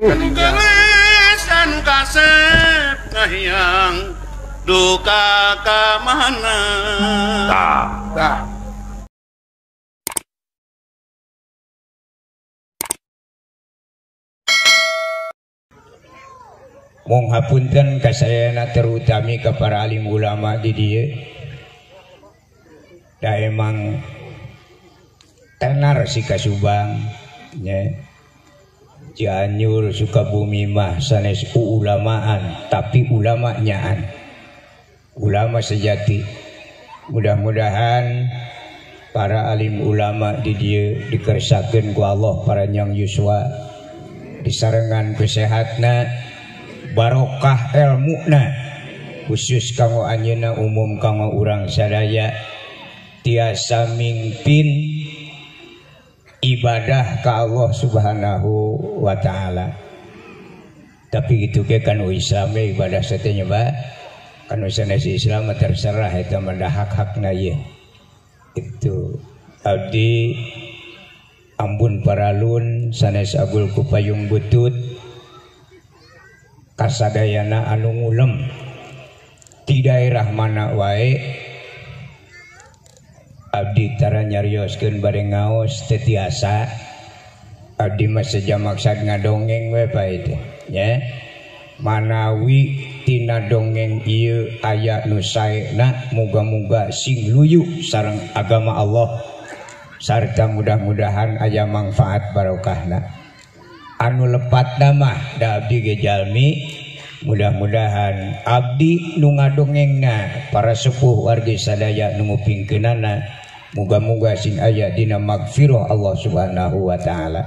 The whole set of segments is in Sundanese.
Anu gelis anu kasep kahiyang duka ka mana. Tah. Tah. Mung hapunten kasayana terutami ka para alim ulama di dieu. Da emang tenar si Kasubang nya. Cianjur Sukabumi mah sanes ulamaan tapi ulama nyaan. Ulama sejati. Mudah-mudahan para alim ulama di dieu dikersakeun ku Allah paranjang yuswa, disarengan ku sehatna, barokah elmuna, khusus kanggo anjeunna, umum kanggo urang sadaya, tiasa mingpin ibadah ka Allah Subhanahu wa taala. Tapi gitu ke kan Islam ibadah satenya ba kan sanes Islam terserah eta mah hak-hakna ieu. Itu abdi ampun paralun sanes agul kupayung butut kasadayana anu ngulem di daerah mana wae abdi tara nyarioskeun bade ngaos teu tiasa. Abdi mah seja maksad ngadongeng we bae teh nya. Manawi tina dongeng ieu aya nu saena, muga-muga sing luyu sareng agama Allah sarta mudah-mudahan aya manfaat barokahna. Anu lepatna mah da abdi ge jalmi, mudah-mudahan abdi nu ngadongengna para sepuh wargi sadaya nu ngupingkeunana muga-muga sing aya dina magfirah Allah Subhanahu wa taala.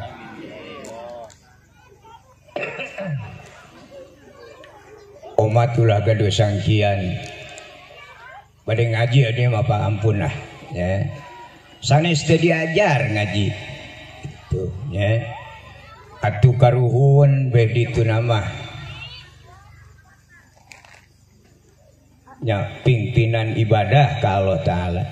Omat ulah gaduh sangkian bade ngaji ade mah pak ampun lah ya. Sanes teu diajar ngaji itu ya. Atuh karuhun beh ditu nama nya pimpinan ibadah ka Allah taala.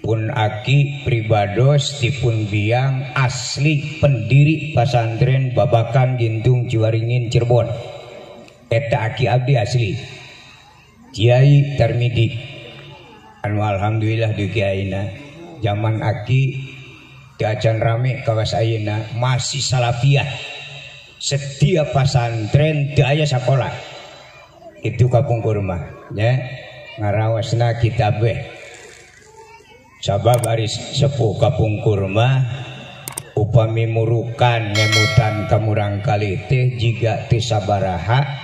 Pun aki pribados dipun biang asli pendiri pasantren Babakan Gintung Ciwaringin Cirebon. Eta aki abdi asli Kiai Tarmidi anu alhamdulillah di kiaina zaman aki teu acan rame kawas ayeuna masih salafiyah. Setiap pasantren teu aya sakola itu kapungkur mah nya ngarawasna kitab we. Sabab ari sepuh kapungkur mah upami murukan ngemutan ka murangkali teh jiga teu sabaraha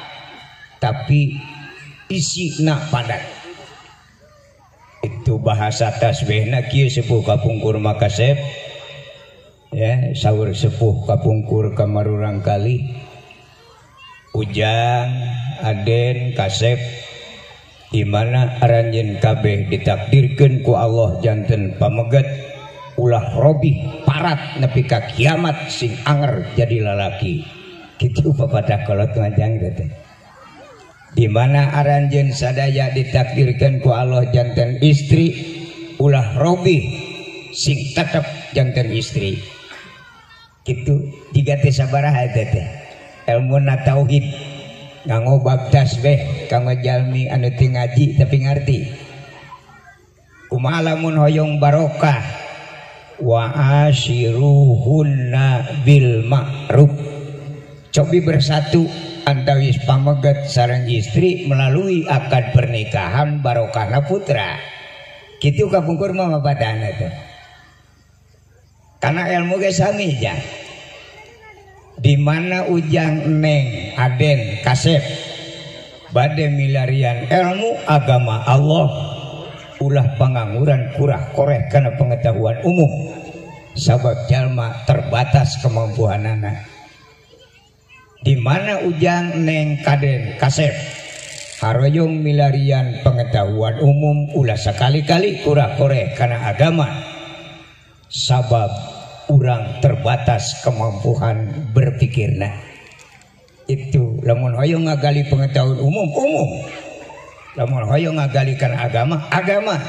tapi isina padat. Itu bahasa tasbihna kieu sepuh kapungkur mah kasep ya, saur sepuh kapungkur ka murangkali Ujang Aden kasep di mana aranjeun kabeh ditakdirkeun ku Allah janten pameget ulah robih parat nepi ka kiamat sing anger jadi lalaki. Kitu papadah kolot ngajang teh. Di mana aranjeun sadaya ditakdirkeun ku Allah janten istri ulah robih sing tetep janten istri. Kitu jiga teh sabaraha eta teh. Elmuna tauhid nganggo bab tasbih kanggo jalmi anu teu ngaji tapi ngarti. Kumaha lamun hoyong barokah wa ashiruhunna bil ma'ruf. Cobi bersatu antawis pameget sareng istri melalui akad pernikahan barokahna putra. Kitu kapungkur mah mapadana teh. Karena ilmu ge sami jang. Di mana Ujang Neng Aden kasep bade milarian ilmu agama Allah ulah pengangguran kurah koreh karena pengetahuan umum sabab jalma terbatas kemampuanana. Di mana Ujang Neng Kaden kasep haroyong milarian pengetahuan umum ulah sekali-kali kurah koreh karena agama sabab urang terbatas kemampuan berpikirna. Itu lamun hoyong ngagali pengetahuan umum umum, lamun hoyong ngagalikan agama agama,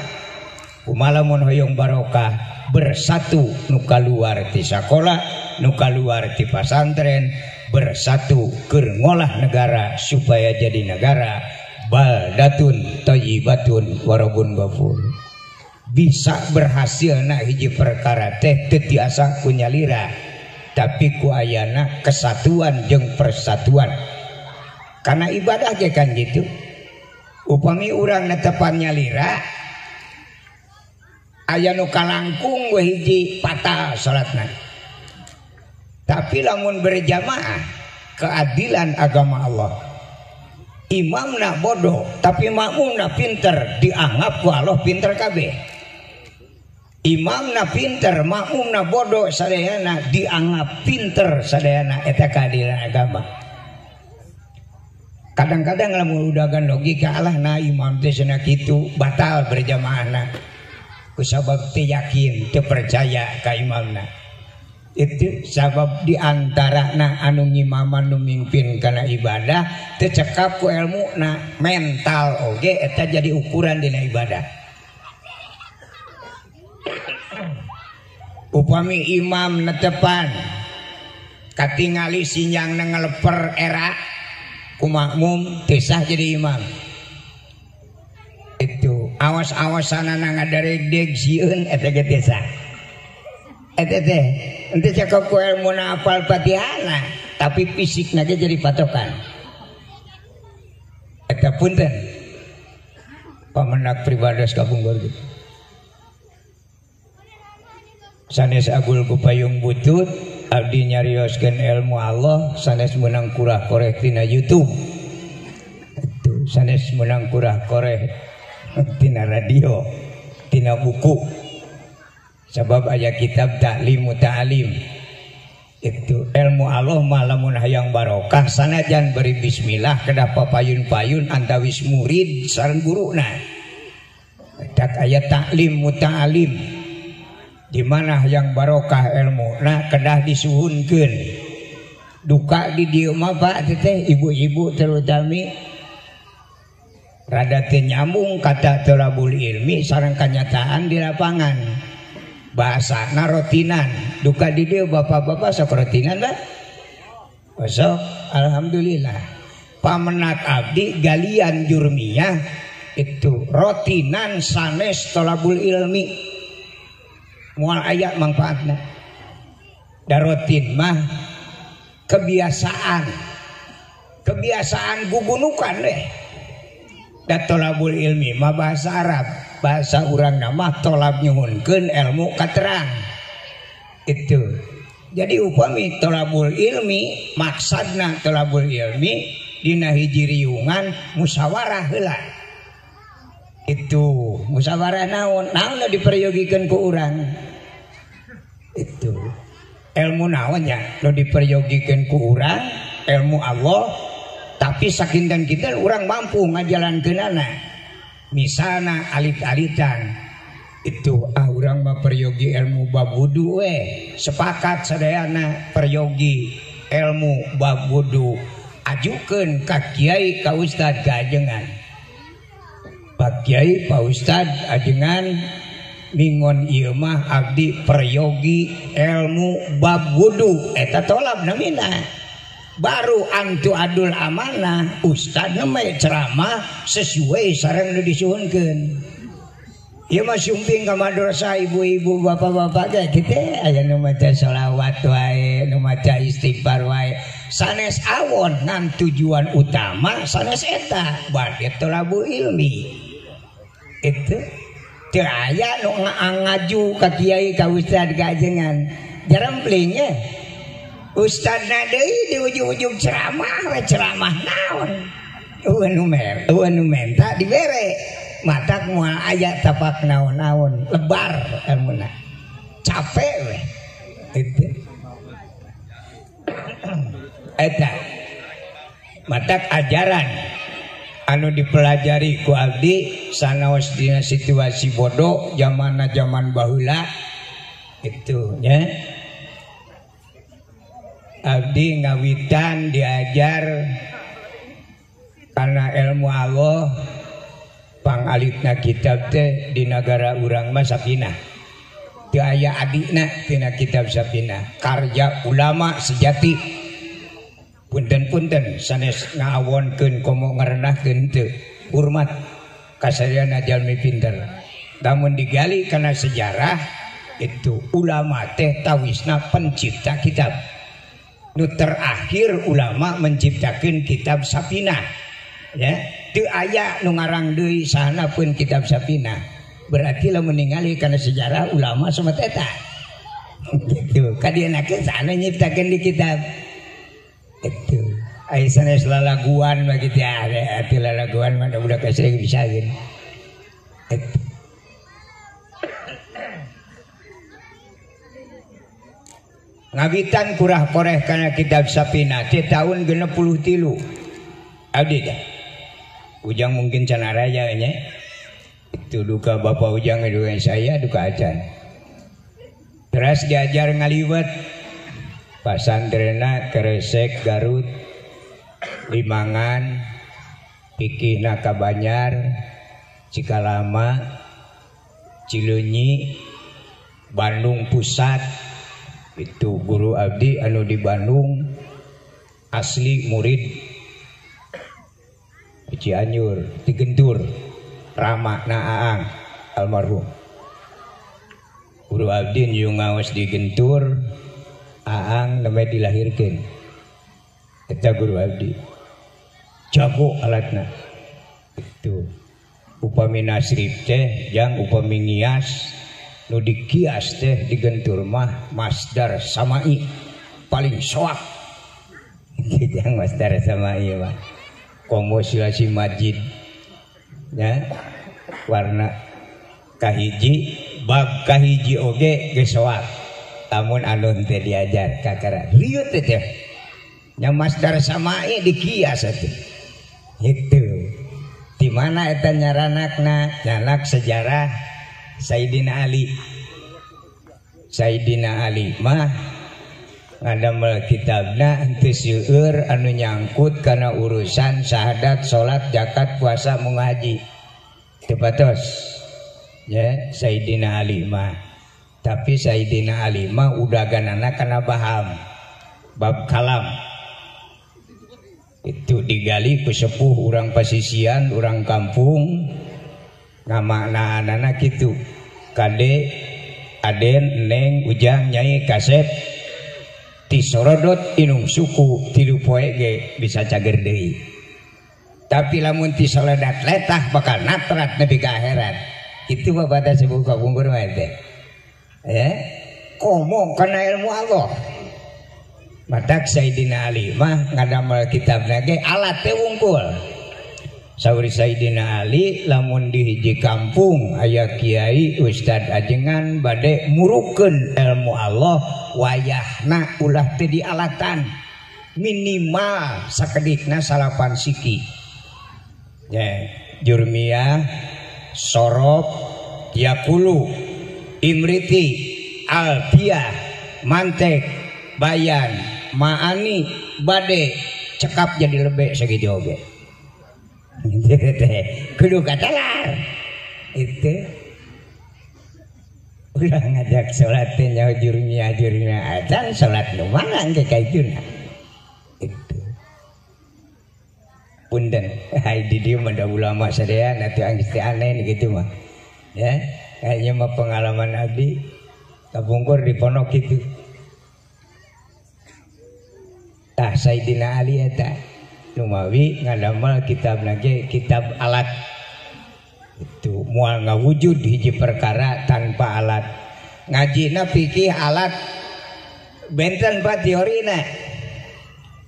kumaha lamun hoyong barokah bersatu nu kaluar ti sakola, nu kaluar ti pasantren, bersatu keur ngolah negara supaya jadi negara baldatun thayyibatun warabun ghafur. Bisa berhasil na hiji perkara teh teu tiasa ku nyalira, tapi ku ayana kesatuan jeung persatuan. Karena ibadah ge kan gitu. Upami urang netepan nyalira aya nu kalangkung we hiji batal salatna. Tapi lamun berjamaah keadilan agama Allah, imamna bodoh tapi makmumna pinter, dianggap ku Allah pinter kabeh. Imamna pinter, makmumna bodoh sadayana dianggap pinter sadayana, eta keadilan agama. Kadang-kadang lamun udagan logika Allah na imam teh cenah kitu batal berjamaahna kusabab teu yakin teu percaya ka imamna. Itu sabab diantarana anu ngimaman nu mimpin kana ibadah teu cekap ku elmuna, mental oge eta jadi ukuran dina ibadah. Upami imam netepan katingali sinyangna ngeleper era ku makmum teu sah jadi imam. Itu awas-awasanana ngadaregdeg sieun eta ge teu sah. Eta teh henteu cakep ku elmuna apal Fatihana tapi fisikna ge jadi patokan. Eta punten pamenak pribados kapungkur gitu. Sanes agul ku payung butut abdi nyarioskeun ilmu Allah, sanes meunang kurah koreh tina YouTube. Itu sanes meunang kurah koreh tina radio, tina buku. Sebab aya kitab Ta'lim Ta'lim. Itu ilmu Allah mah lamun hayang barokah sanajan beri bismillah kedah papayun-payun antawis murid sareng guruna. Tak aya Ta'lim Ta'lim. Di mana yang barokah ilmu nah kedah disuhunkeun. Duka di dieu mah Pak teteh ibu-ibu terutami rada teu nyambung kata thalabul ilmi sareng kanyataan di lapangan. Bahasana rotinan. Duka di dieu bapak-bapak sok rotinan lah. Sok alhamdulillah. Pamenak abdi galian jurmiyah itu rotinan sanes thalabul ilmi. Mual aya manfaatna. Darotin mah kebiasaan. Kebiasaan gugunukan deh. Da tolabul ilmi mah bahasa Arab, bahasa urang mah tolab nyuhunkeun ilmu katerang. Itu. Jadi upami tolabul ilmi maksadna tolabul ilmi dina hiji riungan musyawarah heula. Itu musyawarah naon? Naon nu diperyogikeun ku urang? Itu ilmu naonnya nu diperyogikeun ku urang, ilmu Allah, tapi sakinten kita urang mampu ngajalankeunana. Misalna alit-alitan itu ah urang mah peryogi ilmu bab wudu we, sepakat sadayana peryogi ilmu bab wudu, ajukeun ka kiai ka ustad ka ajengan. Pak Kiai, Pak Ustad, ajengan mingon ieu mah abdi peryogi ilmu bab wudu eta tolab namina. Baru antu adul amanah ustad namanya ceramah sesuai sareng nu disuhunkeun. Ieu mah sumping ka madrasah ibu-ibu bapak-bapak ge kitu aya nu maca sholawat wae, nu maca istighfar wae. Sanes awon ngan tujuan utama sanes eta bade tolabul ilmi. Itu teu aya nu ngaju ka kiai ka ustad ka ajengan jarempling nya. Ustadna deui di ujung-ujung ceramah we ceramah naon. Eueuh nu menta dibere matak moal aya tapak naon-naon lebar elmuna. Capek we. Itu eta matak ajaran anu dipelajari ku abdi sanaos dina situasi bodoh zamanna zaman baheula itu nya. Abdi ngawitan diajar karena ilmu Allah pangalitna kitab teh di negara urang mah sakinah. Teu aya adina tina kitab Safinah. Karya ulama sejati. Punten-punten sanes ngawonkeun komo ngarenahkeun teu. Hormat kasadayana jalmi pinter. Lamun digali kana sejarah itu ulama teh tawisna pencipta kitab. Nu terakhir ulama menciptakeun kitab Safinah. Ya, teu aya nu ngarang deui sahana pun kitab Safinah. Berarti lamun ningali kana sejarah ulama somat eta. Gitu. Kadienakeun sahana nyiptakeun di kitab. Itu. Ai sanes lalaguan mah kitu atuh lalaguan mah budak sering bisa geun. Itu. Ngawitan kurah koreh kana kitab Safinah teh tahun 63. Abdi teh. Ujang mungkin can araya nya. Itu duka bapak Ujang duka saya duka acan. Terus diajar ngaliwet pasantrenna Kresek Garut Limangan pikihna ka Banjar Cikalama Cileunyi Bandung Pusat. Itu guru abdi anu di Bandung asli murid Cianjur di Gentur Rama na Aang almarhum. Guru abdi nu ngaos di Gentur Aang namanya dilahirkeun. Eta guru abdi jago alatna. Itu upami nasrib teh jang upami ngias nu dikias teh di Gentur mah masdar samai paling soak. Jang masdar samai mah komo silasi majid ya warna kahiji bab kahiji oge geus soak lamun anu teh diajar kakara liut teh nya masdar samai dikias atuh. Itu di mana eta nyaranakna nyanak sejarah Sayyidina Ali. Sayyidina Ali mah ngadamel kitabna henteu seueur anu nyangkut kana urusan syahadat, salat, zakat, puasa, mengaji. Teu patos. Ya, Sayyidina Ali mah. Tapi Sayyidina Ali mah udaganana kana baham bab kalam. Itu digali ku sepuh urang pasisian, urang kampung ngamaknaanana kitu. Kade Aden, Neng, Ujang, Nyai, Kasep tisorodot inung suku tilu poe ge bisa cager deui. Tapi lamun tisoledat letah bakal natrat nepi ka akhirat. Itu bapak teh sepuh kapungkur mah teh. Ya, komo kana ilmu Allah. Matak Sayyidina Ali mah ngadamel kitabna ge alat teh wungkul. Saur Sayyidina Ali lamun di hiji kampung aya kiai ustad ajengan bade murukeun ilmu Allah wayahna ulah teu dialatan minimal sakedikna salapan siki. Ya, Jurmiyah, Sorop, Yakulu, Imriti, Alfiyah, Mantek, Bayan, Maani, Bade, cekap jadi lebih segitu oge. Kudu katalar itu ulah ngajak sholat teh nyaho jurmiyah jurmiyah acan sholat nu mana engke ka ituna. Itu punten hai di dieu mah da ulama sadaya atuh anggeus teh aneh kitu mah. Ya, kayaknya mah pengalaman abdi kapungkur di pondok kitu. Tah Sayyidina Ali eta numawi ngadamel kitab lagi kitab alat. Itu moal ngawujud hiji perkara tanpa alat. Ngajina fikih alat benten pak teorina.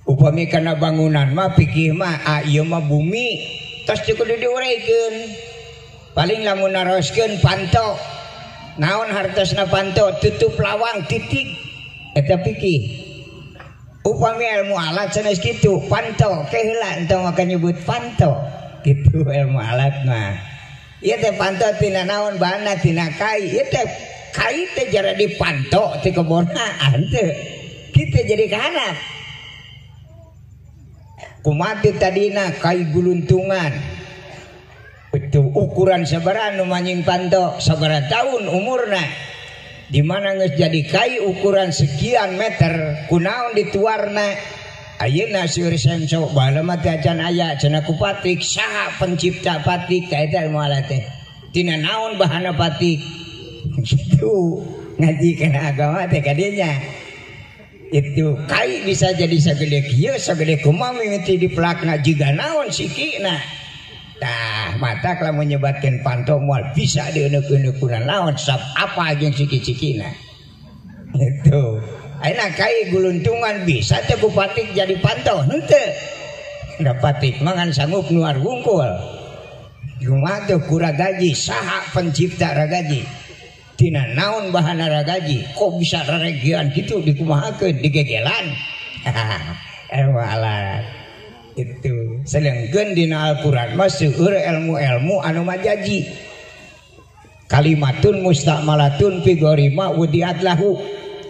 Upami kana bangunan mah fikih mah ah ieu mah bumi tos teu kudu diureukeun. Paling lamun naroskeun panto. Naon hartosna panto tutup lawang titik eta fikih. Upami ilmu alat sanes kitu panto ke heula entong maka nyebut panto kitu ilmu alat mah. Ieu teh panto tina naon bahanna tina kai. Ieu teh kai teh jara dipanto ti kebonna henteu. Kitu jadi kahanap. Kumaha tadina kai guluntungan. Itu ukuran sabaraha nu manjing panto sabaraha tahun umurna. Di mana geus jadi kai ukuran sekian meter kunaon dituarna ayeuna seueur senso baheula mah teh acan aya cenah ku patik saha pencipta patik ka eta ilmu alat teh tina naon bahana patik gitu ngaji kana agama teh kadinya itu kai bisa jadi sagede kieu sagede kumaha mimiti dipelakna jiga naon sikina tah matak lamun nyebatkeun panto moal bisa dieuneuk-euneuk kuna naon sab apa jeung siki-sikina itu ayeuna kai guluntungan bisa teh ku patik jadi panto henteu da patik mah ngan sanggup nuar wungkul kumaha teh ku ragaji saha pencipta ragaji tina naon bahana ragaji kok bisa raregian kitu dikumahakeun digegelan ilmu alat itu sedangkan dina Al-Qur'an mah seueur ilmu-ilmu anu majaji kalimatun musta'malatun fi gharima wudiat lahu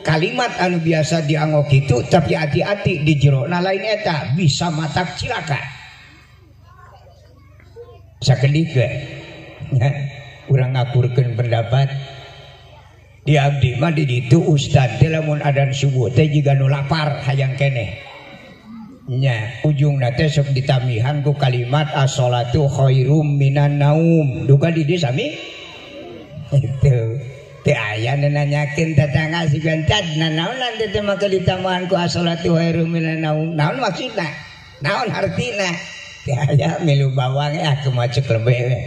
kalimat anu biasa dianggo kitu tapi hati-hati di jerona lain eta bisa matak cilaka sakedik we nya urang ngakurkeun pendapat di abdi mah di ditu ustad teh lamun adan subuh teh jiga nu lapar hayang keneh nya ujungna teh sok ditamihan ku kalimat as-sholatu khairum minan naum duka di dieu sami itu teu aya nu nanyakeun tetangga si gancad nanaonan teh teh maka ditambahan ku as-sholatu khairum minan naum naon maksudna naon hartina teu aya milu bawang ah kumaha ceuk lebe we.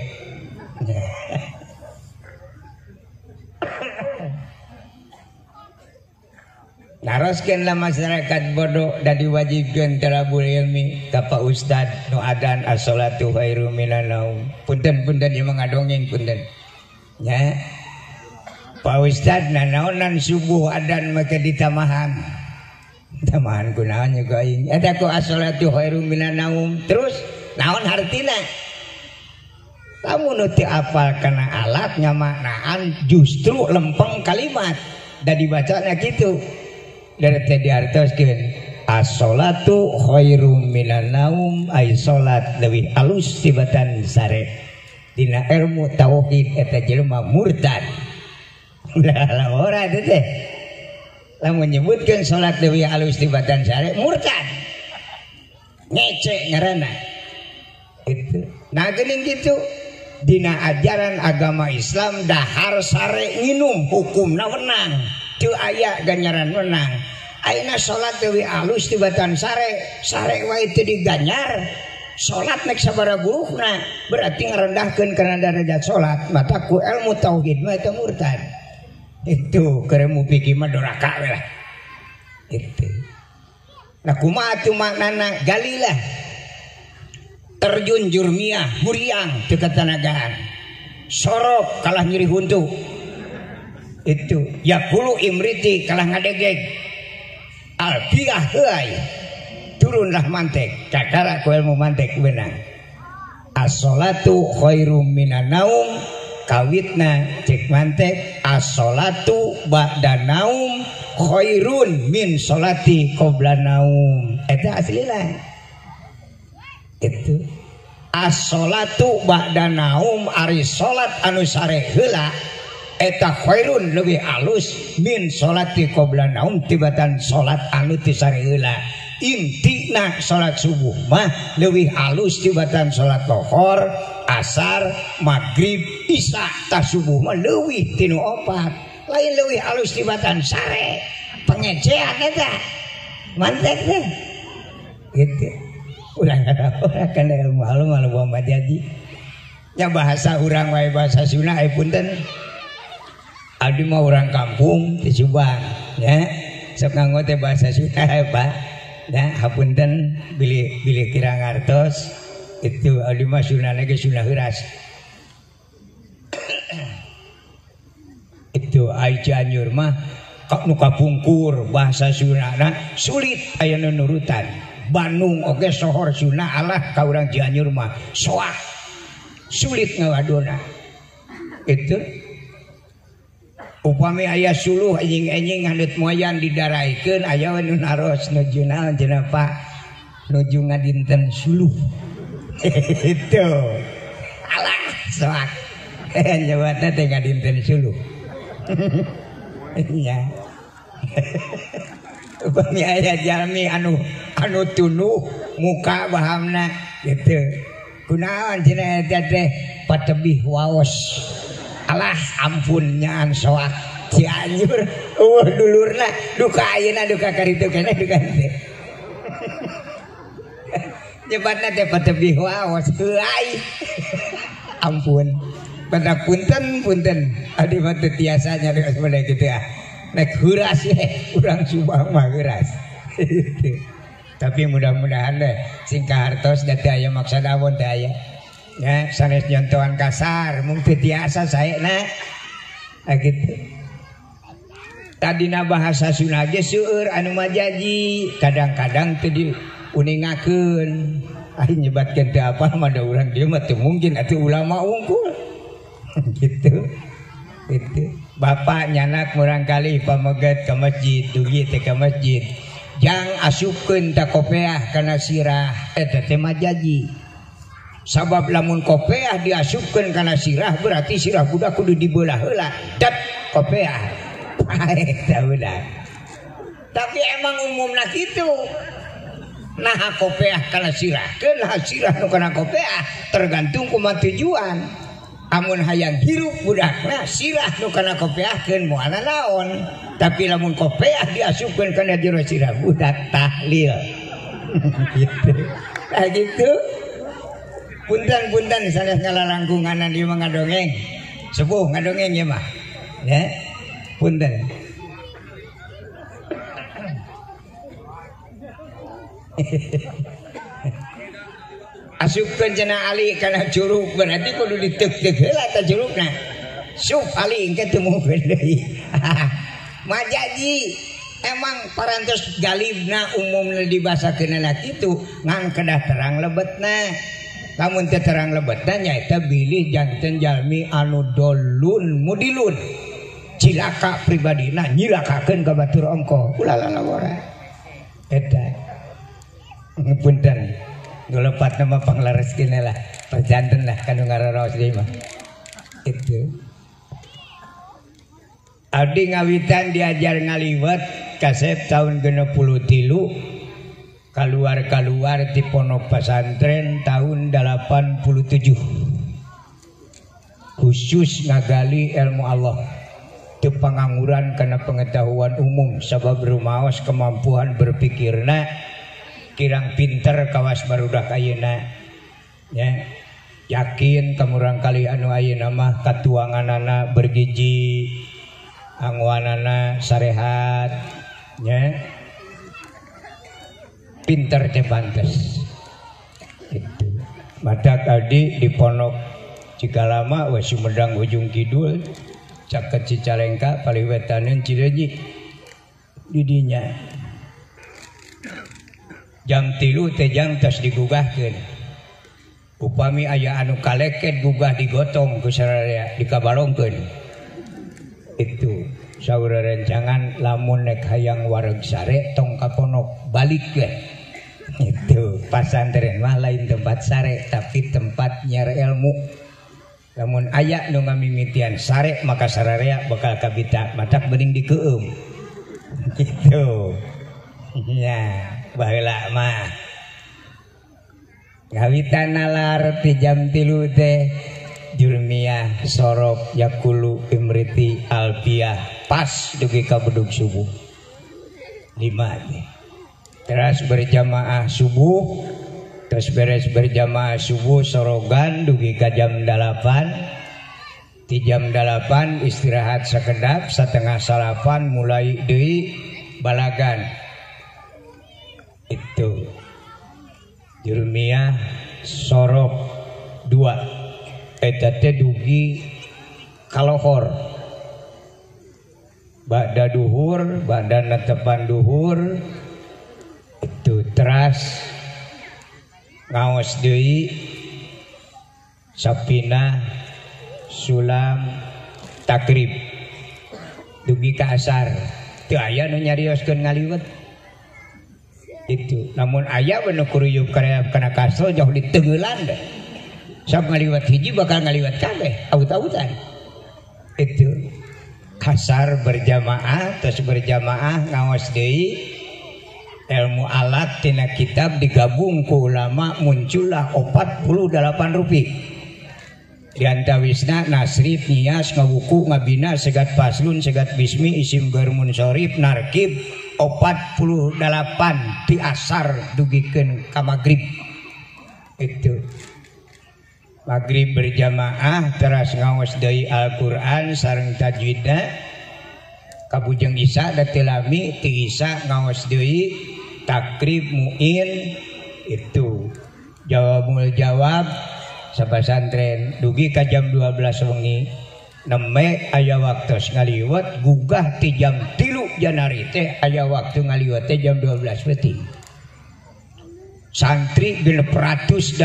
Naroskeun lah masyarakat bodoh da diwajibkeun talabul ilmi ka Pak Ustad nu adan as-sholatu khairum minan naum. Punten-punten ieu mah ngadongeng punten. Nya. Pak Ustad nanaonan subuh adan make ditamahan. Tamahan kunaon juga aing. Eta ku as-sholatu khairum minan naum. Terus naon hartina? Lamun nu teu apal kana alat nyamaknaan justru lempeng kalimat da dibacana kitu. Dari teh diartoskeun as-sholatu khairum minan naum ai salat leuwih alus tibatan sare dina ilmu tauhid eta jelema murtad. Lah ora teh teh lamun nyebutkeun salat leuwih alus tibatan sare murtad ngece ngaranna itu. Nah geuning kitu dina ajaran agama Islam dahar sare nginum hukumna wenang teu aya ganjaran menang. Ayeuna salat leuwih alus tibatan sare, sare wae teu diganyar. Salat nek sabaraha buruhna berarti ngarendahkeun kana derajat salat. Mata ku ilmu tauhid mah eta murtad. Itu keur mu pikir mah doraka we lah. Itu. Nah kumaha atuh maknana galilah. Terjun jurmiah huriang teu katanagaan. Sorok kalah nyeri huntu. Itu yakulu imriti kalah ngadegeg. Alfiah heuay turunlah mantek kakara ku ilmu mantek benang as-sholatu khairum minan naum kawitna cek mantek as-sholatu ba'da naum khairun min sholati qabla naum eta aslina itu as-sholatu ba'da naum ari salat anu sare heula eta khairun leuwih alus min sholati qabla naum tibatan salat anu teu sare heula. Intina salat subuh mah leuwih alus tibatan salat lohor, asar, maghrib, isya. Tah subuh mah leuwih tinu opat. Lain leuwih alus tibatan sare. Pengecean eta. Mantek teh. Gitu. Ulah kana ilmu alum loba majaji. Nya bahasa urang wae bahasa Sunda aya punten. Abdi mah orang kampung di Subang ya sok nganggo teh bahasa Sunda Pak ya hapunten bilih bilih kirang ngartos itu abdi mah Sundana ge Sunda heuras itu ai Cianjur mah nu kapungkur bahasa Sundana sulit aya nu nurutan Bandung oge sohor Sunda alah ka urang Cianjur mah soak sulit ngawadona itu. Upami aya suluh enjing-enjing handut moyan didaraikeun aya we nu naros nuju naon cenah Pak nuju ngadinten suluh itu alah soak nyebatna teh ngadinten suluh. Nya. Upami aya jalmi anu anu tunuh muka bahamna gitu. Kunaon cenah eta teh patebih waos. Alah ampun nyaan soak Cianjur eueuh dulurna duka ayeuna duka karitu keneh duka teh. Nyebatna teh patebih waos heuay. Ampun. Pada punten punten abdi mah teu tiasa nyarios mah kitu ah. Nek heuras ye urang Subang mah heuras. Tapi mudah-mudahan deh sing kahartos da teu aya maksad awon teu aya. Ya sanes nyontohan kasar mung teu tiasa saena. Ah kitu. Tadina bahasa Sunda ge seueur anu majaji, kadang-kadang teu diuningakeun. Ari nyebatkeun teu apal mah da urang dieu mah teu mungkin atuh ulama unggul. Gitu. Itu. Bapak nyanak murangkali pameget ke masjid, dugi teh ke masjid. Jang asupkeun ta kopeah kana sirah eta teh majaji. Sabab lamun kopeah diasupkeun kana sirah berarti sirah budak kudu dibelah heula. Dat kopeah. Eta budak. Tapi emang umumna kitu. Nah kopeah kana sirah, keun sirah nu kana kopeah tergantung kumaha tujuan. Amun hayang hirup budakna sirah nu kana kopeahkeun moal naon. Tapi lamun kopeah diasupkeun kana jero sirah budak tahlil. Gitu. Nah gitu. Punten-punten sanes ngalalangkunganan ieu mah ngadongeng. Sepuh ngadongeng ieu mah. Ya. Punten. Asupkeun cenah ali kana curug berarti kudu diteuk-teuk heula ta curugna. Sup ali engke teu mungkeun deui. Majaji emang parantos galibna umumna dibasakeunana kitu ngan kedah terang lebetna. Lamun teu terang lebetna nyaeta bilih janten jalmi anu dolun mudilun. Cilaka pribadina nyilakakeun ka batur ongko. Ulah lalawara. Eta. Punten. Ngelepat nama panglareskeun lah, perjanten lah kanu ngararaos deui mah. Itu. Abdi ngawitan diajar ngaliwet kasep tahun 63 kaluar-kaluar ti pondok pesantren tahun 87. Khusus ngagali ilmu Allah. Teu pangangguran kana pengetahuan umum sabab rumaos kemampuan berpikirna kirang pinter kawas barudak ayeuna ya yakin kamurang kali anu ayeuna mah katuanganana bergizi anguanana sarehat ya pinter teh pantes itu matak abdi di pondok Cikalama we Sumedang ujung kidul caket Cicalengka palih wetaneun Cileunyi di dinya jam 3 teh jang tos digugahkeun. Upami aya anu kaleket gugah digotong ku sararea dikabalongkeun. Itu saur rencangan lamun nek hayang wareg sare tong ka pondok balik we. Itu pasantren mah lain tempat sare tapi tempat nyare ilmu. Lamun aya nu ngamimitian sare maka sararea bakal kabita matak bening dikeueum. Gitu. Ya. Baheula mah ngawitan nalar ti jam 3 teh jurmiyah sorop yakulu imriti alfiah pas dugi ka bedug subuh 5 teh teras berjamaah subuh terus beres berjamaah subuh sorogan dugi ka jam 8 ti jam 8 istirahat sakedap 8:30 mulai deui balagan. Itu jurmiyah sorop 2 eta teh dugi kalohor ba'da duhur ba'da netepan duhur itu teras ngaos deui sapina sulam takrib dugi ka asar teu aya nu nyarioskeun ngaliwet. Itu namun aya we nu kuruyub kana kasel jauh ditengeulan deh. Sok ngaliwat hiji bakal ngaliwat kabeh awut-awutan. Itu Kasar berjamaah terus berjamaah ngawas deui ilmu alat tina kitab digabung ku ulama muncullah 48 rupi. Di antawisna nasrif, nias, ngawuku, ngabina, segat paslun, segat bismi, isim garmun sorif, narkib 48 di asar dugikeun ka magrib. Itu magrib berjamaah teras ngaos deui Al-Qur'an sareng tajwidna kabujeng isya da teu lami ti isya ngaos deui takrib muin itu jawabul jawab sapasantren dugi ka jam 12 wengi neme aya waktos ngaliwet gugah ti jam 3 Januari teh aya waktu ngaliwet teh jam 12 peuting. Santri 680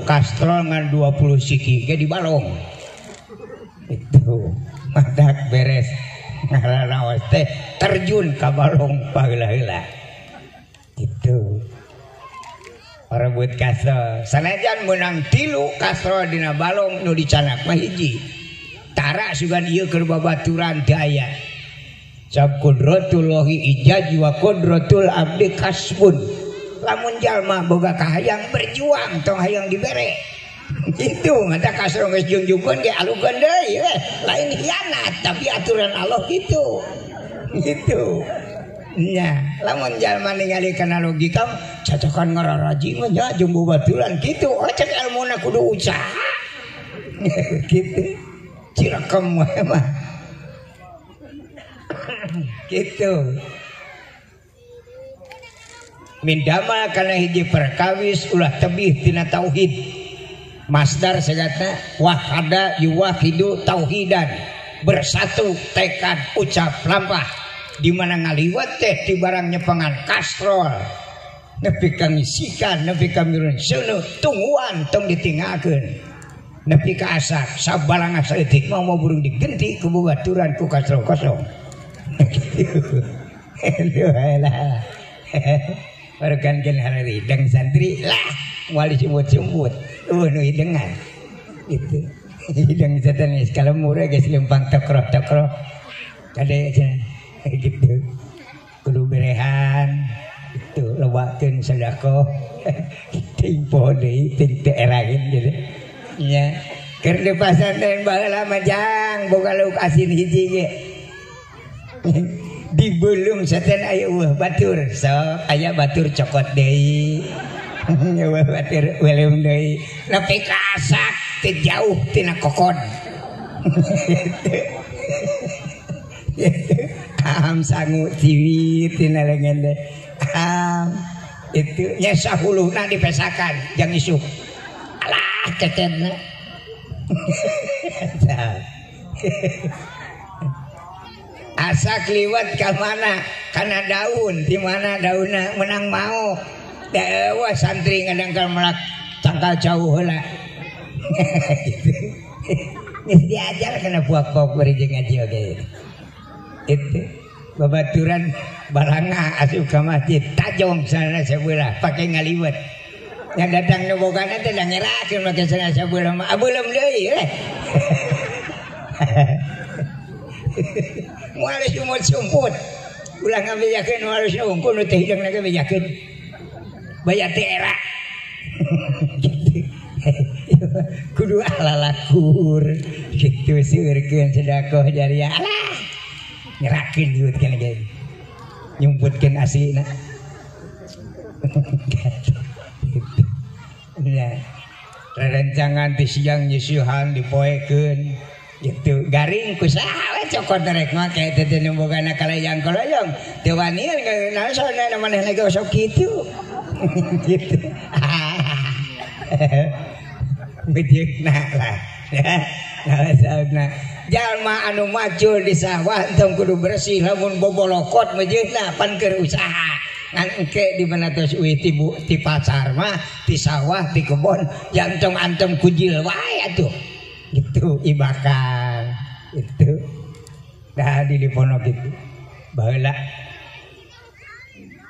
kastrol ngan 20 siki ge di balong. Itu madak beres ngaranaos teh terjun ka balong paheula-heula. Itu parebut kastrol. Sanajan meunang 3 kastrol dina balong nu dicanak mah hiji. Tara sugan ieu keur babaturan teu aya. Sab qudratullahi ijaz wa qudratul abdi kasbun. Lamun jalma boga kahayang berjuang tong hayang dibere. Itu mata kasro geus jungjungkeun ge alukeun deui we. Lain hianat tapi aturan Allah gitu. Gitu. Nya, lamun jalma ningali kana logika cacokan ngararaji mah nya jeung babaturan kitu. Oh cek elmuna kudu usaha. Gitu. Cirekem we mah. Gitu. Mindama kana hiji perkawis ulah tebih tina tauhid. Masdar segatna wahada yuwahidu tauhidan, bersatu tekad ucap lampah. Di mana ngaliwet teh di barang nyepengan kastrol nepi ka ngisikan nepi ka mirun seuneu tungguan tong ditinggalkeun nepi ka asak sabalanga saeutik mah mau burung digenti ku babaturan ku kastrol kosong. Gitu. Lah. Rekan-rekan hari hidang santri lah wali sumput-sumput nu hidangan gitu hidang satanis kalau murah geus lempang tokroh-tokroh kade cenah gitu kudu berehan itu lobakeun sedekah ting poho deui ting teu erageun gitu nya keur di pasantren baheula mah jang boga lauk asin hiji ge di belum setan aya eueuh batur sok aya batur cokot deui eueuh batur welem deui nepi ka asak teu jauh tina kokon. Am sangu ciwit tina lengan teh am itu nya sahuluhna dipesakan jang isuk alah kecenna. Asak liwat ka mana kana daun di mana daunna menang mau da santri ngadangkal melak tangkal jauh heula. Gitu. Geus diajar kana buak-buak bari jeung ngaji oge. Itu babaturan balanga asup ka masjid tajong sana sabelah pake ngaliwet. Yang datang nu bogana teh da ngerakeun make sana sabelah mah abeuleum deui we. Moal sumut-sumput. Ulah ngabejakeun moal unggul nu teh hideungna ge bejakeun. Baya teh era. Gitu. Kudu alalakur kitu seueurkeun sedekah jariah. Alah. Nyerakeun duit kana ge. Nyumputkeun asina. Nya. Rerencangan ti siang nyisihan dipoekeun. Gitu garing ku saha we cokot rek make teh teh nu bogana kalayang kaloyong teu wanian naon soalna manehna ge sok kitu. Gitu. Bejeuna lah. Nah, jalma anu macul di sawah tong kudu bersih lamun bobolokot mejeuna pan keur usaha. Ngan engke di mana tos euy ti pasar mah ti sawah ti kebon yang tong antem kujil wae atuh. Gitu ibakan itu dah di Lipono gitu baheula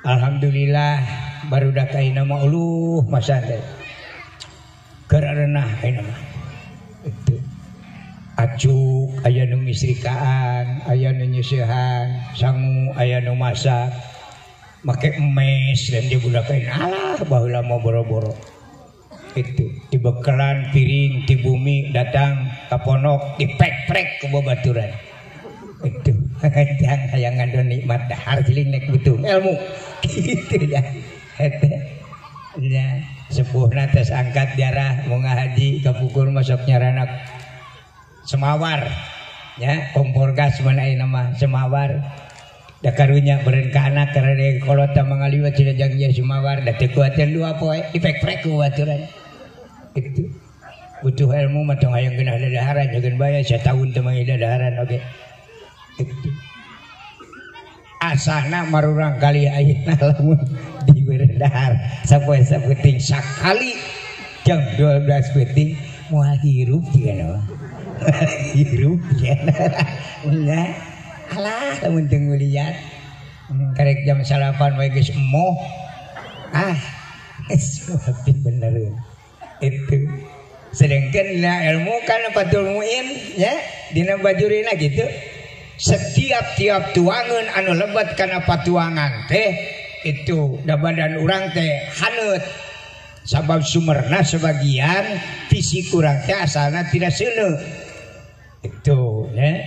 alhamdulillah barudak ayeuna mah uluh masa teh keur areunah ayeuna mah itu Acuk aya nu ngisrikaan, aya nu nyeusehan, sangu aya nu masak, make emes dan dia budak lain alah baheula mah boro-boro. Itu dibekalan piring di bumi datang ka pondok dipek-prek ku babaturan. Itu hayang hayang ngandon nikmat dahar ciling nek butuh ilmu. Gitu ya. Eta nya sepuhna tes angkat jarah mau ngahaji kapukul masuk nyaranak semawar ya kompor gas mana ieu nama semawar da karunya beureun ka anak karena kolot mangaliwat cenah jang ieu semawar da teu kuateun dua poe dipek-prek ku baturan. Itu butuh ilmu mah tong hayang geunah dadaharan jeung bae sataun teu manggih dadaharan oge. Itu asana marurang kali ayeuna lamun dibere dahar sapoe sapenting sakali jam 12 peuting moal hirup jiga mah. Hirup ya. Nya alah lamun teu nguliat karek jam 9 wae geus emoh. Ah, geus bener. Itu sedangkan na ilmu kan Fathul Muin ya dina bajurina gitu. Setiap tiap tuangan anu lebat kana patuangan teh itu da badan urang teh haneut. Sabab sumerna sebagian fisik urang teh asalna tidak seuneu. Itu ya.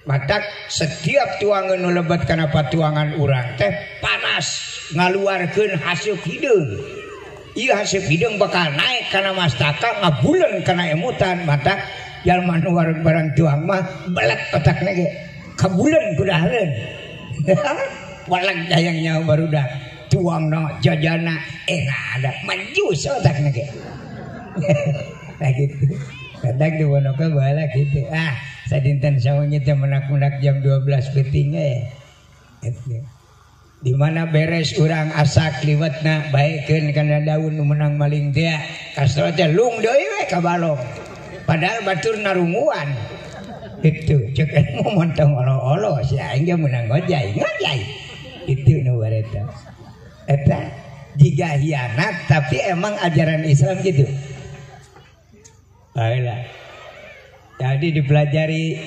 Matak setiap tuangan nu lebat kana patuangan urang teh panas ngaluarkeun hasil hideung. Ieu hasil hideung bakal naik kana mastaka ngabuleun kana emutan. Matak jalma nu barang tuang mah belet otakna ge kabuleun ku dahareun. Walang hayang nyaho barudak tuangna jajana enak ada manjus otakna ge. Nah gitu. Kadang di Wonoka baheula gitu. Ah, sadinten sawengi teh menak-menak jam 12 peuting we. Gitu. Di mana beres urang asak liwetna baekeun kana daun nu meunang maling teh kasro teh lung deui we ka balong. Padahal batur narunguan. Itu cek ilmu montong olo-olo si aing ge meunang ngojay, ngojay. Itu nu bareta. Eta jiga hianat tapi emang ajaran Islam gitu. Baiklah. Jadi dipelajari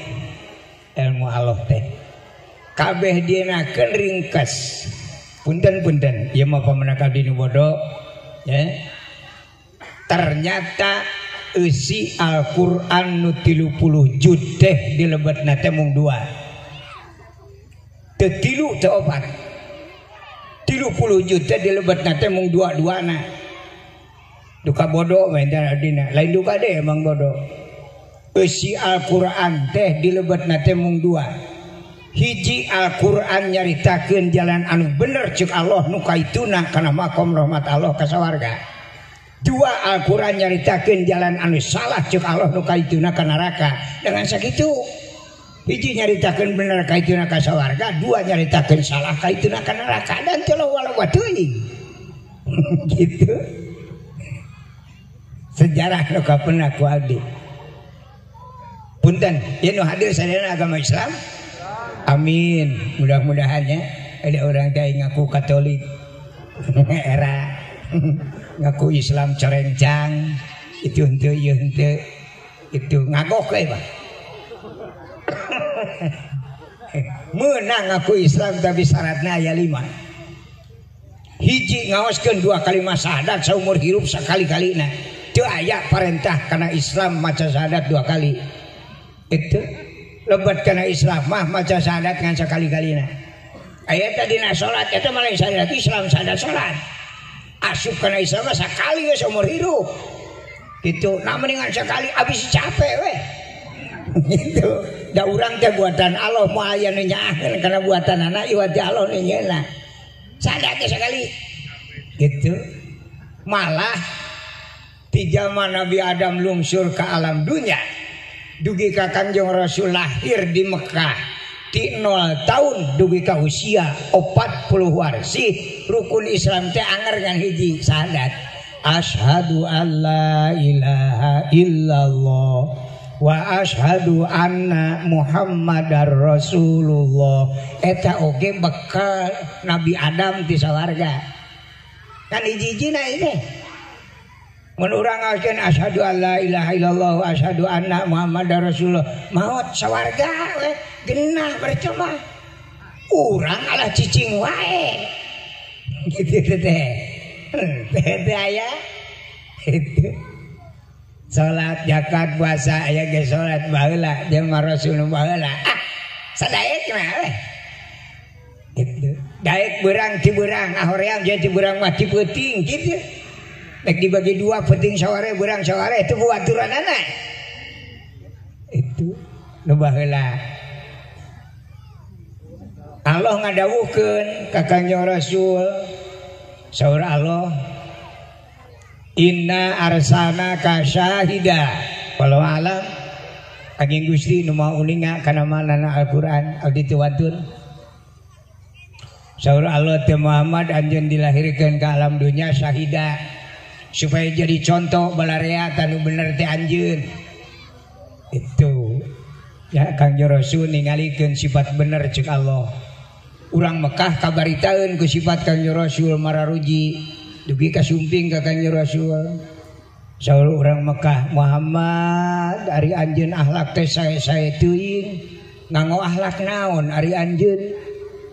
ilmu Allah teh. Kabeh dienakeun ringkes. Punten-punten, ieu mah pamenak abdi nu bodoh, ya. Ternyata eusi Al-Qur'an nu 30 juz teh dilebetna teh mung 2. Teu 3 teu 4. 30 juz teh dilebetna teh mung 2-duana. Duka bodoh mah abdina, lain duka deh emang bodoh. Eusi Al-Qur'an teh dilebetna teh mung 2. Hiji Al-Qur'an nyaritakeun jalan anu bener ceuk Allah nu kaituna kana makom rahmat Allah ka sawarga. 2 Al-Qur'an nyaritakeun jalan anu salah ceuk Allah nu kaituna ka neraka. Dengan sakitu hiji nyaritakeun bener kaituna ka sawarga, 2 nyaritakeun salah kaituna ka neraka dan teu loba-loba teuing. Gitu. Sejarah nu kapenah ku abdi. Punten, ieu nu hadir sadayana agama Islam. Amin. Mudah-mudahan ya ada orang teh ngaku Katolik. Era ngaku Islam corencang itu henteu ieu henteu itu ngagok we Pak. Meunang ngaku Islam tapi syaratna aya 5. Hiji ngaoskeun 2 kalimat syahadat saumur hirup sakali-kalina. Teu aya parentah kana Islam maca syahadat 2 kali. Itu lebat kana Islam mah maca syahadat ngan sakali-kalina. Aya teh dina salat eta mah lain syahadat Islam, syahadat salat. Asup kana Islam mah sakali we saumur hirup. Gitu, nah mendingan sekali abis capek we. Gitu. Da urang teh buatan Allah moal aya nu nyaahkeun kana buatan anak iwat ti Allah nu nyeuna. Syahadat teh sakali. Gitu. Malah di zaman Nabi Adam lungsur ke alam dunia, dugi ka Kangjeng Rasul lahir di Mekah di 0 tahun dugi ka usia 40 warsi rukun Islam teh anger ngan hiji syahadat. Asyhadu alla ilaha illallah wa asyhadu anna Muhammadar Rasulullah. Eta oge bekal Nabi Adam ti sawarga. Kan hiji-hijina ieu teh. Mun urang ngaoskeun asyhadu alla ilaha illallah asyhadu anna Muhammadar Rasulullah maot sawarga we genah percuma. Urang alah cicing wae. Gitu teh. Teh aya itu. Salat, zakat, puasa aya ge salat baheula jeung Rasul baheula. Ah, sadaek mah we. Gitu. Daek beurang ti beurang, ahoream jeung ti beurang mah ti peuting kitu. Rek dibagi dua penting saware beurang saware itu aturanana. Itu nu baheula. Allah ngadawuhkeun ka Kangjeng Rasul. Saur Allah, inna arsalnaka syahida. Walau alam Kangjeng Gusti nu maha uninga kana manana Al-Qur'an abdi teu wantun. Saur Allah teh Muhammad anjeun dilahirkeun ka alam dunya syahida supaya jadi contoh balarea tanu bener teh anjeun. Itu ya Kangjeng Rasul ningalikeun sifat bener ceuk Allah. Urang Mekah kabaritaeun ku sifat Kangjeng Rasul mararuji dugi kasumping ka Kangjeng Rasul. Saur urang Mekah, Muhammad ari anjeun akhlak teh sae-sae teuing. Nganggo akhlak naon ari anjeun?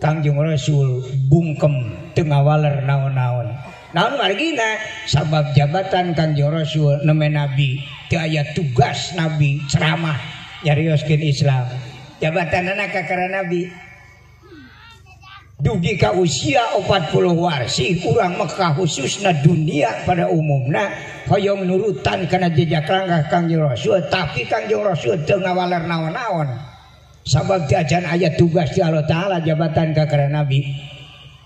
Kangjeng Rasul bungkem teu ngawaler naon-naon. Naon margina sabab jabatan Kangjeng Rasul neme nabi teu aya tugas nabi ceramah nyarioskeun Islam. Jabatanana kakara nabi. Dugi ka usia 40 warsi urang Mekah khususna dunia pada umumna hoyong nurutan kana jejak langkah Kangjeng Rasul, tapi Kangjeng Rasul teu ngawaler naon-naon. Sabab teu acan aya tugas ti Allah Taala jabatan kakara nabi.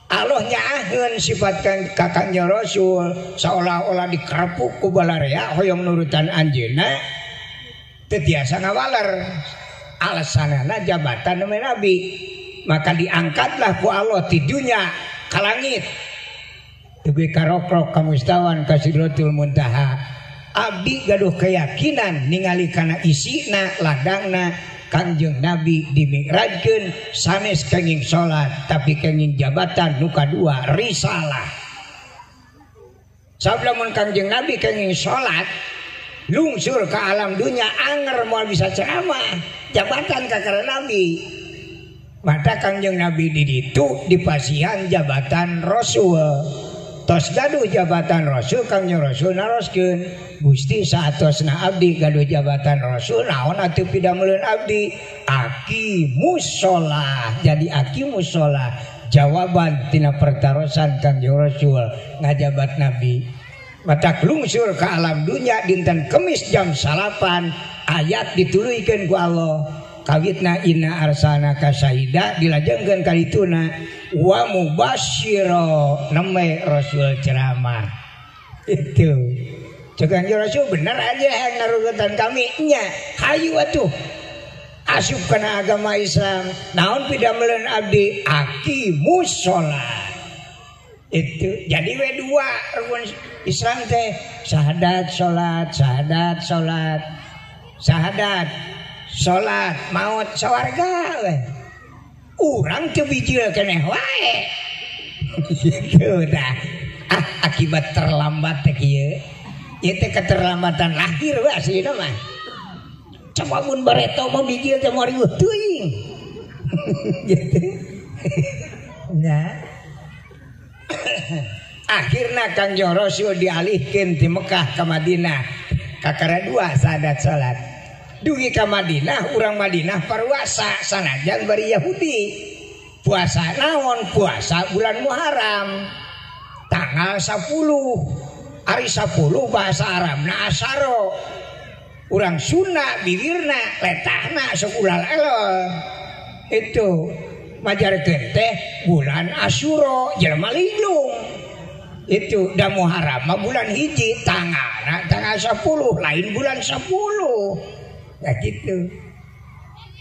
Allah nyaaheun sifat ka Kangjeng Rasul seolah-olah dikerepuk ku balarea hoyong nurutan anjeunna teu tiasa ngawaler. Alasanana jabatan neme nabi. Maka diangkatlah ku Allah ti dunya ka langit. Dugi karokrok ka mustawan ka Sidratul Muntaha. Abdi gaduh keyakinan ningali kana isina ladangna Kangjeng Nabi dimi'rajkeun sanes kenging salat tapi kenging jabatan nu kadua risalah. Sabab lamun Kangjeng Nabi kenging salat lungsur ke alam dunya anger moal bisa ceramah jabatan kakara Nabi. Maka Kangjeng Nabi di ditu dipasihan jabatan Rasul. Tos gaduh jabatan Rasul Kangjeng Rasul naroskeun, Gusti saatosna abdi gaduh jabatan Rasul naon atuh pidameleun abdi? Aqimus shalah. Jadi aqimus shalah jawaban tina pertarosan Kangjeng Rasul ngajabat Nabi. Matak lungsur ke alam dunya dinten Kemis jam 9 ayat dituluykeun ku Allah. Kawitna inna arsalnaka syahida dilajengkeun kalituna wa mubasyira neme Rasul ceramah. Itu cek Kangjeng Rasul bener aja yang ngarugutan kami nya hayu atuh asup kana agama Islam naon pidameleun abdi aqimus shalah. Itu jadi we dua rukun Islam teh syahadat salat syahadat salat syahadat salat maut sawarga we. Urang teu bijil keneh wae. Gitu tah. Ah akibat terlambat teh kieu. Ieu teh keterlambatan lahir we aslina mah. Coba mun bareto mah bijil teh moal riweuh teuing. Gitu. Nah. Akhirna Kangjeng Rasul dialihkeun ti Mekah ka Madinah. Kakara dua syahadat salat. Dugi ka Madinah, urang Madinah parwasa sanajan bari Yahudi. Puasa naon? Puasa bulan Muharram. Tanggal 10. Ari 10 bahasa Arabna asyara. Urang Sunda bibirna letahna sok ulal elol. Itu majarkeun teh bulan Asyura jelema linglung. Itu da Muharram mah bulan hiji tanggalna tanggal 10 lain bulan 10. Ya gitu.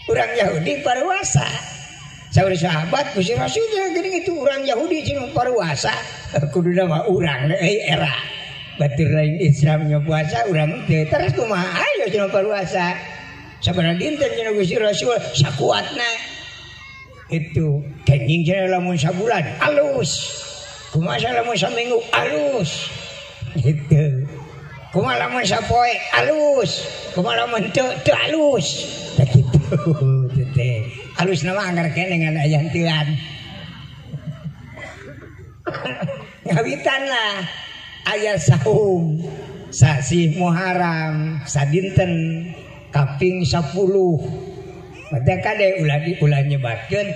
Orang Yahudi parwasa. Saur sahabat Gusti Rasul geuning itu orang Yahudi cenah parwasa. Kuduna mah urang era. Batur lain Islamnya puasa urang teh terus kumaha ayo cenah parwasa. Sabaraha dinten cenah Gusti Rasul sakuatna. Itu kenging cenah lamun sabulan alus. Kumaha lamun saminggu alus. Gitu. Kumaha lamun sapoe alus, kumaha lamun teu teu alus. Tah kitu teh. Alusna mah anggar keneh ngan aya henteuan. Ngawitan lah aya saum sasih Muharram sadinten kaping 10. Mata kade ulah nyebatkeun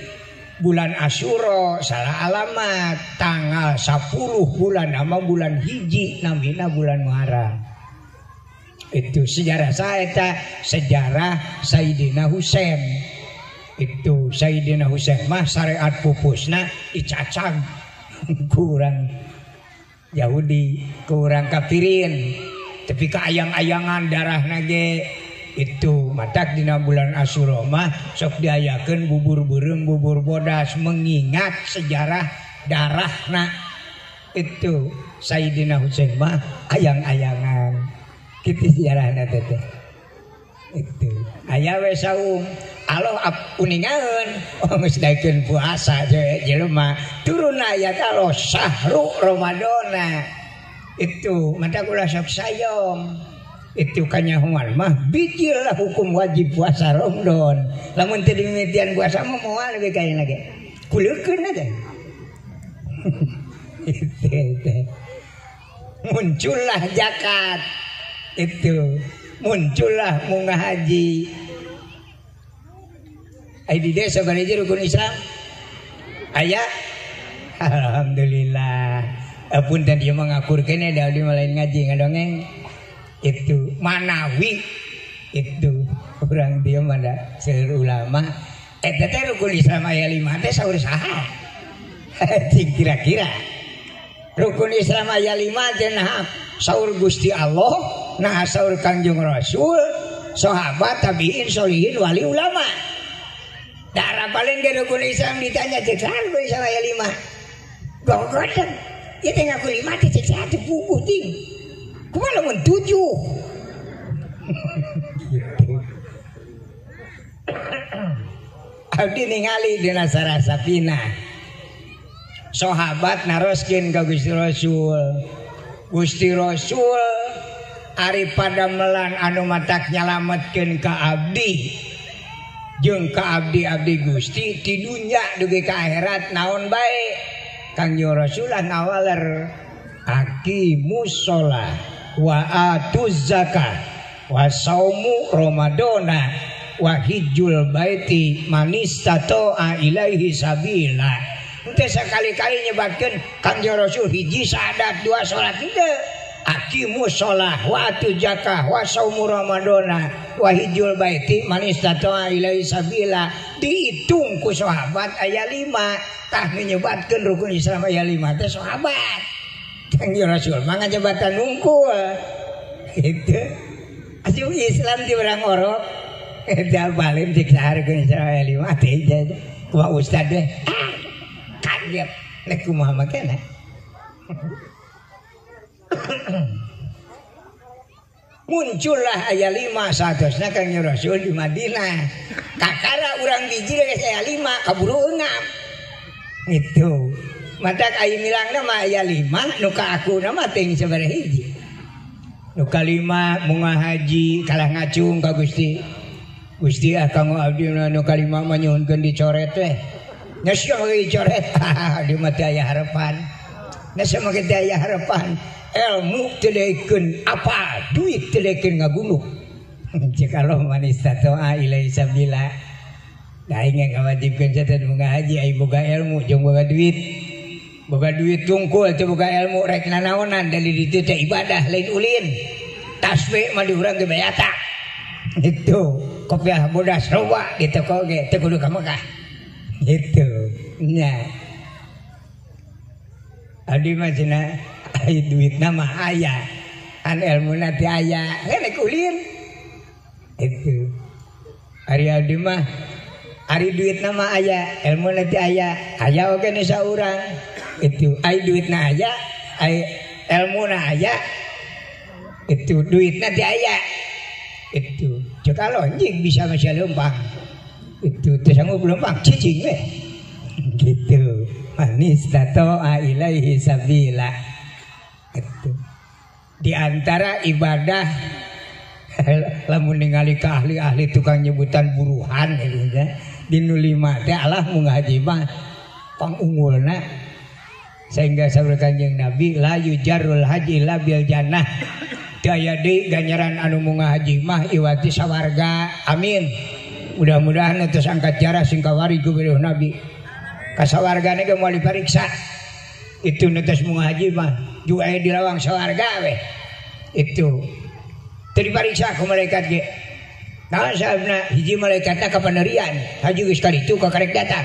bulan Asyura salah alamat tanggal 10 bulan nama bulan hiji namina bulan Muharram. Itu sejarah saya eta sejarah Sayyidina Husain. Itu Sayyidina Husain mah syariat pupusna dicacag kurang Yahudi, kurang kafirin. Tapi keayang-ayangan darah nage itu matak dina bulan Asyura mah sok diayakeun bubur beureum bubur bodas mengingat sejarah darahna itu Sayyidina Husain mah ayang-ayangan. Kitu sejarahna teh. Itu aya we saum Allah uningaeun oh geus daekeun puasa jelema turun ayat Allah sahru Ramadana. Itu matak ulah sok sayong. Itu kanyahoan mah bijil lah hukum wajib puasa Ramadan. Lamun teu dimimitian puasa mah moal we kain lagi. Kuleukeun teh. Itu. Muncullah zakat. Itu muncullah munggah haji. Ai di desa bari rukun Islam. Aya alhamdulillah. Punten ieu mah ngakurkeun da abdi mah lain ngaji ngadongeng. Itu manawi itu urang dieu mah da seueur ulama eta teh rukun Islam aya 5 teh saur saha? Cing kira-kira rukun Islam aya 5 teh nah saur Gusti Allah, nah saur Kangjeng Rasul, sahabat, tabiin, solihin, wali, ulama. Darah paling ge rukun Islam ditanya cek saha rukun Islam aya 5. Gogoten. Ieu teh ngaku 5 teh cek saha teh puguh ting. Kumaha lamun 7? Gitu. Abdi ningali dina Sarah Sapina. Sahabat naroskeun ka Gusti Rasul. Gusti Rasul ari padamelan anu matak nyalametkeun ka abdi. Jeung ka abdi-abdi Gusti ti dunya dugi ka akhirat naon bae? Kangjeng Rasul ngawaler aqimus shalah wa atuz zakah wa saumu ramadana wa hijjul baiti manistata'a ilaihi sabila. Henteu sakali-kali nyebatkeun Kangjeng Rasul hiji sadat dua salat henteu. Aqimus shalah wa atuz zakah wa saumu ramadana wa hijjul baiti manistata'a ilaihi sabila. Dihitung ku sahabat aya 5. Tah nyebatkeun rukun Islam aya 5 teh sahabat. Kangjeng Rasul mah ngajebatan nungkul. Gitu. Asup Islam di urang orok. Eta balik cek saha rukun Islam aya 5 teh. Kumaha ustad teh? Ah, kaget. Nek kumaha makena. Muncullah aya 5 satosna Kangjeng Rasul di Madinah. Kakara urang biji geus aya 5 kaburu eungap. Itu. Matak aya milangna mah aya 5 nu ka akuna mah teuing sabaraha hiji. Nu kalima munggah haji kalah ngacung ka Gusti. Gusti ah kanggo abdi nu kalima mah nyuhunkeun dicoret teh. Nya sia mah dicoret. Di mah teu aya harapan. Nya sia mah teu aya harapan. Ilmu teu daekeun apa, duit teu daekeun ngabunuh. Cek Allah manistata'a ilaihi sabila. Da aing ngawajibkeun teh munggah haji ai boga ilmu jeung boga duit. Boga duit tungkul teu boga ilmu rek nanaonan dari ditu teh ibadah lain ulin. Tasbih mah di urang ge bayata. Itu kopiah bodas loba di toko ge teu kudu ka Mekah. Gitu. Nya. Abdi mah cenah ai duitna mah aya. An elmuna teh aya. Rek ulin. Itu. Ari abdi mah ari duitna mah aya, elmuna teh aya. Aya oge nu saurang. Itu ai duitna aya, ai elmuna aya. Itu duitna teh aya. Itu cek anjing bisa masih lempang. Itu teu sanggup lempang cicing we. Gitu. Manis tatoa ilaihi sabila. Itu. Di antara ibadah lamun ningali ka ahli-ahli tukang nyebutan buruhan gitu nya. Di nu lima teh Allah munggah haji mah pangunggulna sehingga saur Kanjeng Nabi la yujarrul haji illa bil jannah. Teu aya deui ganjaran anu munggah haji mah iwati sawarga. Amin. Mudah-mudahan tos angkat jarah sing kawari ku Nabi. Ka sawargana ge moal dipariksa. Itu nu tos munggah haji mah ju aya di lawang sawarga we. Itu teu dipariksa ku malaikat ge. Naon sababna hiji malaikatna kapanerian, haji geus kaditu kakarek datang.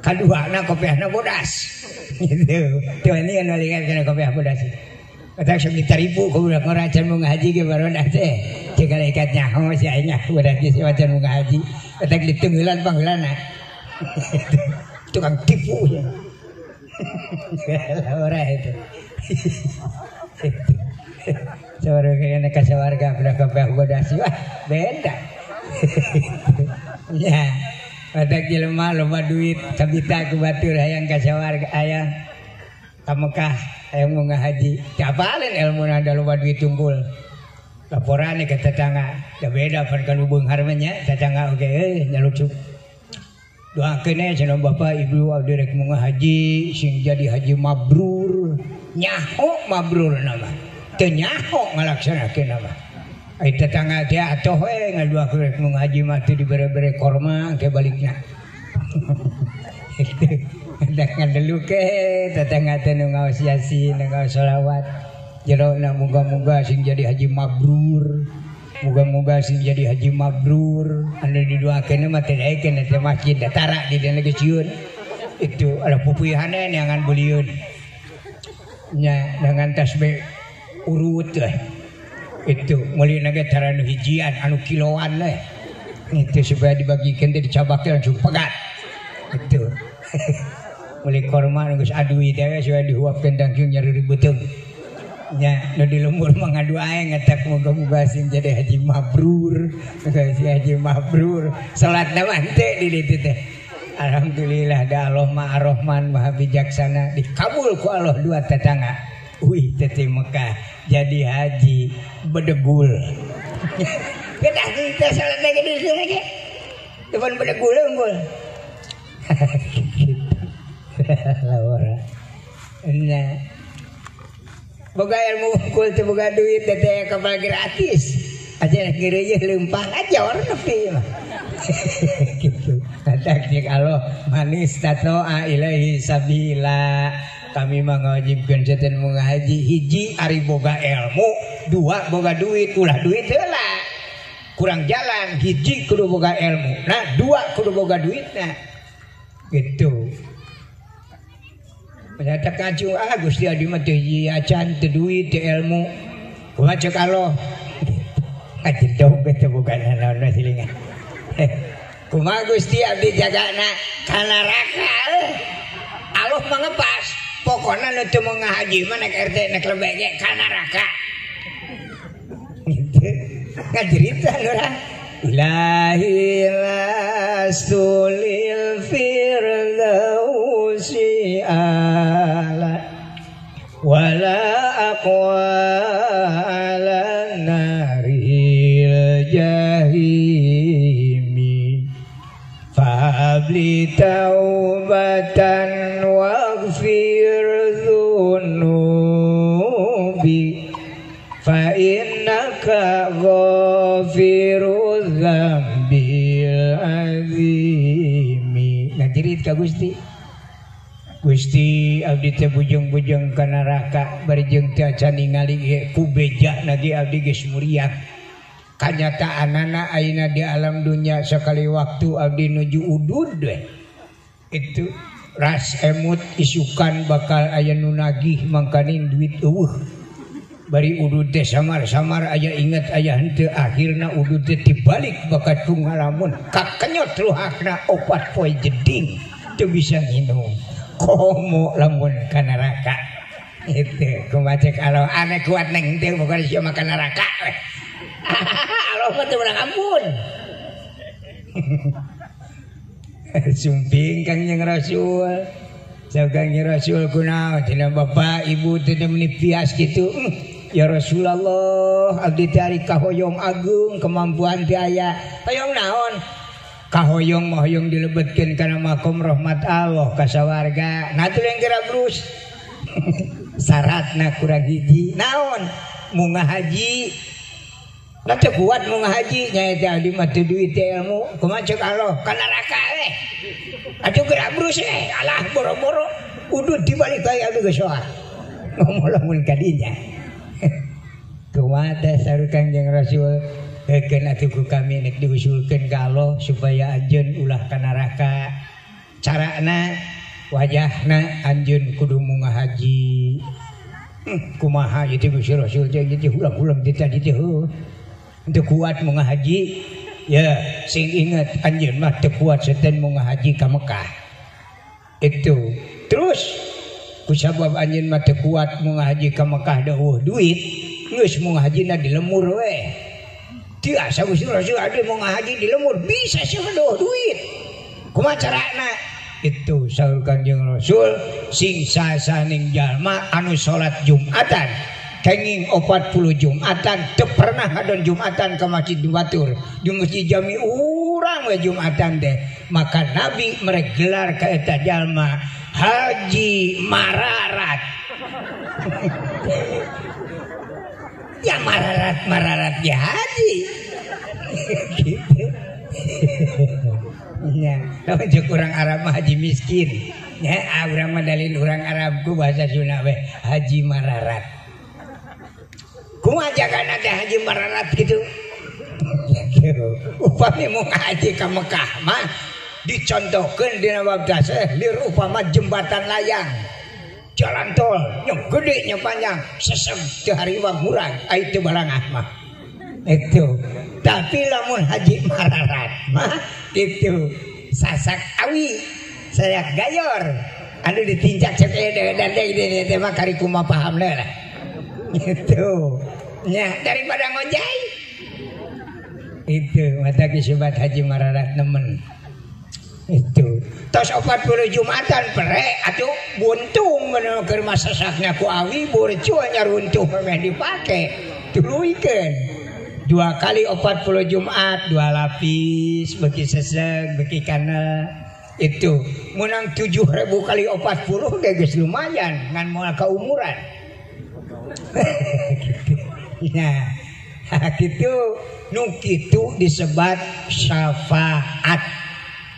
Kaduana kopiahna bodas. Gitu. Teu ini malaikat kana kopiah bodas. Kata sok ditaripu ku budak ngora can munggah haji ge barodas teh. Ceuk malaikat nyaho si aing bodas geus wacan munggah haji. Kata ditunggulan pangheulana. Tukang tipu ya. Ora itu. Sawarga kena ka sawarga budak kopiah bodas wah beda. Ya. Badak jelema loba duit sabita ku batur hayang ka sawarga hayang ka Mekah hayang munggah haji. Capalin ilmuna da loba duit tunggul. Laporane ke tetangga, da beda pan ka nu beunghar mah nya tetangga oge euy nyalucuk. Doakeun we cenah bapak ibu abdi rek munggah haji sing jadi haji mabrur. Nyaho mabrur nama. Teu nyaho ngalaksanakeun nama. Ai tetangga teh atoh we ngaduakeun rek munggah haji mah teu dibere-bere korma engke balikna. Hendak ngadeluk tetangga teh nu ngaos yasin, nu ngaos sholawat. Jerona muga-muga sing jadi haji mabrur. Muga-muga sing jadi haji mabrur. Anu didoakeun mah teh daekeun teh masjid datara di dieu geus sieun. Itu ada pupuyahane neangan bulieun. Nya dengan tasbih urut teh. Itu meuli ge tara nu hijian anu kiloan leh. Itu supaya dibagikan teh dicabak teh langsung pegat. Itu. Meuli korma nu geus adui teh supaya dihuapkeun langsung nyari beuteung. Nya nu di lembur mah ngadu ae ngetak muga-muga sing jadi haji mabrur, muga haji mabrur. Salatna mah henteu di ditu teh. Alhamdulillah da Allah Maha Rahman Maha Bijaksana dikabul ku Allah dua tetangga. Wih teh Mekah jadi haji bedegul. Kedah kita salat lagi di sini ge. Depan bedegul unggul. Lawara. Nah. Boga ilmu unggul teu boga duit teh kapal gratis. Aja geureuy leumpang aja orang nepi mah. Gitu. Kata cek Allah manis tatoa ilaihi sabila. Kami mah ngawajibkeun setan munggah haji hiji ari boga ilmu, dua boga duit, ulah duit heula. Kurang jalan, hiji kudu boga ilmu, nah dua kudu boga duitna. Gitu. Ternyata kacung ah Gusti abdi mah teu hiji acan teu duit teu ilmu. Kumaha cek Allah? Ngajedog teh boga naon silingan. Kumaha Gusti abdi jagana ka neraka. Allah mah ngepas. Pokona nu teu munggah haji mah naik RT naik lebek ge ka neraka. Gitu. Ngajerita urang. Ilahi lastu lil firdausi ala wala aqwa ala naril jahimi fahabli taubatan waghfir dzunubi fa innaka ghafiruz dzambil azimi. Ngajerit ka Gusti. Gusti abdi teh bujeng-bujeng ka neraka bari jeung teu acan ningali ge ku bejana ge abdi geus muriang. Kanyataanana ayeuna di alam dunya sakali waktu abdi nuju udud we. Itu ras emut isukan bakal aya nu nagih mangkaning duit eueuh. Bari udud teh samar-samar aya inget aya henteu akhirna udud teh dibalik bakat ku ngalamun kakenyot ruhakna opat poe jeding teu bisa nginum. Komo lamun ka neraka. Itu kumaha cek Allah aneh kuat neng henteu pokona sia mah ka neraka we. Allah mah teu meunang ampun. Sumping Kangjeng Rasul. Sagang Rasul kunaon cenah bapak ibu teh meuni pias kitu. Ya Rasulullah abdi teh ari kahoyong ageung kemampuan teh aya. Hoyong naon? Kahoyong mah hoyong dilebetkeun kana makom rahmat Allah ka sawarga. Nah atuh yang geura brus. Syaratna kurang hiji. Naon? Munga haji. Nah teu kuat munga haji nya eta abdi mah teu duit teu ilmu. Kumaha ceuk Allah? Ka neraka we. Atuh geura brus we. Alah boro-boro udud dibalik bae abdi geus soa. Ngomong lamun ka dinya. Kumaha teh saur Kangjeng Rasul? Heukeun atuh ku kami nek diusulkeun ka Allah supaya anjeun ulah ka neraka. Carana wajahna anjeun kudu munga haji. Kumaha ieu teh Gusti Rasul teh ieu teh ulang-ulang teh tadi teh heuh. Teu kuat munga haji. Ya, sing inget anjeun mah teu kuat setan munga haji ka Mekah. Itu. Terus kusabab anjeun mah teu kuat munga haji ka Mekah da eueuh duit, geus munga hajina di lemur we. Tiasa Gusti Rasul abdi mau ngahaji di lemur bisa sih mah duit. Kumaha carana? Itu saur Kanjeng Rasul sing sasaning jalma anu salat Jumatan kenging 40 Jumatan teu pernah ngadon Jumatan ka masjid batur di masjid jami urang we Jumatan teh maka Nabi merek gelar ka eta jalma Haji Mararat. Ya mararat mararat ya haji. Gitu. Ya, lamun ceuk urang Arab mah haji miskin. Ya, urang mah dalil urang Arab ku bahasa Sunda we haji mararat. Kumaha jagana teh haji mararat kitu? Upami mun haji ka Mekah mah dicontohkeun dina bab tasih lir upama jembatan layang. Jalan tol yang gede yang panjang sesem teu hariwang murang ai teu balangah mah itu. Tapi lamun haji mararat mah itu sasak awi sayak gayor anu ditincak cek dan teh mah kari kumaha pahamna lah gitu nya daripada ngojay itu mata disebat haji mararat nemen. Itu tos 40 Jumatan pere atuh buntung bener keur masasakna ku awi burcu nya runtuh meh dipake tuluykeun 2 kali 40 Jumat 2 lapis beuki seseg beuki kana itu menang 7.000 kali 40 ge geus lumayan ngan moal kaumuran. Nah kitu nu kitu disebat syafaat.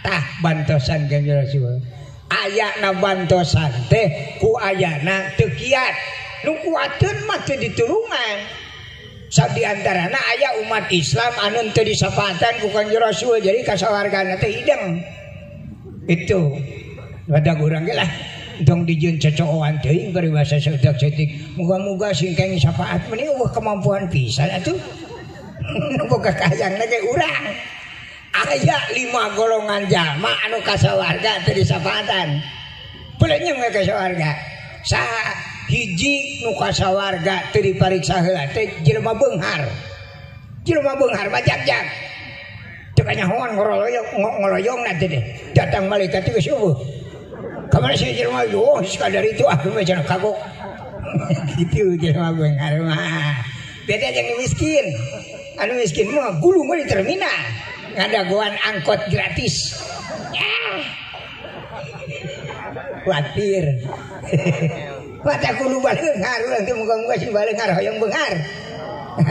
Tah bantosan Kanjeng Rasul ayana bantosan teh ku ayana teu kiat nu kuateun mah teu ditulungan. Sa diantarana aya umat Islam anu teu disafaatan ku Kanjeng Rasul jadi kasawargana teh hideng. Itu badag urang ge lah tong dijieun cocooan teuing paribasa saeutik-saeutik muga-muga sing kenging syafaat meuni eueuh kemampuan pisan atuh. Nu boga kahayangna ge urang. Aya 5 golongan jalma anu kasawarga teu disafaatan. Peulenyeng we kasawarga. Saha hiji nu kasawarga teu dipariksa heula teh jelema beunghar. Jelema beunghar mah jag-jag. Teu kanyahoan ngoroyong na teh. Datang malaikat teh geus eueuh. Ka mana sih jelema oh sakadar itu ah mah cenah kagok. Kitu jelema beunghar mah. Beda jeung miskin. Anu miskin mah gulung we di terminal. Ngadagoan angkot gratis. Ya. Khawatir. Mata kudu baleunghar urang teh muga-muga sing baleunghar hoyong beunghar.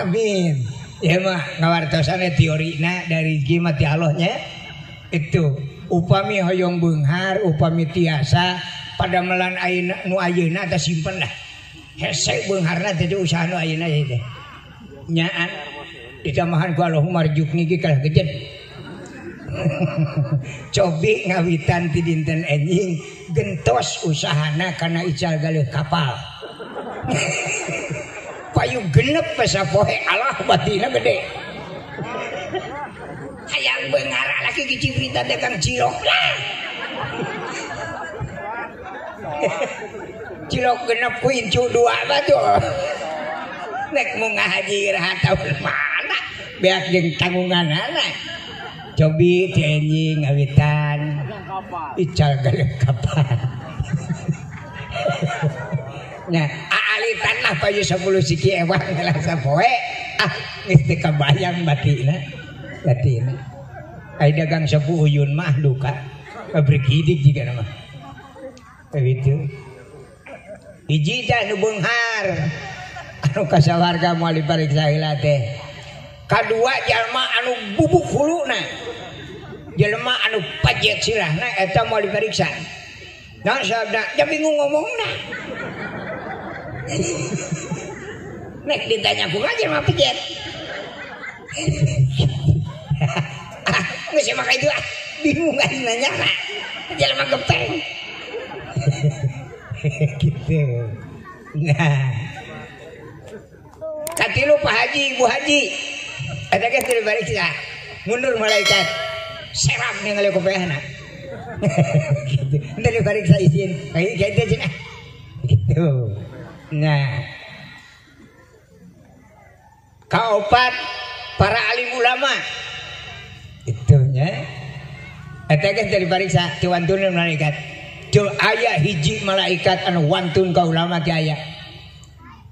Amin. Ya mah ngawartosan teorina dari rezeki mah ti Allah nya. Itu upami hoyong beunghar, upami tiasa pada melan ayeuna nu ayeuna teh simpen lah. Hese beungharna teh usaha nu ayeuna teh. Nyaan ditamahan ku Allahumma rjukni ge kalah gejet. Cobi ngawitan ti dinten enjing gentos usahana kana ical galeuh kapal. Payu genep sapoe Allah batina gede. Hayang beunghar laki kiciprita teh Kang cilok lah. Cilok genep ku incu 2 batu. Nek mau ngahaji raha tahun mana beak jeung tanggunganana. Cobi ti enjing ngawitan ical galeuh kapal. Nya aalitan lah payu 10 siki ewang lah sapoe. Ah geus teu kabayang batina. Batina. Ai dagang sapu uyun mah duka. Pabrik hidik jiga mah. Begitu. Hiji teh nu beunghar. Anu kasawarga moal dipariksa heula teh. Kadua jalma anu bubuk huluna. Jelema anu pajet sirahna eta moal dipariksa. Naon sababna? Ja bingung ngomongna. Nek ditanya kumaha jelema pejet. Ah, geus mah itu ah, bingung aing nanyana. Jelema gepeng. Gitu. Nah. Katilu Pak Haji, Ibu Haji. Eta ge teu dipariksa. Mundur malaikat. Serap ningali kopehna. Gitu. Henteu dipariksa izin. Kayak gitu cenah. Gitu. Nah. Kaopat para alim ulama. Itu nya. Eta ge teu dipariksa, teu wantuneun malaikat. Teu aya hiji malaikat anu wantun ka ulama teu aya.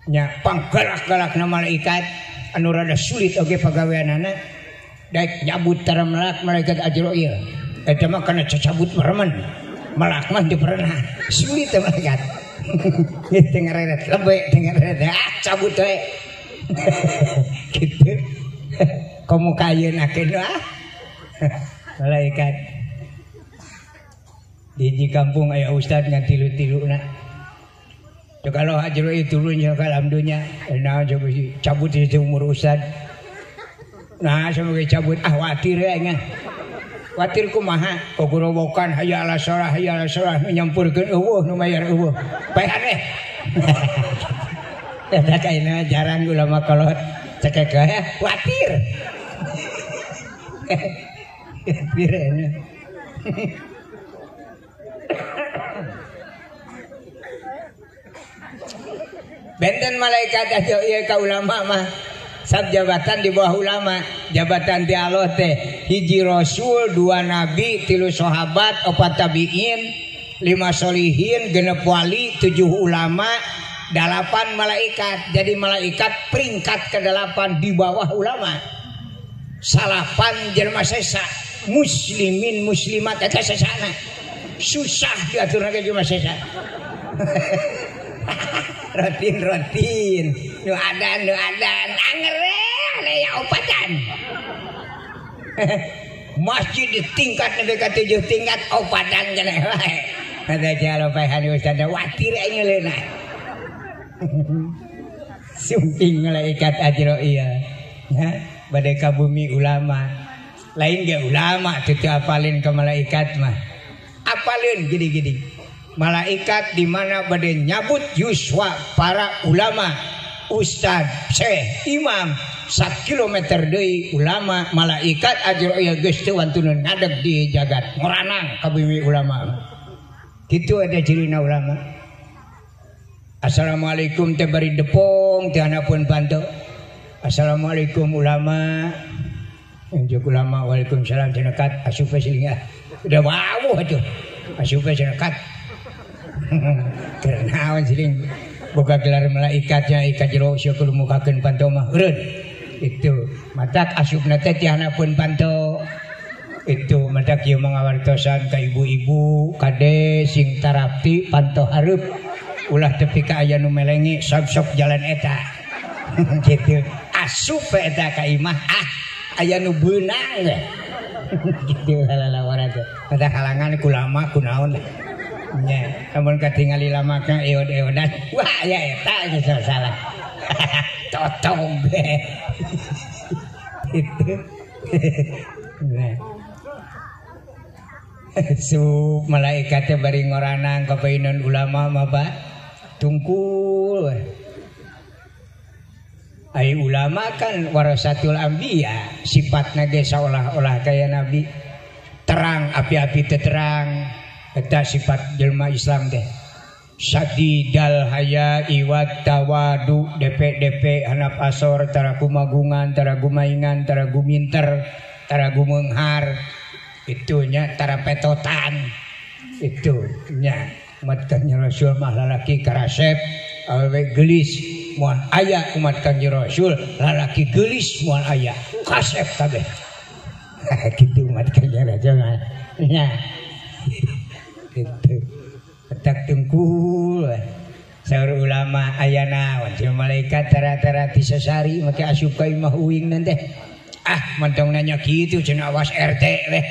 Nya panggalak-galakna malaikat anu rada sulit oge pagaweanana. Daek nyabut tara melak malaikat Ajrail. Eta mah kana cacabut meremen. Melak mah teu pernah. Sulit teh malaikat. Geus teu ngareret lebe teu ngareret. Ah cabut we. Gitu. Komo ka ayeuna keun ah. Malaikat. Di hiji kampung aya ustad ngan tilu-tiluna. Teu kalau Ajrail turun ka alam dunya, naon cabut di umur ustad. Nah, semoga cabut ah watir ya nya. Watir kumaha? Kogorowokan hayya ala shalah nyampurkeun eueuh nu mayar eueuh. Paehan we. Eta kaina jarang ulama kolot cekek we watir. Watir nya. Benten malaikat aja ieu ka ulama mah. Sab jabatan di bawah ulama, jabatan di Allah teh hiji rasul, 2 nabi, 3 sahabat, 4 tabiin, 5 solihin, 6 wali, 7 ulama, 8 malaikat. Jadi malaikat peringkat ke-8 di bawah ulama. 9 jelema sesa, muslimin muslimat eta sesana. Susah diaturna ge jelema sesa. Rotin-rotin, nu adan anger we aya opatan. Masjid di tingkat nepi ka 7 tingkat opatan cenah wae. Ada jalo paehan ustaz watir aing leuna. Sumping malaikat Ajrail. Ya, bade ka bumi ulama. Lain ge ulama teu apalin ka malaikat mah. Apalin gini-gini. Malaikat di mana bade nyabut yuswa para ulama, ustad, syekh, imam, 1 kilometer deui ulama malaikat Ajrail geus teu wantuneun ngadeg di jagat ngoranang ka bumi ulama. Kitu ada cirina ulama. Assalamualaikum teh bari depong teh hanapun panto. Assalamualaikum ulama. Unjuk ulama waalaikumsalam cenah asup we ah. Udah wawuh atuh. Asup we cenah kat. Naon siling boga gelar malaikatnya ika jero sia kudu mukakeun panto mah eureun. Itu matak asupna teh tihanapun panto. Itu matak ieu mangawartosan ka ibu-ibu kade sing tarapti panto hareup ulah tepi ka aya nu melengi sok-sok jalan eta. Gitu. Asup eta ka imah ah aya nu beunang we. Gitu lalawara teh. Matak halangan ku lama ku naon lah. Nya, lamun katingali lama ka eod-eodan, wah ya eta geus salah. Totong be. Itu. Nah. Su malaikat teh bari ngoranang ka painon ulama mah Pak. Tungkul. Ai ulama kan warasatul anbiya, sifatna ge saolah-olah kaya nabi. Terang api-api teh terang. Eta sifat jelma Islam teh. Sadidal haya iwat tawadu DP DP hanap asor tara kumagungan tara gumaingan tara guminter tara gumenghar itunya tara petotan itu nya matkannya Rasul mah lalaki karasep awewe geulis moal aya umat Kangjeng Rasul lalaki geulis moal aya kasep kabeh. Kitu umat Kangjeng Rasul nya. Kitu. Petak tungkul. Saur ulama aya naon cenah malaikat tara-tara ti sasari make asup ka imah uing teh. Ah mantong nanya kitu cenah awas RT weh.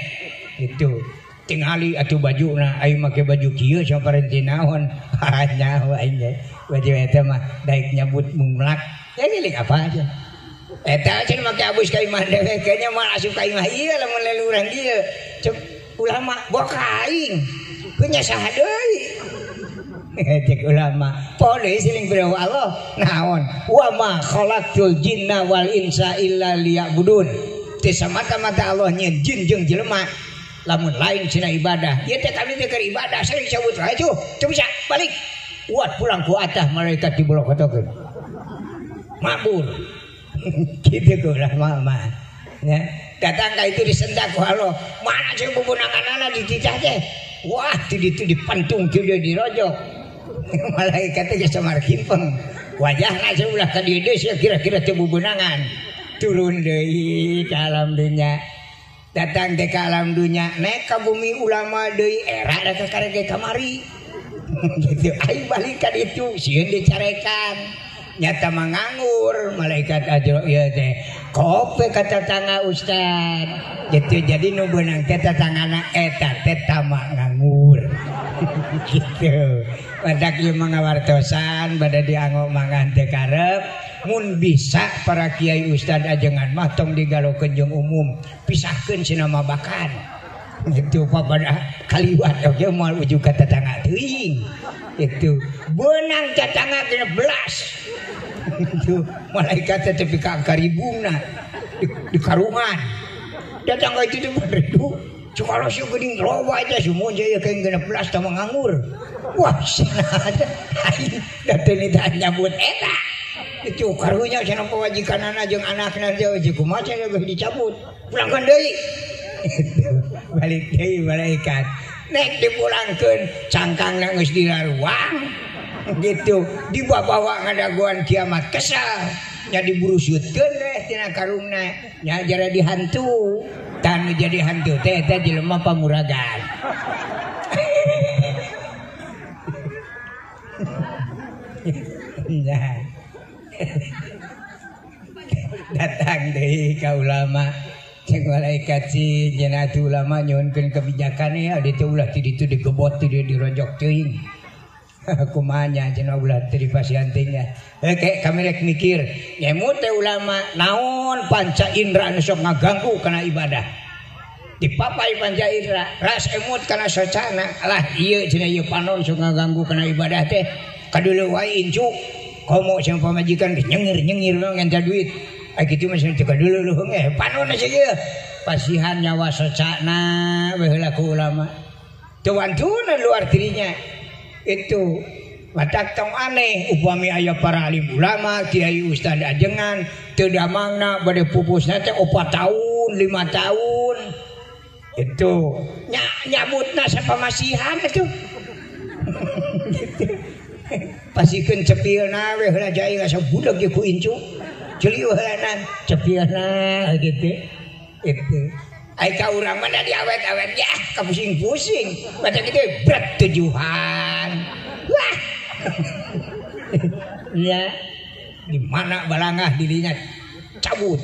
Gitu. Tingali atuh bajuna aing make baju kieu saparenti naon. Nyaho aing ge. Baju eta mah daek nyabut mumlak. Ya giling apa aja. Eta cenah make abus ka imah dewek kayaknya moal asup ka imah ieu lamun lelurang ieu. Cek ulama boka aing. Kunya saha deui. Cek ulama poho siling berahu Allah naon wa ma khalaqtul jinna wal insa illa liya'budun. Teu samata-mata Allah nyieun jin jeung jelema lamun lain cenah ibadah. Ieu teh kami teh keur ibadah sering cabut wae tuh. Teu bisa balik. Uat pulang ku atah malaikat dibolokotokeun. Makbul. Kitu ku ulama mah. Nya datang ka itu disentak ku Allah. Mana sih bubunanganana dititah teh. Wah, di ditu dipantung ti dirojok. Malaikat teh geus samar kimpeng. Wajahna seulah ka dieu deui kira-kira teu bubeunangan. Turun deui ka alam dunya. Datang teh ka alam dunya, naik ka bumi ulama deui era da ka karege kamari. Gitu aing balik ka ditu sieun dicarekan. Nyata manganggur malaikat Azrail teh. Kope ka tetangga ustad. Gitu jadi nu beunang teh tetanggana eta teh tama nganggur. Gitu. Badak ieu mangawartosan bada dianggo mangan teu karep mun bisa para kiai ustad ajengan mah tong digalokeun jeung umum pisahkeun cenah mabakan. Gitu papada kaliwat oge moal ujug ka tetangga teuing. Itu beunang tetangga 16. Itu malaikat teh tepi ka karibungna di karungan. Datang ka itu teh beredu. Cukalo sieu geuning loba aja semua jaya kayak 16 tama nganggur. Wah, cenah aing da teu nyabut eta. Itu karunya cenah pamajikanana jeung anakna teh jeung kumaha cenah geus dicabut. Pulangkeun deui. Balik deui malaikat. Nek dipulangkeun cangkangna geus diraruang. Gitu dibawa ngadaguan kiamat kesal. Nya diburusutkeun deh tina karungna. Nya jara dihantu. Tanu jadi hantu teh eta jelema pamuragan. Nah. Datang deui ka ulama. Cek malaikat si cenah atuh ulama nyuhunkeun kebijakan ya ditu ulah ti ditu digebot ti dieu dirojok teuing. Kumaha nya cenah ulah teu dipasihan teuing nya. Heuh kami rek mikir, nyemut teh ulama naon panca indra anu sok ngaganggu kana ibadah. Dipapai panca indra, ras emut kana socana. Lah ieu cenah ieu panon sok ngaganggu kana ibadah teh. Kadeuleu wae incu komo cenah pamajikan geus nyengir-nyengir ngenta duit. Ai kitu mah cenah teu kadeuleu leuheung panon sia ieu. Pasihan nyawa socana we heula ku ulama. Teu wantuna luar dirinya. Itu batak tong aneh upami aya para alim ulama kiai ustad ajengan teu damangna bade pupusna teh 4 tahun 5 tahun itu nya nyabutna sapamasihan atuh. Gitu pasikeun cepilna we heula jai asa budak ge ku incu ceuli heulanan cepilna gitu. Itu ai ka urang mah diawet-awet ya kapusing-pusing baca kitu berat tujuhan. Wah. Ya di mana balangah dirinya cabut.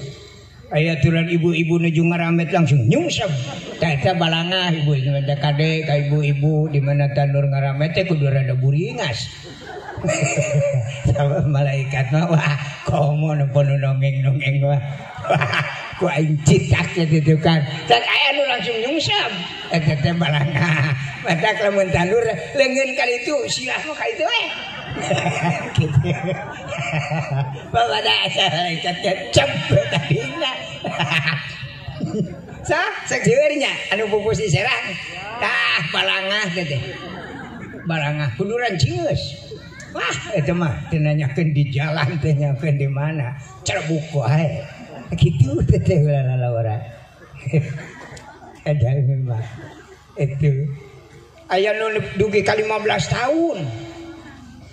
Aya aturan ibu-ibu nuju ngaramet langsung nyungsep. Tah eta balangah ibu da kade ka ibu-ibu di mana tandur ngaramet teh kudu rada buringas. Sama malaikat mah wah komo nempo nu nongeng-nongeng wah. Wah ku aing citak kitu kan. Tak aya nu langsung nyungsep. Eta teh balangah. Badak lamun tandur leungeun kali itu silah mah ka itu we. Gitu. Bapak malaikat cep tadina. Sa seueur nya anu pupus di Serang. Tah balangah teh. Balangah kuduran cieus. Wah eta mah teu nanyakeun di jalan teh nyakeun di mana. Cerbuk wae. Kitu teh ulah lalawara. Ada mah. Itu aya nu dugi ka 15 tahun.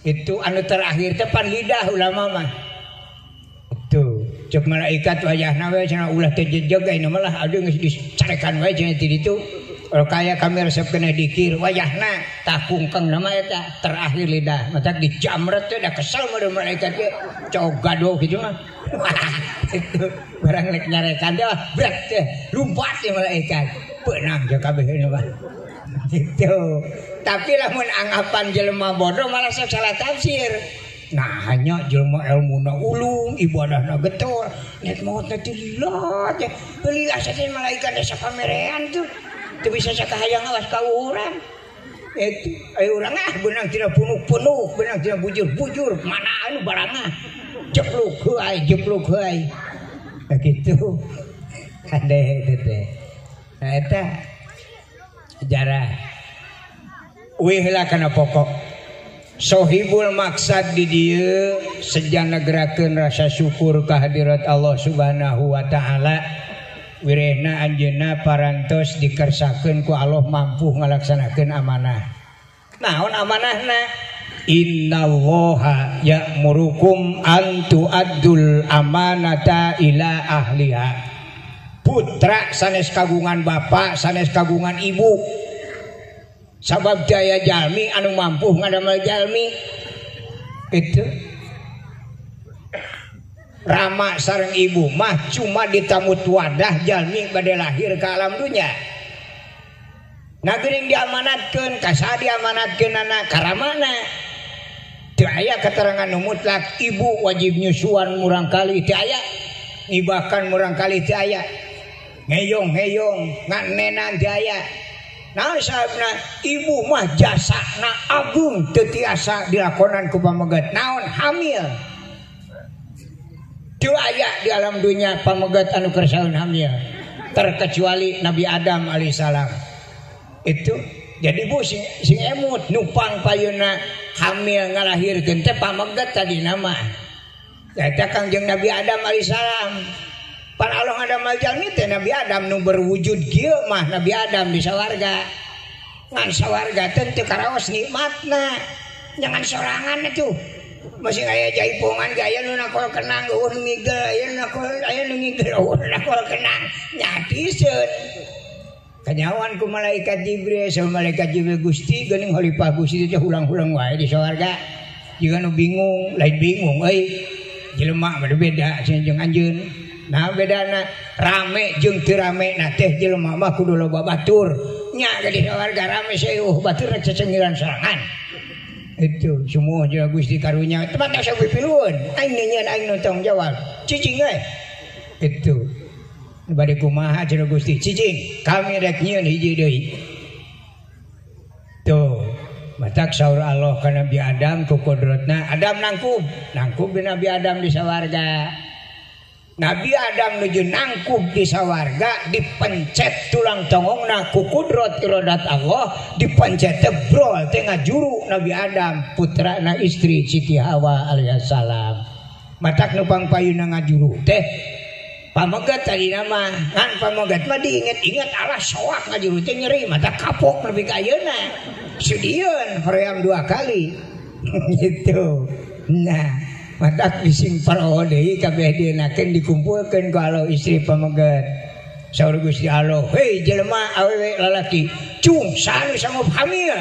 Itu anu terakhir teh pan lidah ulama mah. Tuh, cek malaikat wayahna we cenah ulah teh jejeg ayeuna mah lah aduh geus dicarekan we cenah ti ditu. Kalau kaya kami resep kena dikir wayahna tah kungkeng nama eta terakhir lidah. Matak dijamret teh da kesel mah malaikat ge cok gaduh kitu mah. Itu barang rek nyarekan teh berat teh lumpat teh malaikat. Peunang jeung kabeh mah. Gitu. Tapi lamun anggapan jelema bodoh malah sok salah tafsir. Nah hanya jelema ilmuna ulung, ibadahna getol, net maot teh lila teh. Lila saja malaikat teh sapamerean tuh. Teu bisa sakahayang awas ka urang. Itu ayo urang ah beunang tina punuk-punuk, beunang tina bujur-bujur, mana anu barangna. Jepluk heuay, jepluk heuay. Nah kitu. Kade teh. Nah eta sejarah. Wih lah kana pokok. Sohibul maksad di dieu sejana gerakeun rasa syukur kehadirat Allah Subhanahu wa taala. Wirehna anjeunna parantos dikersakeun ku Allah mampu ngalaksanakeun amanah. Naon amanahna? Innallaha ya'murukum an tu'addul amanata ila ahliha. Putra sanes kagungan bapak, sanes kagungan ibu. Sabab daya jalmi anu mampu ngadamel jalmi. Itu Rama sareng ibu mah cuma ditamut wadah jalmi bade lahir ke alam dunya. Nah geuning diamanatkeun, ka saha diamanatkeun anak ka ramana. Teu aya keterangan nu mutlak ibu wajib nyusuan murangkali teu aya, ngibakan murangkali teu aya. Ngeyong-ngeyong, nganenan teu aya. Nah sababna ibu mah jasana agung teu tiasa dilakonan ku pamegat. Naon hamil. Teu aya di alam dunia pamegat anu kersaeun hamil terkecuali Nabi Adam alaihissalam. Itu jadi bu sing emut nupang payuna hamil ngalahirkeun teh pamegat tadi nama. Eta Kangjeng Nabi Adam alaihissalam. Pan Allah ngadamel jalmi teh Nabi Adam nu berwujud kieu mah Nabi Adam di sawarga. Ngan sawarga teh teu karaos nikmatna. Jangan sorangan atuh. Masih aya jaipongan ge aya nu nakol kenang eueuh nu ngigel aya nu nakol aya nu ngigel eueuh nu nakol kenang nyatiseun. Kanyawan ku malaikat Jibril, sama malaikat Jibril Gusti geuning khalifah Gusti teh hulang-hulang wae di sawarga. Jiga nu bingung, lain bingung euy. Jelema mah beda jeung anjeun. Nah bedana rame jeung teu rame na teh jelema mah kudu loba batur. Nya ge di sawarga rame seueuh batur rek cecengiran sorangan. Itu semua jeung Gusti karunya tempat teh sok pipilueun aing nyeun aing nu tanggung jawab cicing we. Itu bade kumaha cenah Gusti cicing kami rek nyieun hiji deui. Tuh matak saur Allah ka Nabi Adam ku kodrotna Adam nangkub nangkub Nabi Adam di sawarga. Nabi Adam nuju nangkub di sawarga dipencet tulang tongongna ku kudrot irodat Allah dipencet tebrol teh ngajuru Nabi Adam putrana istri Siti Hawa alaihissalam. Matak nu pangpayuna ngajuru teh pamegat tadi nama ngan pamegat mah diinget-inget Allah soak ngajuru teh nyeri matak kapok nepi ka ayeuna sudieun hoream dua kali gitu. Nah matak bising paroho deui kabeh dienakeun dikumpulkeun ku Allah istri pamegat. Saur Gusti Allah, "Hei jelema awewe lalaki, cung saha nu sanggup hamil?"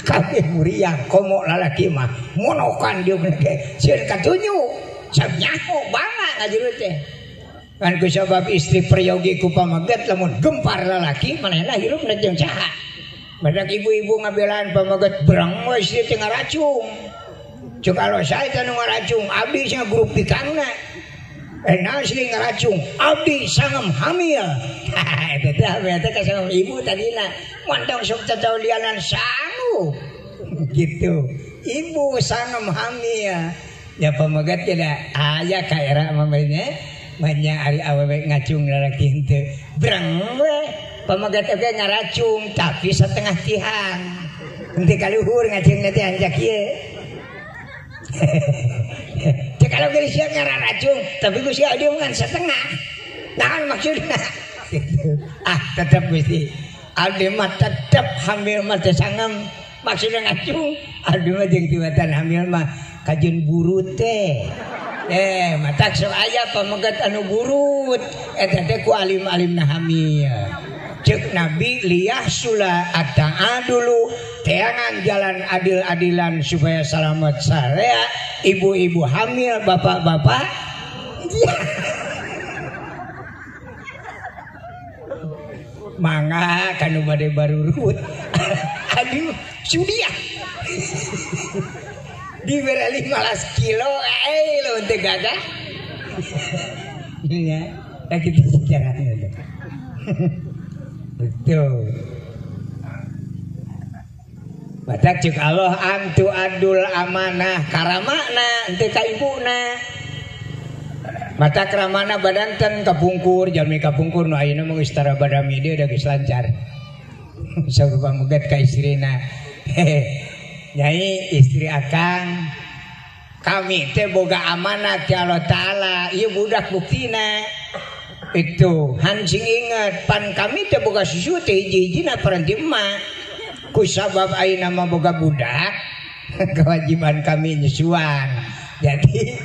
Kabeh muriang komo lalaki mah monokan dieu ge sieun katunyu. Sanyaho bangga ngajuru teh. Kan ku sabab istri peryogi ku pamegat lamun gempar lalaki manehna hirupna jeung saha. Badak ibu-ibu ngabelaan pamegat berang we istri teh ngaracung. Cuk kalau saya teh nu ngaracung abdi cenah grup pikangna. Naon sih ngaracung abdi sangem hamil. Eta teh eta ka sangem ibu tadina. Mantong sok tataulianan sanggup. Gitu. Ibu sangem hamil. Ya pamegat tidak aya ka era mah nya. Manya ari awewe ngacung lalaki henteu. Breng we pamegat oge ngaracung tapi setengah tihang. Henteu kaluhur ngacungna teh anjak ieu. Cek kalau geus sia ngararacung tapi Gusti Allah ngan setengah. Naon maksudna? Ah tetep Gusti. Abdi mah tetep hamil mah teu sangem. Maksudna ngacung abdi mah jeung tiwatan hamil mah kajeun burut teh. Matak sok aya pamegat anu burut eta teh ku alim-alimna hamil. Cek Nabi liyah sula dulu teangan jalan adil-adilan supaya selamat sarea ibu-ibu hamil bapak-bapak. Mangga kanu bade barurut. Aduh sudiah. Dibere 15 kilo lo teu gagah. Nya, tah kitu sejarahna teh. Betul. Batak cek Allah antu adul amanah karamana henteu ka ibuna. Mata keramana badanten kapungkur jalmi kapungkur nu ayeuna mah geus tara badami deui da geus lancar. Saur pamegat ka istrina. Nyai istri akang kami teh boga amanat ya Allah Ta'ala ieu budak buktina. Itu hansing inget pan kami teh boga susu teh hiji-hijina paranti emak. Ku sabab ayeuna mah boga budak kewajiban kami nyusuan. Jadi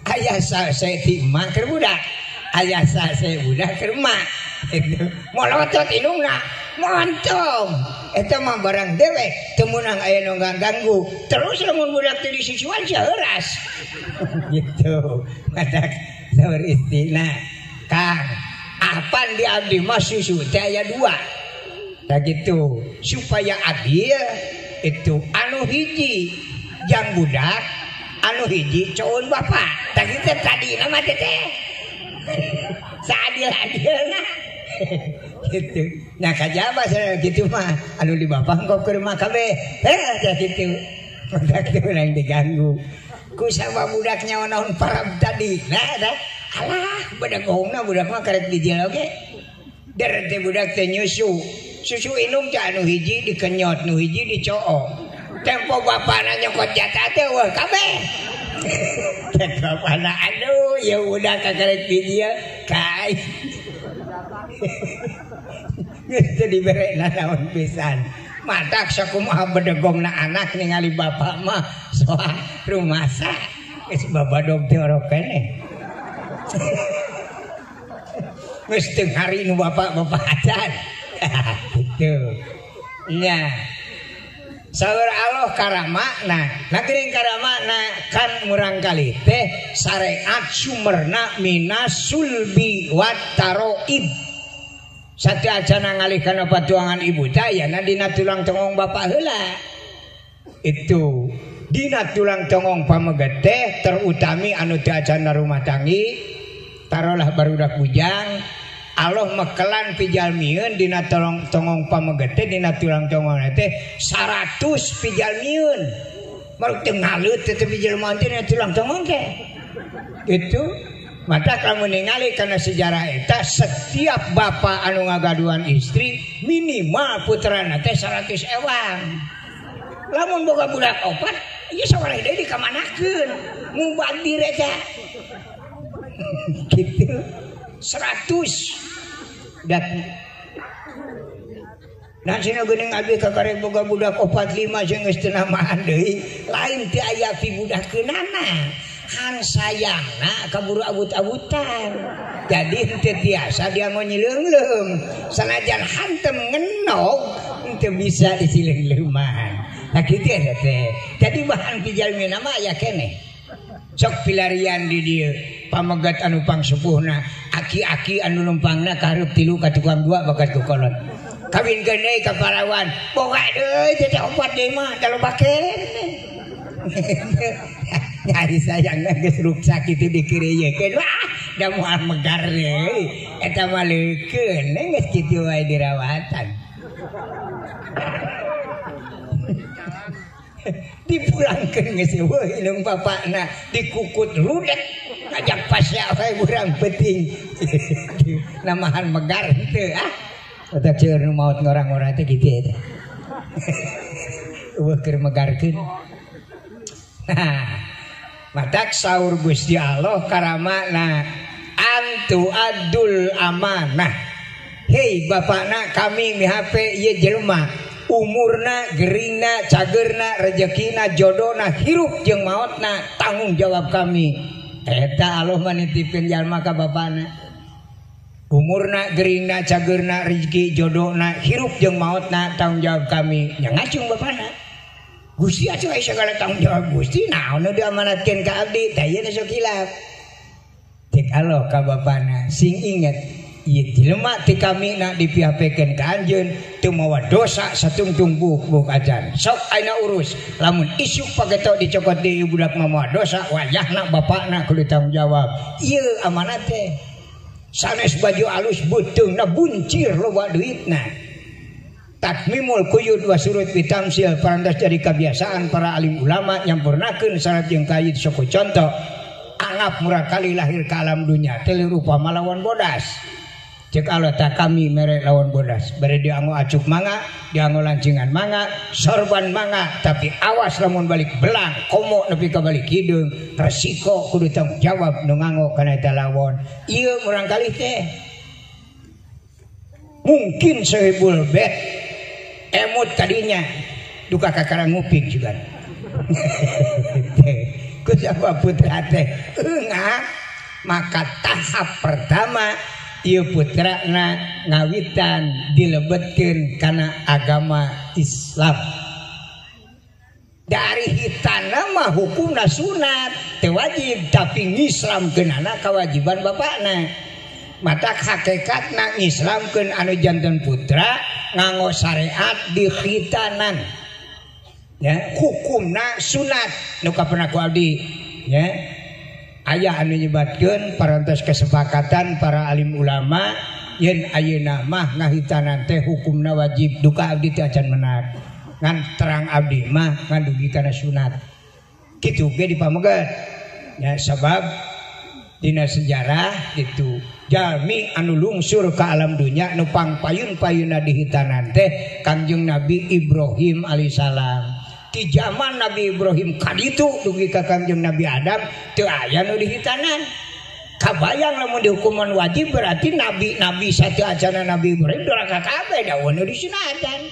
ayah saya ti emak keur budak, ayah saya budak keur emak. Itu molotot indungna montong eta mah barang dewek teu meunang aya nu ganggu terus lamun budak teh disusuan sia heuras. Gitu matak saur istina Kang apan di abdi mah susu teh aya dua. Tah gitu supaya adil itu anu hiji jang budak anu hiji coun bapak. Tah kitu tadi nama teh saadil-adilna gitu. Nah kajaba gitu mah anu di bapak engkau ke rumah kabeh. Tah kitu. Budak teh urang diganggu. Ku sama budaknya naon parab tadi. Nah dah alah bedegongna budak mah karek dijel oge. Der teh budak teh nyusu. Susu inum teh anu hiji dikenyot, nu hiji dicook. Tempo bapana nyokot jatah teh wah kabeh. Cek bapana aduh ya udah kakarek dijel kai. Geus teu dibere naon pisan. Matak sakumaha bedegongna anak ningali bapak mah soa rumasa. Geus babadog teh orok keneh. Geus teu hari nu bapak-bapak acan. Gitu. Nya. Saur Allah karamakna, nagering karamakna kan murang kali teh syariat sumerna minas sulbi wat taroib. Satya acana ngalih kana patuangan ibu teh ayana dina tulang tongong bapak heula. Itu dina tulang tongong pameget teh terutami anu teu acana rumah tanggi tarolah barudak bujang Allah mekelan pijalmieun dina tolong tongong pameget teh dina tulang tongong teh 100 pijalmieun. Maruk teu ngaleut teh pijalmieun teh dina tulang tongong teh. Itu maka kamu ningali karena sejarah eta setiap bapak anu ngagaduhan istri minimal putrana teh 100 ewang. Lamun boga budak opat ieu sawareh deui dikamanakeun mubadir eta. Gitu. 100 dat. Dan sina geuning abdi kakarek boga budak 4 5 jeung geus teu namaan deui lain teu aya pibudakeunana. Han sayangna kaburu abut-abutan. Jadi henteu tiasa dia ngonyileungleung. Sanajan hantem ngenog henteu bisa disileung-leuman. Nah kitu eta teh. Jadi bahan pijalmina mah aya keneh. Sok pilarian di dieu pamegat anu pangsepuhna, aki-aki anu numpangna kahareup tilu ka tukang dua bakat ku kolot. Kawinkeun deui ka parawan. Boga deui teh opat deui mah taloba keneh. Nyari sayangna geus ruksak kitu dikiriekeun wah da moal megar deui eta mah leukeun geus kitu wae dirawatan. Dipulangkeun geus eueuh indung bapakna dikukut rudet ngajak pasea wae urang peuting. Namahan megar henteu ah. Otak seueur nu maot ngorang-ngorang teh kitu eta. Eueuh keur megarkeun. Nah, matak saur Gusti Allah karamana antu adul amanah. Hei bapakna kami mihape ieu jelema Umurna, geringna, cagerna, rejekina, jodona, hirup jeung maotna tanggung jawab kami. Eta Allah manitipkeun jalma ka bapana. Umurna, geringna, cagerna, rezeki, jodona, hirup jeung maotna tanggung jawab kami. Nya ngacung bapana. Gusti atuh aya sagala tanggung jawab Gusti, naon nu diamanatkeun ka abdi? Tah ieu sok hilap. Cek Allah ka bapana, sing inget ieu jelema ti kami na dipihapekeun ka anjeun teu mawa dosa satungtung buuk-buuk acan. Sok ayeuna urus, lamun isuk pageto dicokot deui budak mah mawa dosa, wayahna bapakna kudu tanggung jawab. Ieu amanat teh. Sanes baju alus beuteungna buncir loba duitna. Tatmimul kuyud wa surut bitamsil parantos jadi kebiasaan para alim ulama nyampurnakeun syarat jeung kayid sok contoh. Anggap murah kali lahir ke alam dunia teh rupa malawan bodas. Cek Allah tak kami mere lawan bodas. Bere dianggo acuk mangga, dianggo lancingan mangga, sorban mangga, tapi awas lamun balik belang, komo nepi ka balik hideung, resiko kudu tanggung jawab nu nganggo kana eta lawon. Ieu murang kali teh. Mungkin sahibul bait emut tadinya duka kakara nguping juga. Ku siapa putra teh eungah, maka tahap pertama ieu putrana ngawitan dilebetkeun kana agama Islam. Dari hitana mah hukumna sunat, teu wajib, tapi ngislamkeunana kewajiban bapakna. Mata hakikatna ngislamkeun anu janten putra nganggo syariat di khitanan. Ya, hukumna sunat nu kapenah ku abdi, ya. Aya anu nyebatkeun parantos kesepakatan para alim ulama yen ayeuna mah ngahitanan teh hukumna wajib, duka abdi teh acan menak. Ngan terang abdi mah ngan dugi kana sunat. Kitu ge dipameget. Ya sabab dina sejarah gitu jalmi anu lungsur ka alam dunya nu pangpayun-payunna dihitanan teh Kangjeng Nabi Ibrahim alaihissalam. Di zaman Nabi Ibrahim kaditu dugi ka Kangjeng Nabi Adam teu aya nu dihitanan. Kabayang lamun dihukuman wajib berarti nabi-nabi sateu acana Nabi Ibrahim doraka kabeh da nu disunatan.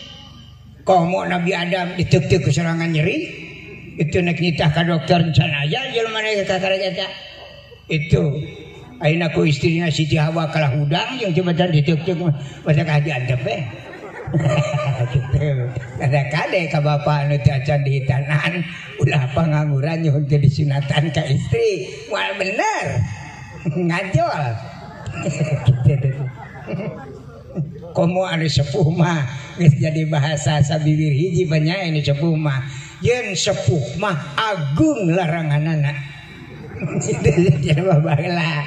Komo Nabi Adam diteuk-teuk ku sorangan nyeri itu nek nitah ka dokter can aya jelema ka eta. Itu ayeuna ku istrina Siti Hawa kalah hudang jeung jembatan diteuk-teuk masa ka diantep we. Gitu. Ada kade ka bapak anu teu acan dihitanan ulah pangangguran nyuhunkeun disunatan ka istri. Moal bener. Ngajol. Gitu. Komo anu sepuh mah geus jadi bahasa sabibir hiji banyak anu sepuh mah. Yen sepuh mah agung laranganana. Gitu jadi baheula.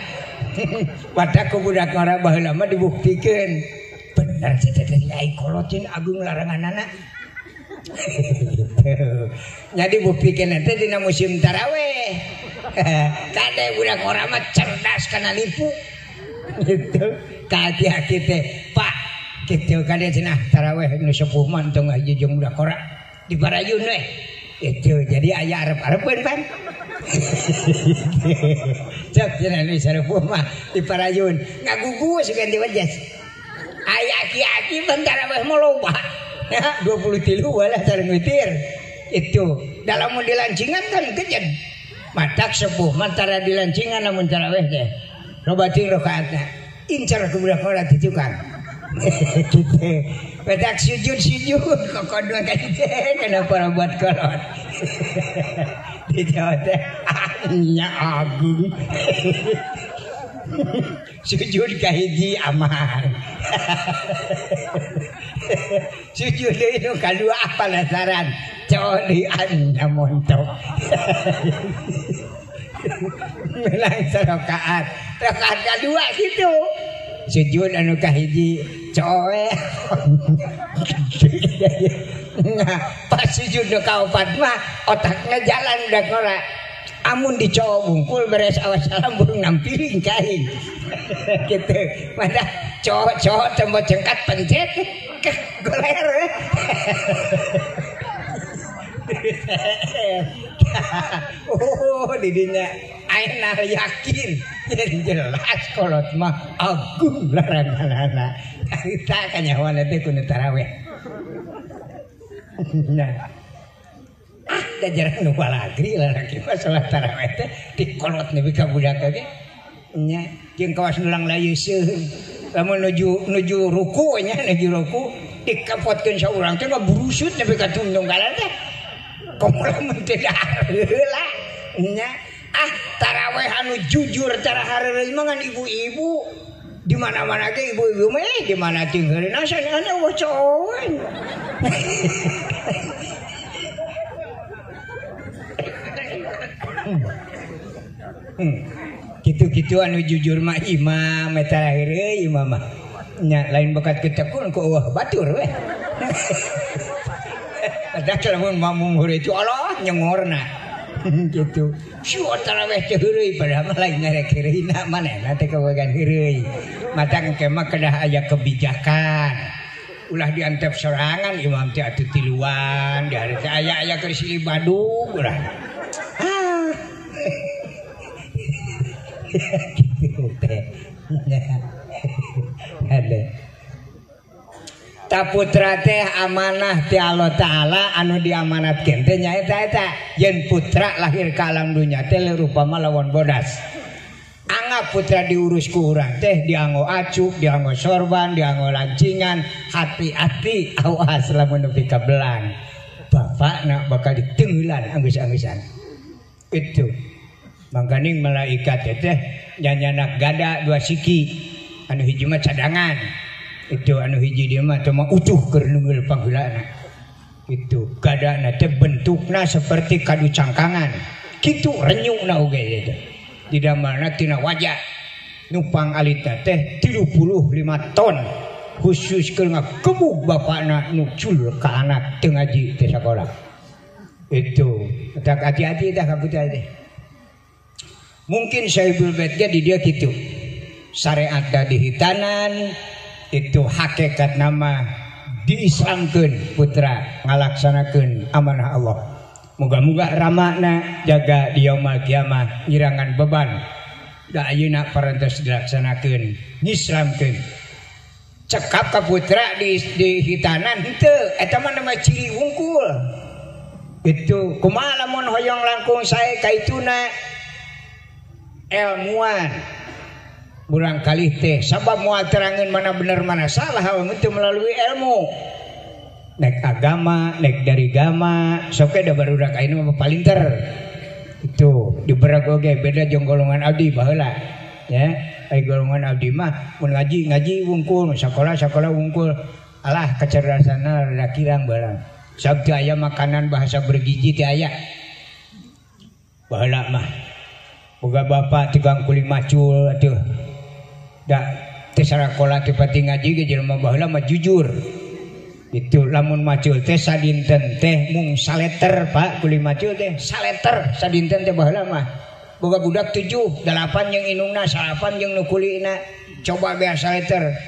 Pada ku budak ngora baheula mah dibuktikeun. Bener teh ai kolotin agung laranganana. Gitu. Nya dibuktikeun teh dina musim taraweh. Kade budak ngora mah cerdas kana nipu. Gitu. Ka aki-aki teh, Pak, kitu kade cenah taraweh nu sepuh mah tong hiji jeung budak ngora di parayun we. Itu jadi aya arep-arepeun pan. Cek cenah nu sepuh mah di parayun ngagugus ganti wajas. Aya aki-aki ban taraweh mah loba. Ya 23 walah sareng witir. Itu dalam mun dilancingan kan kejen. Matak sepuh mah tara dilancingan lamun taraweh teh. Loba teuing rakaatna. Incer ku budak ngora di tukang. Gitu. Petak sujud-sujud kokodon ka dieu kenapa buat kolot. Di Jawa teh nya agung. Sujud ka hiji aman. Sujud deui nu kadua penasaran. Cowok deui anya montok. Menang sarakaat. Rakaat kadua gitu. Sujud anu kahiji coe. Nah, pas sujud nu kaopat mah otakna jalan udah ngora. Amun dicowok bungkul beres awas salam burung nampiring kain. Gitu. Mana cowok-cowok tembok cengkat pencet ke goler. Oh, didinya aina yakin jadi jelas kolot mah agung laranganana. Harita kanyahoan teh kudu taraweh. Nah. Ah, da jarang nu balagri lalaki mah salat tarawih teh dikolot nepi ka budak ge. Nya, jeung kawas nulang layeuseun. Lamun nuju ruku nya, nuju ruku dikapotkeun saurang teh ngaburusut nepi ka tungtungkalan teh. Komo lamun teh dahar heula. Nya, ah tarawih anu jujur cara hareureuy mah ngan ibu-ibu. Di mana-mana ge ibu-ibu mah di mana tinggalin asa ana wah cowen. Gitu-gitu anu jujur mah imam eta heureuy imam mah. Nya lain bekat ketekun ku eueuh batur weh. Ada lamun makmum heureuy itu Allah nyengorna. Gitu. Syukur tarawih teh heureuy padahal mah lain ngarek heureuyna manehna teh kabogan heureuy. Matang engke mah kedah aya kebijakan. Ulah diantep sorangan imam teh atuh tiluan, di hari teh aya-aya keur silih badug ulah. Ah. Gitu teh. Ada. Ta putra teh amanah ti Allah Ta'ala anu diamanatkeun teh nyaeta eta yen putra lahir ka alam dunya teh rupama lawan bodas. Anggap putra diurus ku urang teh dianggo acuk, dianggo sorban, dianggo lancingan, hati-hati awas lamun nepi ka belang. Bapakna bakal ditenggelan anggeus-angeusan. Itu. Mangkaning malaikat teh nyanyanak gada dua siki anu hiji mah cadangan. Itu anu hiji dia mah teu mah utuh keur nunggul pangheulana. Itu gadana teh bentukna seperti kadu cangkangan. Kitu renyukna oge teh. Didamelna tina wajah. Nupang alitna teh 35 ton. Khusus keur ngagebug bapakna nu cul ka anak teu ngaji teh sakola. Itu tak hati-hati tah ka putra teh. Mungkin Sahibul Bait ge di dia kitu. Syariat da dihitanan itu hakikat nama diislamkeun putra ngalaksanakeun amanah Allah. Moga-moga ramana jaga di yaumul kiamah ngirangan beban. Da ayeuna parantos dilaksanakeun, ngislamkeun. Cekap ka putra di hitanan henteu, eta mah nama ciri wungkul. Itu kumaha lamun hoyong langkung sae kaituna ilmuwan. Murang kali teh sabab moal terangeun mana bener mana salah itu melalui ilmu. Nek agama, nek dari gama, sok da barudak ayeuna mah palinter. Itu diberag oge beda jeung golongan abdi baheula. Ya, ai golongan abdi mah mun ngaji ngaji wungkul, sakola sakola wungkul. Alah kecerdasanna rada kirang barang. Sabab teu aya makanan bahasa bergizi teu aya. Baheula mah boga bapak tukang kuling macul atuh. Da teu sarakola teu pati ngaji ge jelema baheula mah jujur. Itu lamun macul teh sadinten teh mung saleter Pak kuling macul teh saleter sadinten teh baheula mah. Boga budak 7, 8 jeung indungna, 9 jeung nu kulina. Coba beas saleter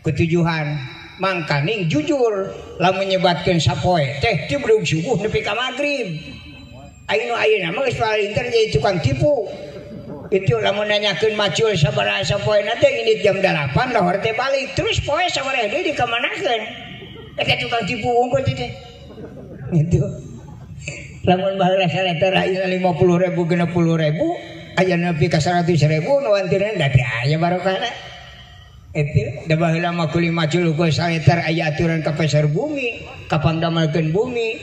ketujuhan. Mangkaning jujur lamun nyebatkeun sapoe teh ti belum subuh nepi ka magrib. Ayeuna ayeuna mah geus palinter jadi tukang tipu. Itu lamun nanyakeun macul sabaraha sapoena teh indit jam 8 lohor teh balik terus poe sabaraha deui dikamanakeun. Eta tukang tipu wungkul teh. Gitu. Lamun baheula saleter ayeuna 50.000 60.000 aya nepi ka 100.000 nu anteurna da teu aya barokahna. Itu da baheula mah kuli macul ukur saleter aya aturan ka pasar bumi, ka pangdamelkeun bumi.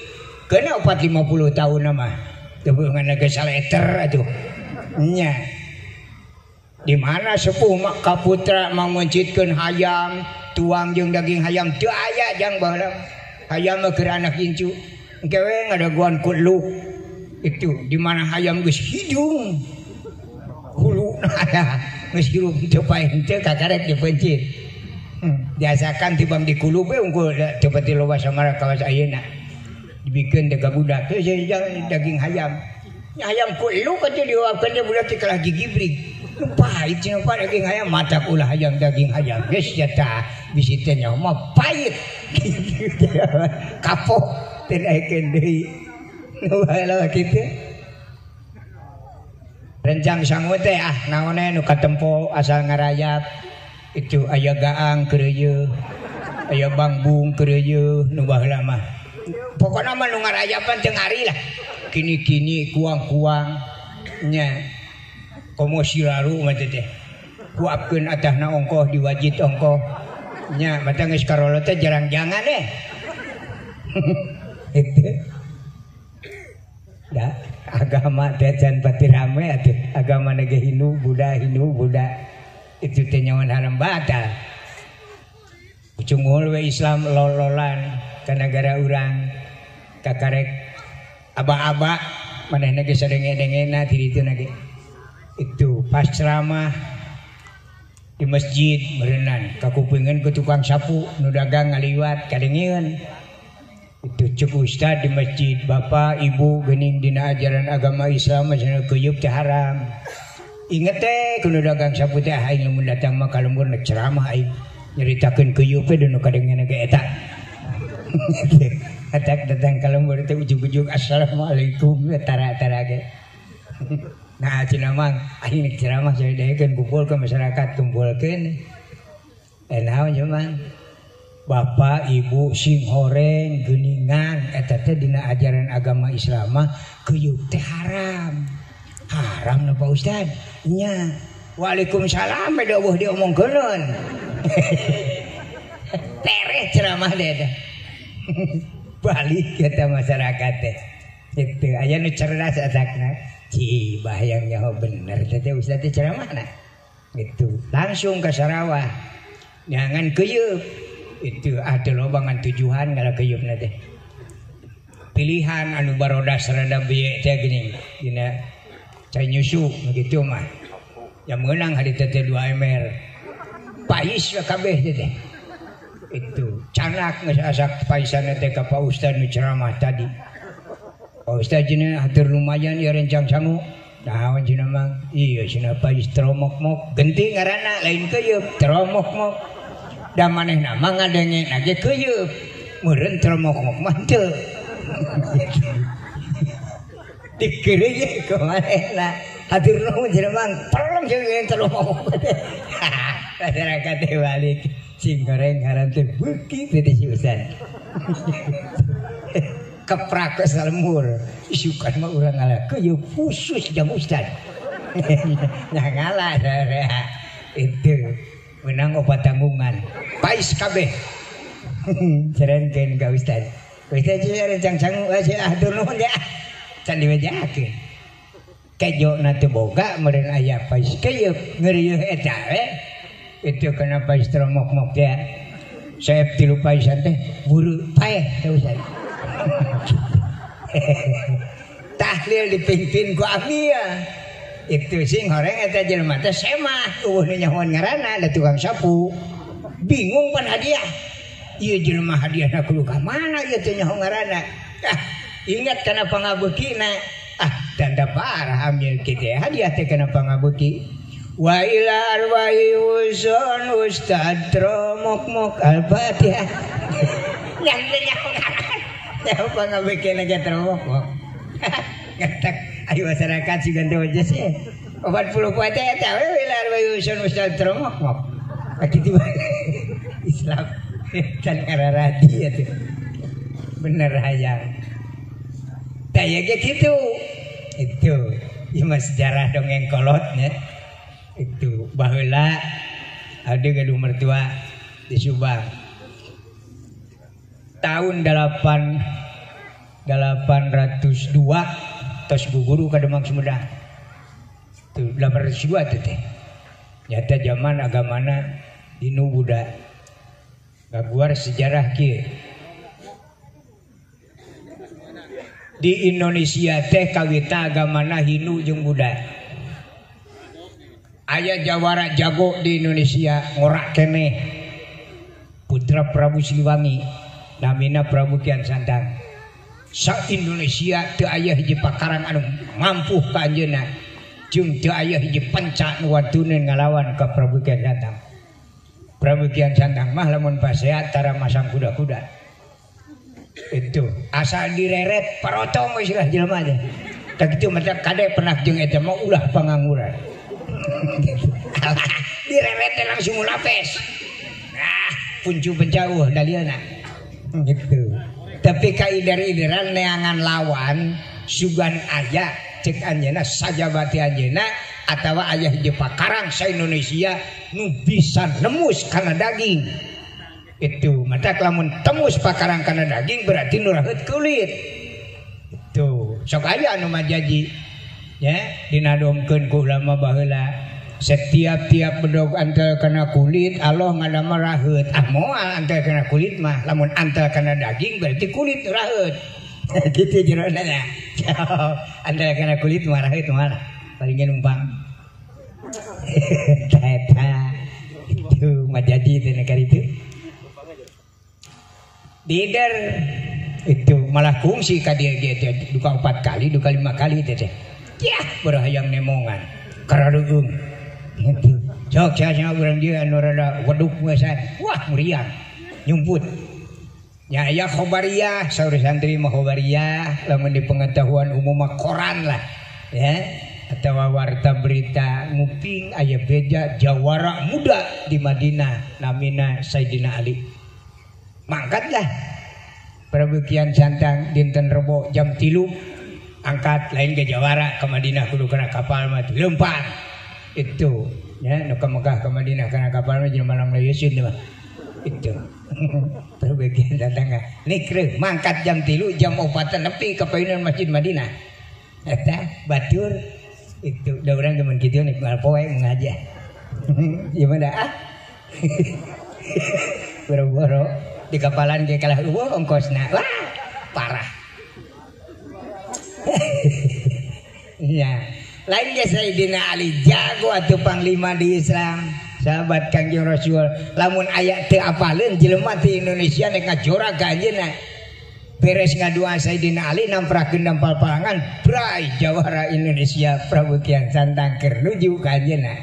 Keuna 4 50 tahun mah. Teu ngan ge saleter atuh. Nya. Di mana sepuh mak kaputra manguncitkeun hayam, tuang jeung daging hayam teu aya jang baheula. Hayam mah keur anak incu. Engke we ngadaguan kuluk. Itu di mana hayam geus hidung. Huluna geus hirup teu paeh teu kakarek dipeuncit. Diasakan tibang dikulub we unggul teu pati loba samara kawas ayeuna. Dibikeun teh ka budak teh daging hayam. Hayam kuluk atuh diuapkeun teh budak teh kalah gigibrig. Nu pahit cenah Pak daging hayam matak ulah hayam daging hayam. Geus nya tah bisi teh nyaho mah pahit. Kapok teh daekeun deui. Nu baheula kitu. Rencang sangu teh ah naonnya nu katempo asal ngarayap itu aya gaang keureuyeung aya bangbung keureuyeung nu baheula mah Pokona mah nu ngarayapan teu ngari lah. Kini-kini kuang-kuang nya. Komo silaru mah teh. Kuapkeun atahna ongkoh diwajit ongkoh. Nya mata geus karolot teh jarang jangan deh. Itu. Da agama teh can pati rame atuh. Agama ge Hindu, Buddha, Hindu, Buddha. Itu teh nyawan haram batal. Cungul we Islam lol-lolan ka nagara urang kakarek aba-aba manehna ge sadenge-dengena ti ditu na ge. Itu pas ceramah di masjid meureunan kakupingeun ku tukang sapu nu dagang ngaliwat kadengeun. Itu cek ustad di masjid, bapak ibu geuning dina ajaran agama Islam cenah keuyeup teh haram. Inget teh ku nu dagang sapu teh aing lamun datang mah ka lembur ceramah aing. Nyeritakeun keuyeup we nu kadengeun ge eta. Atak datang ka lembur teh ujug-ujug assalamualaikum tara-tara ge. Nah cenah mang aing nek ceramah sadegeun kumpulkeun masyarakat kumpulkeun. Naon cuman bapak ibu sing horeng geuningan eta teh dina ajaran agama Islam mah keuyeup teh haram. Haram na Pak Ustad? Nya. Waalaikumsalam beda eueuh diomongkeun. Tereh ceramah deh. Balik kita masyarakat teh. Itu aya nu cerdas atakna. Ci bayang nyaho bener teh ustaz teh ceramahna. Gitu. Langsung ke Sarawak. Jangan keuyeup. Itu ada loba ngan tujuan ngala keuyupna teh. Pilihan anu barodas rada bieu teh geuning dina cai nyusu begitu mah. Yang menang hari teh 2 ember. Pais kabeh teh. Itu canak geus asak paisan teh ka Pak Ustaz nu ceramah tadi. Pak Ustaz cenah hatur lumayan ieu rencang sangu. Naon cenah mang? Iya cenah pais tromok-mok. Genti ngaranna lain keuyeup, tromok-mok. Da manehna mah ngadenge ge keuyeup. Meureun tromok-mok mah teu. Dikeureuy ku manehna. Hatur nuhun cenah mang, peleng cenah tromok. Masyarakat teh balik sing goreng haram teh beuki teh si Ustaz. Keprak ke salemur. Isukan mah urang ngalah keuyeup khusus jam Ustaz. Nah ngalah itu menang obat tanggungan. Pais kabeh. Cerenkeun ka Ustaz. Ustaz rencang sangu hatur nuhun ya. Can dibejakeun. Kejo na teu boga meureun aya pais keuyeup ngerieuh eta we. Itu kenapa tromok-mok ya. Saya tilu paisan teh buru paeh teh Ustaz. Tahlil dipimpin ku amia. Itu sing horeng eta jelema teh semah eueuh nu nyahoan ngaranna da tukang sapu. Bingung pan hadiah. Ieu jelema hadiahna kudu ka mana ieu teh nyaho ngaranna. Ah, ingat kana pangabeukina. Ah, tanda parah amil kitu hadiah teh kana pangabeuki. Wa ila arwahi usun ustad tromok-mok al-fatihah. Yang nyaho ngaran. Nyaho pangabeukina ge tromok-mok. Ngetek ayo masyarakat sigan teh aja sih. 40 poe teh eta we ila arwahi usun ustad tromok-mok. Kitu Islam can ngararadi atuh. Bener hayang. Tah ieu ge kitu. Itu ieu mah sejarah dongeng kolotnya. Itu baheula abdi gaduh mertua di Subang. Tahun 802 tos guguru ka Demang Sumedang. Itu 802 teh. Nyata zaman agamana Hindu Buddha. Ngaguar sejarah kieu. Di Indonesia teh kawita agamana Hindu jeung Buddha. Aya jawara jago di Indonesia ngorak keneh. Putra Prabu Siliwangi namina Prabu Kian Santang. Sa Indonesia teu aya hiji pakarang anu mampuh ka anjeunna. Jeung teu aya hiji penca nu watuneun ngalawan ka Prabu Kian Santang. Prabu Kian Santang mah lamun pasea tara masang kuda-kuda. Itu asal direret parotong geus lah jelema teh. Tah kitu mah kade pernah jeung eta mah ulah pangangguran. Direret langsung lapes. Ah, puncu penjauh dalilna. Gitu. Tapi kaider-ideran neangan lawan sugan aya cek anjeunna sajabati anjeunna atawa aya hiji pakarang sa Indonesia nu bisa nemus kana daging. Itu matak lamun tembus pakarang kana daging berarti nu raheut kulit. Itu sok aya anu majaji ya dinadomkeun ku ulama baheula. Setiap tiap bedog antel kana kulit Allah ngadamel raheut. Ah moal antel kana kulit mah, lamun antel kana daging berarti kulit raheut. Gitu jerona nya. Antel kana kulit mah raheut moal. Palingnya numpang. Eta itu majaji teh nekar itu. Dider itu malah kungsi ka dieu ge teh duka 4 kali, duka 5 kali teh. Yah, berhayang nemongan. Karadeung. Sok saya urang dieu anu rada weduk geus wah muriang nyumput. Nya aya khobariyah, saur santri mah khobariyah, lamun di pengetahuan umum mah koran lah ya atawa warta berita nguping aya beja jawara muda di Madinah namina Sayyidina Ali. Mangkatlah Prabu Kian Santang dinten Rebo jam 3 angkat lain ke jawara ke Madinah kudu kana kapal mah lempang. Itu ya nu ka Mekah ka Madinah kana kapal mah jelema malang leuyeun mah itu perbagian datang nikreuh mangkat jam 3 jam 4 nepi ka payunan Masjid Madinah eta batur itu da urang geus kitu nek moal poe mengaja ieu mah ah boro-boro di kapalan ge kalah eueuh ongkosna wah parah. Ya lain ge Sayyidina Ali jago atuh panglima di Islam sahabat Kangjeng Rasul lamun aya teu apaleun jelema ti Indonesia nek ngajora ka anjeunna beres ngadua Sayyidina Ali namprakeun dampal palangan bray jawara Indonesia Prabu Kian Santang keur nuju ka anjeunna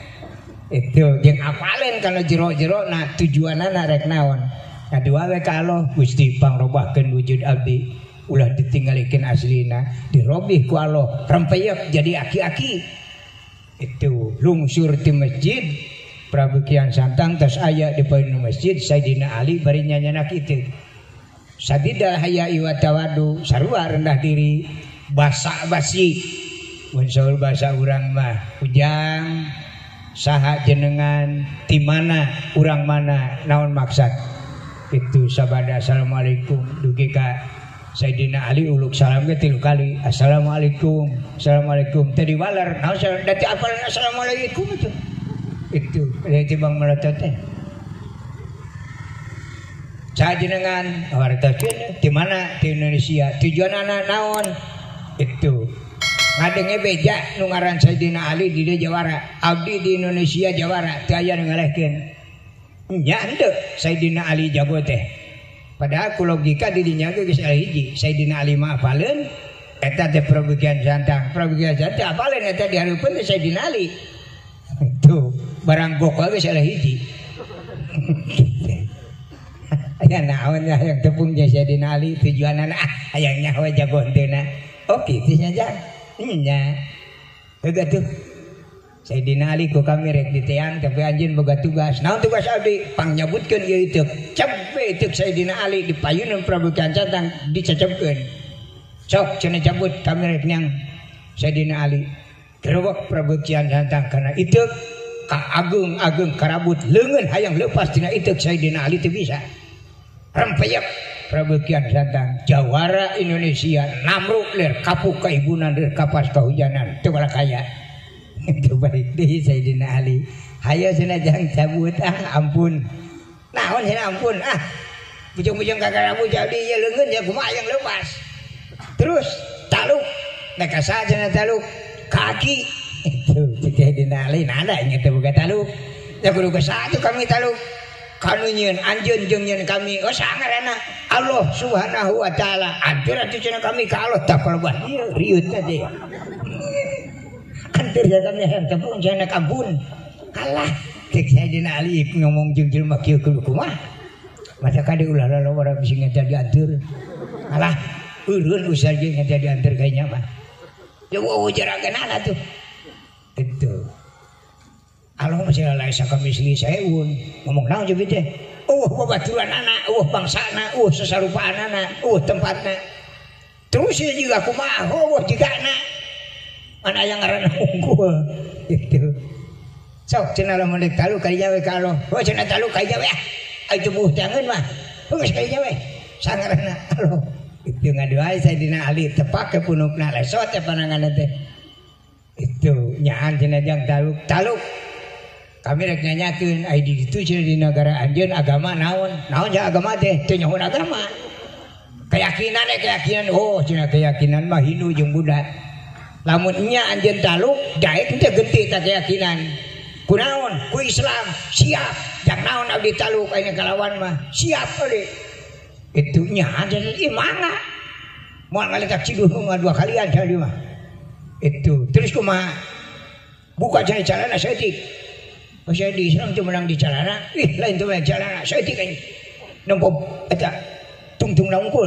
itu jeung apaleun kana jero-jerona tujuanana rek naon ngadua we ka Allah Gusti pangrobahkeun wujud abdi ulah ditinggalikeun aslina dirobih ku Allah rempeyek jadi aki-aki itu lungsur di masjid Prabu Kian Santang tos aya di payun masjid Sayyidina Ali bari nyanyanak itu sadidal haya'i wa tawadu sarua rendah diri basa basi mun saur basa urang mah ujang saha jenengan ti mana urang mana naon maksad itu sabada assalamualaikum dugi ka Sayyidina Ali uluk salam ge 3 kali assalamualaikum assalamualaikum tadi waler naon dati apal assalamualaikum itu itu bang melotot teh sajenengan wartoseun di mana di Indonesia tujuanana naon itu ngadenge beja nu ngaran Sayyidina Ali di dieu jawara abdi di Indonesia jawara teu aya nu ngalehkeun nya henteu Sayyidina Ali jago teh. Padahal ku logika di dinya ge geus aya hiji Sayyidina Ali mah apaleun eta teh Prabu Kian Santang Prabu Kian Santang apaleun eta dihareupeun teh Sayyidina Ali itu barang gokol geus aya hiji. Aya naon ya yang tepung jeung Sayyidina Ali tujuanana ah hayang nyaho jago henteuna oh kitu nya jang nya heuh atuh Sayyidina Ali ku kami rek diteang tapi anjeun boga tugas. Naon tugas abdi? Pangnyabutkeun ieu iteuk. Cep we iteuk Sayyidina Ali di payunan Prabu Kian Santang dicecepkeun. Sok cenah cabut kami rek nyang Sayyidina Ali. Gerewek Prabu Kian Santang kana iteuk ka ageung-ageung karabut leungeun hayang leupas tina iteuk Sayyidina Ali teu bisa. Rempeyek Prabu Kian Santang jawara Indonesia namruk lir kapuk kaibunan lir kapas kahujanan teu kaya. Itu balik deui Sayyidina Ali. Hayo cenah jang cabut ah ampun. Naon cenah ampun ah. Bujung-bujung kakarabu jadi ieu leungeun ya kumaha yang lepas. Terus taluk. Nek asa cenah taluk kaki. Itu Sayyidina Ali nada nya teu boga taluk. Ya kudu ka kami taluk. Kanu nyieun anjeun jeung nyieun kami. Oh sangarana Allah Subhanahu wa taala. Antur atuh cenah kami ka Allah tah kalebah ieu riut teh. Antur ya kami hayang tepung cenah ampun. Kalah cek Sayyidina Ali ngomong jeung jelema kieu kudu kumaha. Masa kade ulah lalawara bisi ngajadi antur. Alah eureun usah ge ngajadi antur kayaknya mah. Ya weuh jarageunana tuh. Itu. Allah masih laisa kamisli saeun. Ngomong naon jeung teh? Eueuh babaturanana, eueuh bangsana, eueuh sasarupaanana, eueuh tempatna. Terus ieu juga kumaha eueuh jigana. Mana aya ngaranna unggul gitu. Sok cenah lamun deuk taluk ka dinya we ka Allah. Oh cenah taluk ka dinya we ah. Ai tubuh tangeun mah. Geus ka dinya we. Sangaranna Allah. Itu ngadoa Sayyidina Ali tepak ke punukna lesot ya pananganna teh. Itu nyaan cenah jang taluk taluk. Kami rek nanyakeun ai di ditu cenah di negara anjeun agama naon? Naon ja agama teh? Teu nyaho agama. Keyakinan keyakinan oh cenah keyakinan mah Hindu jeung Buddha. Lamun nya anjeun taluk daek teu genti ta keyakinan. Kunaon? Ku Islam. Siap. Jang naon abdi taluk aya kalawan mah. Siap euy. Itu nya anjeun ieu mangga. Moal ngaletak ciduh mah dua kalian tadi mah. Itu terus kumaha? Buka cari calana saeutik. Saya di Islam cuma menang di calana, ih lain tuh menang calana, saeutik aja. Nempo eta tungtung unggul.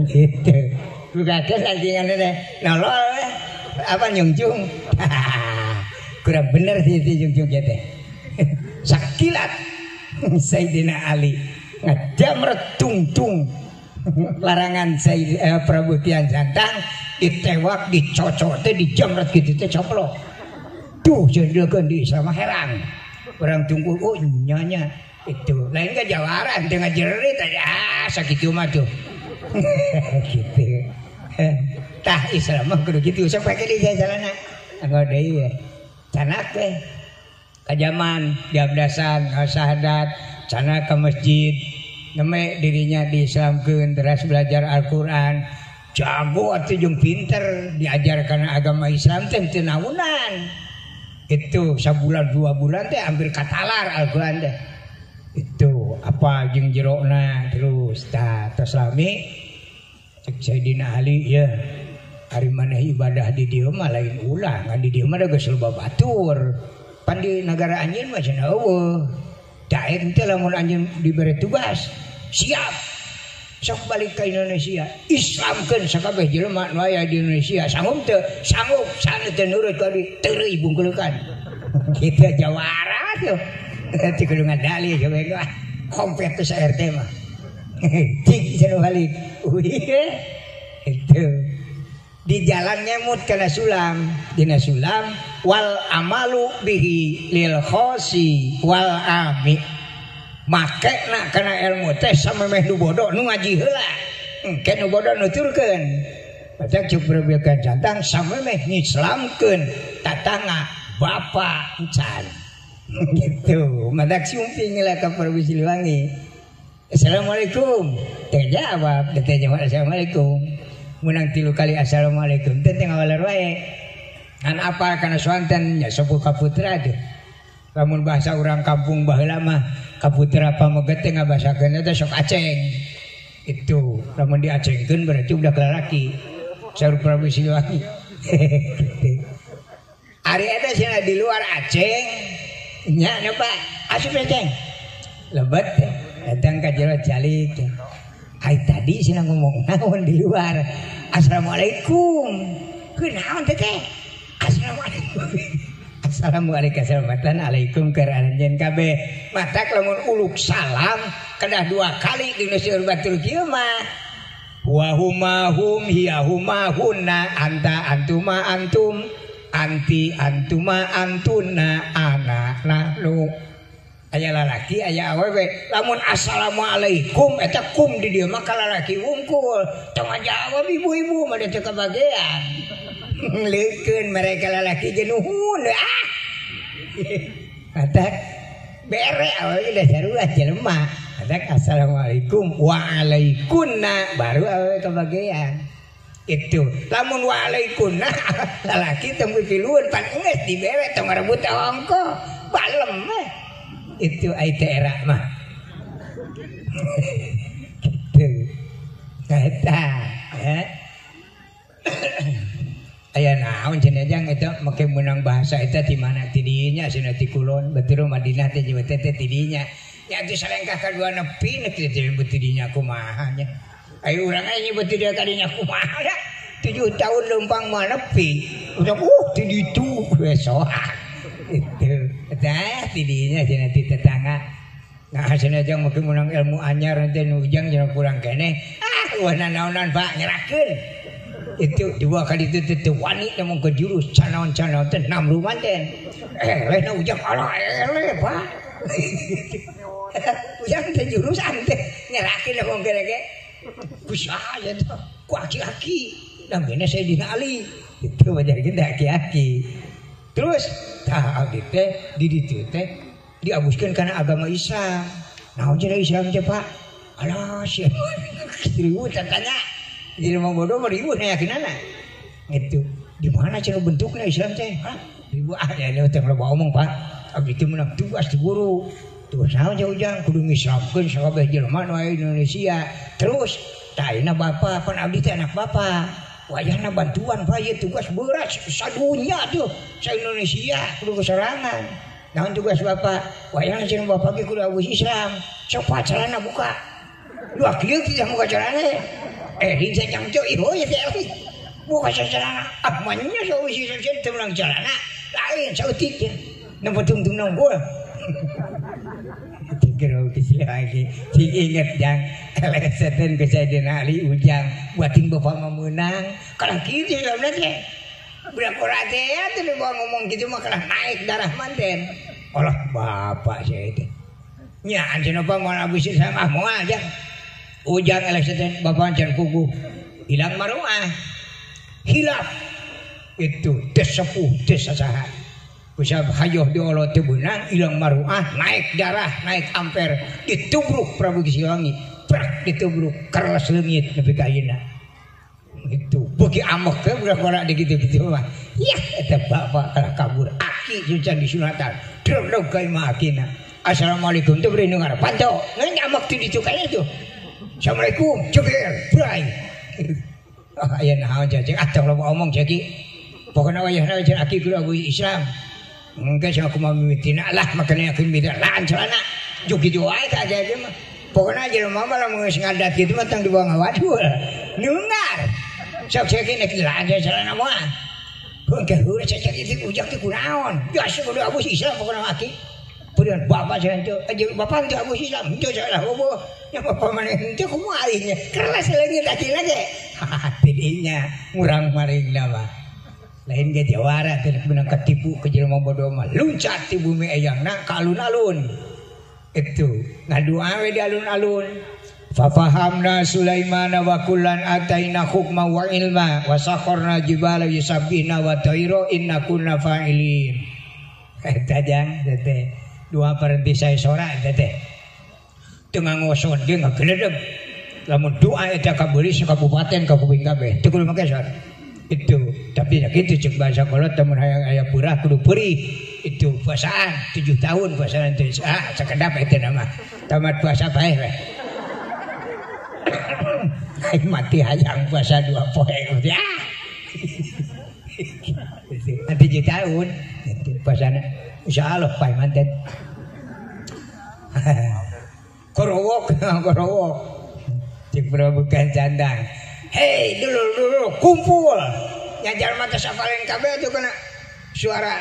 Gitu. Bukakeun lantingan teh. Nolol apa nyungcung. Kurang bener sih itu nyungcung teh. Sakilat Sayyidina Ali ngajamret tungtung larangan Sayyid Prabu Kian Santang ditewak, dicocok teh, dijamret gitu teh coplok. Tuh jendelkeun di Islam herang. Orang tunggu oh nyanya itu. Lain ke jawara teu ngajerit aja ah sakitu mah tuh. Gitu. Tah Islam mah kudu kitu sok pake di jalana. Anggo deui we. Canak teh ka jaman diabdasan syahadat, canak ke masjid, neme dirinya diislamkeun teras belajar Al-Qur'an. Jago atuh jeung pinter diajar kana agama Islam teh teu naunan. Itu sabulan 2 bulan teh hampir katalar Al-Qur'an teh. Itu apa jeung jerona terus tah tos lami cek Sayyidina Ali ya ari maneh ibadah di dieu mah lain ulah ngan di dieu mah da geus loba batur. Pan di nagara anjeun mah cenah eueuh. Daek teh lamun anjeun dibere tugas siap. Sok balik ke Indonesia, Islamkeun sakabeh jelema nu aya di Indonesia, sanggup teu? Sanggup, sana teu nurut ka di teureuy bungkulukan. Kitu jawara tuh. Teu kudu ngadali coba mah. Kompet teh RT mah. Cik cenah balik. Uih. Itu. Di jalan ngemut kana sulam, dina sulam wal amalu bihi lil khosi wal ami. Make nak kana ilmu teh samemeh nu bodoh nu ngaji heula. Engke nu bodoh nuturkeun. Baca cuk Prabu Santang samemeh ngislamkeun tatangga bapa encan. Gitu. Madak sumping lah ka Prabu Siliwangi. Assalamualaikum. Teu jawab, teu jawab assalamualaikum. Menang 3 kali assalamualaikum teh teu ngawaler wae. Ngan apa kana swanten nya sepuh kaputra teh. Lamun bahasa urang kampung baheula mah kaputra pameget teh ngabasakeun teh sok aceng. Itu lamun diacengkeun berarti udah lalaki. Saur Prabu Siliwangi. Ari eta cenah di luar aceng nya nya Pak, asup aceng. Lebet datang ka jero calik. Ai tadi cenah ngomong naon di luar. Assalamualaikum. Kunaon teh teh? Assalamualaikum. Assalamualaikum warahmatullahi wabarakatuh. Aranjeun kabeh. Matak lamun uluk salam kedah 2 kali dina seueur batur kieu mah. Wa huma hum hiya huma hunna anta antuma antum anti antuma antuna ana nahnu. Aya lalaki aya awewe. Lamun assalamualaikum eta kum di dieu mah ka lalaki wungkul. Tong jawab ibu-ibu mah teu kabagean. Leukeun mereka lalaki jenuhun ah. Matak bere awewe da sarua jelema. Matak assalamualaikum waalaikunna baru awewe kabagean. Itu lamun waalaikunna lalaki tong pipilueun pan geus dibere tong ngarebut ongko balem mah. Itu ai teh era mah. Gitu. Eta ya. Aya naon cenah jang eta make meunang bahasa eta di mana ti dinya cenah ti kulon batur Madinah teh jeung teh ti dinya. Nya atuh salengkah kadua nepi nepi teh nyebut ti dinya kumaha nya. Ai urang aya nyebut ti dieu ka dinya kumaha da. 7 tahun leumpang mah nepi. Udah ti ditu we soak. Itu. Tah ti dinya cenah ti tetangga. Nah hasilnya jang mungkin menang ilmu anyar nanti nu ujang jangan kurang keneh. Ah wah nanaonan Pak nyerahkeun. Itu dua kali itu teu wani ngomong ke jurus canaon-canaon teh nam ruman teh. Eleh na ujang alah eleh Pak. Ujang teh jurusan teh nyerahkeun ngomong kene ge. Kusaha ya teh ku aki-aki. Namanya Sayyidina Ali. Itu wajar kita aki-aki. Terus tah abdi teh di ditu teh diabuskeun kana agama Islam. Naon cenah Islam teh Pak? Alah sia. Riweuh tanya. Jelema bodoh mah riweuh yakinana. Gitu. Di mana cenah bentukna Islam teh? Hah? Riweuh ah ya teh loba omong Pak. Abdi teh meunang tugas di guru. Tugas naon cenah ujang kudu ngislamkeun sakabeh jelema nu aya di Indonesia. Terus tah ayeuna bapa pan abdi teh anak bapa. Wayahna bantuan Pak ieu tugas berat sadunya tuh sa Indonesia kudu kesorangan. Naon tugas bapak? Wayahna cenah bapak ge kudu abus Islam. Sok celana buka. Lu kieu tidak buka celana. Eh di jang teu ieu ya teh. Buka celana. Ah manya sok Islam teu meunang celana. Lain saeutik ya. Nempo tungtung nonggol. Kira kecil lagi, cing inget jang, elesetan ke Sayyidina Ali ujang, buatin bapak mah meunang, kalau kitu Islamna teh, budak ora teh atuh dibawa ngomong kitu mah kalah naik darah manten. Alah bapak saya teh, nya anjeunna bapak moal abis Islam ah moal jang, ujang elesetan bapak can puguh, hilang maruah, hilaf, itu teu sepuh teu sasaha. Kusab hayoh di Allah teu beunang ilang maruah naik darah naik amper ditubruk Prabu Siliwangi prak ditubruk keras leungit nepi ka ayeuna itu beuki amok teh budak ora di kitu-kitu mah yah eta bapak kalah kabur aki cucan disunatan drog ka imah akina assalamualaikum teu beri nu ngarapanto ngan amok ti ditu ka itu assalamualaikum ceger bray ah aya naon cacing ah tong loba omong caki pokona wayahna cenah aki kudu abu Islam. Mungkin saya aku mau mimitina lah makanya aku beda lah celana juk gitu wae ka aja mah. Pokona jelema mah lamun geus ngadat kitu mah tong dibawa ngawadul. Nungar. Sok saya nek lah celana mah. Heuh heureuh cacak itu ujang teh kunaon. Biasa kudu abus Islam pokona aki. Kemudian bapak saya henteu, bapak henteu abus Islam, henteu salah bobo. Yang bapak maneh henteu kumaha alihnya. Keras leungit akina ge. Tidinya ngurang maringna mah. Lain ge jawara teh menang ketipu ke jelema bodoh mah luncat ti bumi eyangna ka alun-alun. Itu ngadua we di alun-alun. Fa fahamna Sulaimana wa kullan ataina hukma wa ilma wa sakharna jibala yusabbihna wa tayra inna kunna fa'ilin. Eta jang teh dua parenti saya sora eta teh. Teu ngoson ge ngageledeg. Lamun doa eta kabeuli sakabupaten ka kuping kabeh. Teu kudu make sora. Itu tapi ya gitu cek bahasa kolot temen hayang aya purah kudu perih itu puasaan 7 tahun puasaan itu ah sakedap eta nama tamat puasa bae we aing mati hayang puasa 2 poe ah nanti 7 tahun itu puasana insyaallah pae manten korowok korowok cek bukan candang. Hei dulu kumpul nyajar mata safalen kabeh itu kena suara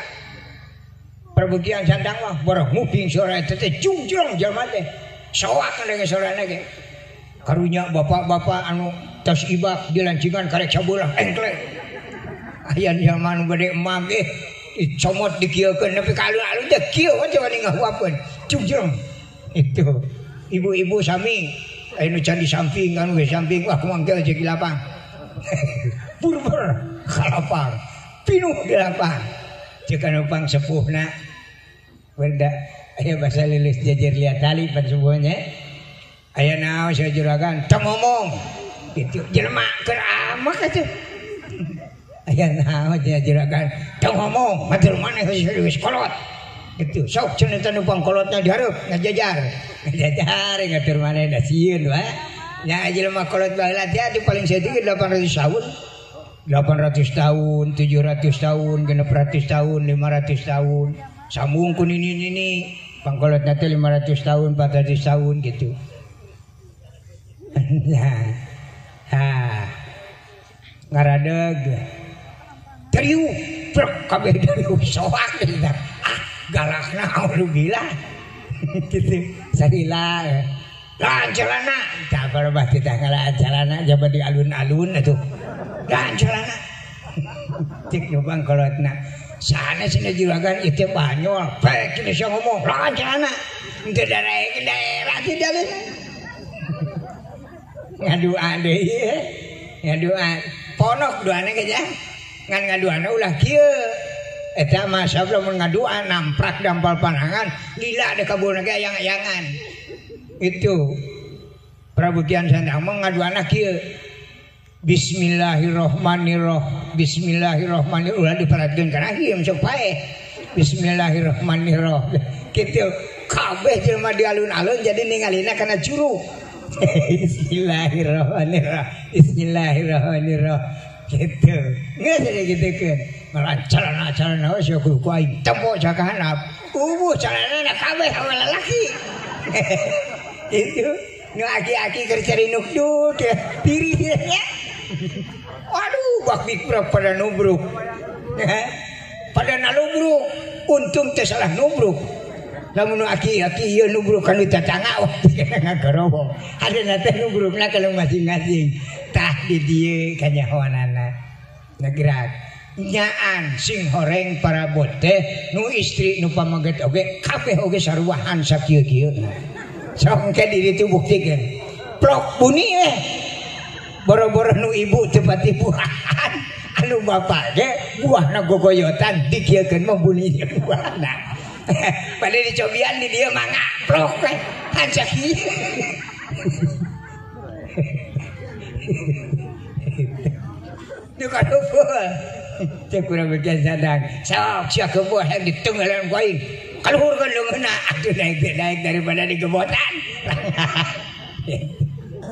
perbuktian sandang mah borok nguping suara itu teh jungjung jelema teh soak dengan suarana ge karunya bapak-bapak anu tos ibak di lancingan karek sabulah engklek aya jelema anu gede emam dicomot dikieukeun nepi ka alun-alun teh kieu we wani ngahuapeun jungjung itu ibu-ibu sami anu can di samping anu ge samping wah kumangkel jeung di lapang burber ka lapang pinuh di lapang ceuk anu pang sepuhna benda aya basa lilis jejer liat tali pan sepuhnya aya naon sia juragan teu ngomong kitu jelema keur amak atuh aya naon sia juragan teu ngomong matur maneh geus kolot itu sok cenah teh nu pangkolotna dihareup ngajajar ngajajar ngatur maneh da sieun wae nya jelema kolot baheula teh atuh paling saeutik 800 tahun 800 tahun 700 tahun 600 tahun 500 tahun sambung ku nini-nini pangkolotna teh 500 tahun 400 tahun gitu. Nah ha ngaradeg teriuk prek kabeh dariuk soak ah galakna alhamdulillah. Gitu salila lan celana tah barobah titah ngalaan celana jaba di alun-alun atuh lan celana cek nu bangkolotna sana cenah juragan ieu teh banyol bae cenah sia ngomong lan celana teu daerah daerah teh dalih ngadua deui ngadua ponok duana ge ngan ngaduana ulah kieu eta mah sabab lamun ngadua namprak dampal panangan lila da kabuna ge ayang-ayangan itu Prabu Kian Santang mah ngaduana kieu bismillahirrahmanirrahim bismillahirrahmanirrahim ulah diparatkeun kana ieu sok paeh bismillahirrahmanirrahim kitu kabeh jelema di alun-alun jadi ningalina kana curug bismillahirrahmanirrahim bismillahirrahmanirrahim gitu geus digitukeun malah calana-calana we sia kudu ku aing tempo cakahanap ubuh calanana kabeh sama lalaki itu nu aki-aki keur cari nukdut diri nya aduh bak mikro pada nubruk pada nalubruk untung teh salah nubruk lamun nu aki-aki ieu nubruk kanu tatangga wah ngagorowong hadena teh nubrukna kalau masing-masing tah di dieu kanyahoanana ngegerak nyaan sing horeng parabot teh nu istri nu pameget oge kabeh oge saruahan sakieu-kieu sok engke di ditu buktikeun plok buni eh boro-boro nu ibu teu pati buahan anu bapak ge buahna gogoyotan dikieukeun mah buni buahna pada dicobian di dieu mah ngaplok we hansaki nu kadumpul teh kurang bagian sadang sok sia kebuah yang ditenggelan ku aing kaluhurkeun leungeunna atuh naik naik daripada digebotan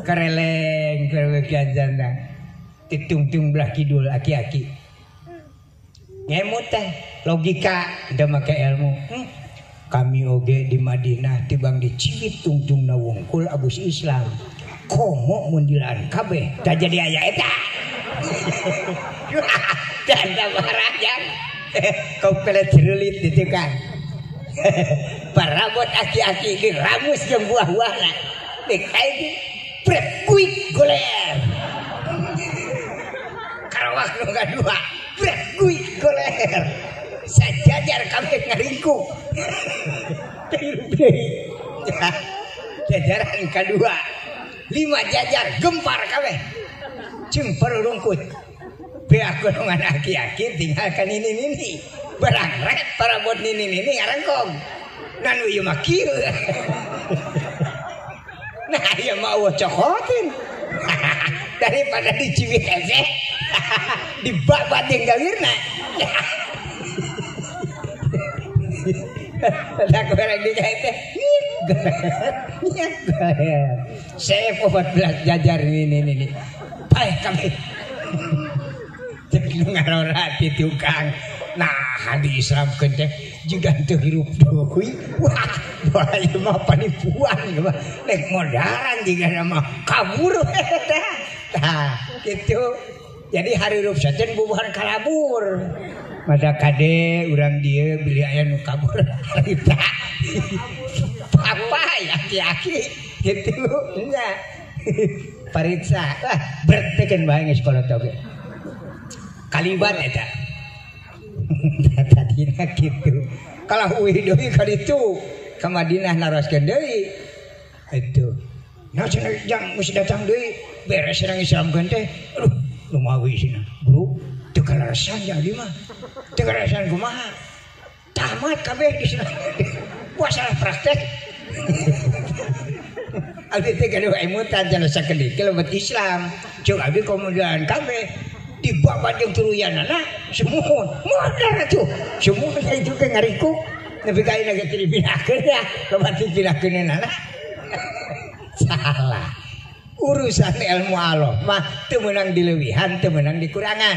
kereleng kurang bagian sadang ditungtung belah kidul aki-aki ngemut teh logika teu make ilmu. Kami oge di Madinah tibang dicibit tungtungna wungkul abus Islam komo mun dilaan kabeh tah jadi aya eta dan barajang kau pelet cerulit di tukang parabot aki-aki diramus jeung buah-buahna dikaid brek kuik goler karawak nu kadua brek kuik goler sajajar kabeh ngaringkuk jajaran kedua 5 jajar gempar kabeh jeung perurungkut beak golongan aki-aki tinggalkan ini barang ret parabot nini ngarengkong nanu ieu mah kieu nah ieu mah eueuh cokotin daripada diciwit hese dibabat jeung gawirna tak barang dikait teh saya 14 jajar ini paeh kabeh cek nu ngarora ti tukang nah di Islamkeun teh jiga teu hirup deui wah ieu mah panipuan rek modaran jiga mah kabur tah kitu jadi harirup saten bubuhan kalabur mada kade urang dieu bilih aya nu kabur harita papa aki-aki gitu nya pariksa wah bertekeun bae geus kolot oge kalibat eta tadina kitu kalah uih deui ka ditu ka Madinah naroskeun deui itu nah cenah jang geus datang deui beres urang Islamkeun teh aduh lumawi cenah bro teu kalaresan jadi mah teu kalaresan kumaha tamat kabeh di sana wah salah praktek abdi teh gaduh emutan cenah sakedik lebet Islam ceuk abdi komodan kabeh dibabat jeung turuyanana semuhun modar atuh semuhun itu ke ngarikuk nepi ka ayeuna ge teu dipindahkeun ya loba teu dipindahkeunana salah urusan ilmu Allah mah teu meunang dileuwihan teu meunang dikurangan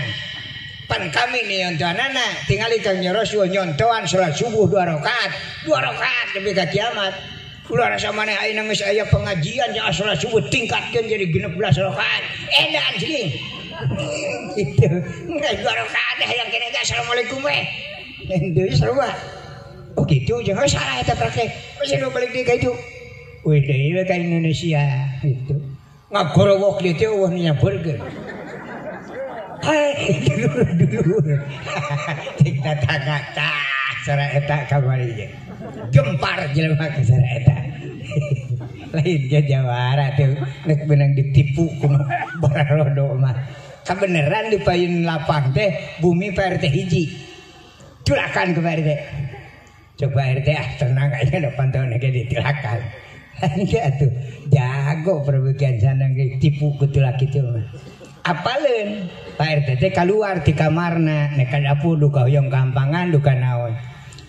pan kami nyontoanana tingali Kang Rasul nyontoan salat subuh 2 rakaat 2 rakaat nepi ka kiamat ulah rasa maneh ayeuna geus aya pengajian nya salat subuh tingkatkeun jadi 16 rakaat edan cing itu nggak 2 rakaat hayang kene assalamualaikum we deui sarua Oh gitu jangan salah eta praktek. Geus balik deui ka itu. Wih deui we ka Indonesia gitu. Ngagorowok deui teh eueuh nyamperkeun. Hai dulur-dulur. Cek tatangga tah sora eta kamari ge. Gempar jelema ka sora eta. Lain ge jawara teh nek beunang ditipu ku bararodo mah. Kabeneran di payun lapang teh bumi Pak RT hiji. Tulakan ke Pak RT. Coba RT ah tenang aja da pantauan ge ditulakan. Hanya atuh jago Prabu Kian Santang ge tipu ku tulak kitu mah. Apaleun Pak RT teh kaluar ti kamarna nek ka dapur duka hoyong kampangan duka naon.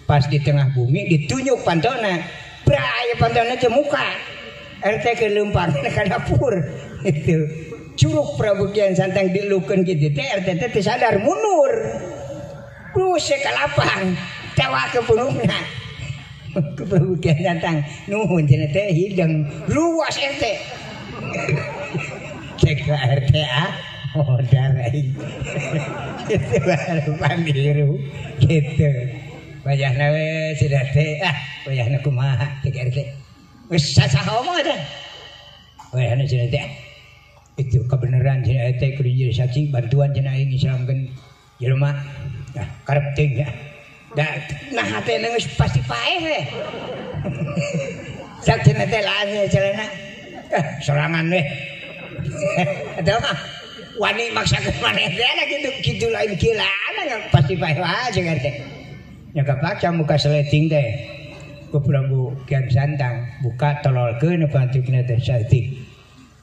Pas di tengah bumi ditunjuk pantona. Bra aya pantona teh muka. RT ke leumpang ka dapur. Itu curug Prabu Kian Santang dilukeun kitu teh RT teh teu sadar mundur. Terus ka lapang tawa ke punungna. Ke Prabu Kian Santang nuhun cenah teh hideng luas RT. Cek RT ah modar aing. Kitu baru pandiru kitu. Wayahna we cenah teh ah wayahna kumaha cek RT. Geus sasaha omong eta. Wayahna cenah teh itu kebenaran cenah teh kudu jadi saksi bantuan cenah aing Islamkeun jelema. Nah, karep teuing ya. Da nah teh geus pasti paeh we. Sak cenah teh lain cenah. Sorangan we. Eta mah wani maksakeun maneh teh ada kitu kitu lain kieu pasti paeh wae cek RT. Nya kapaksa muka seleting teh. Ku Prabu Kian Santang buka tololkeun pantukna teh saeutik.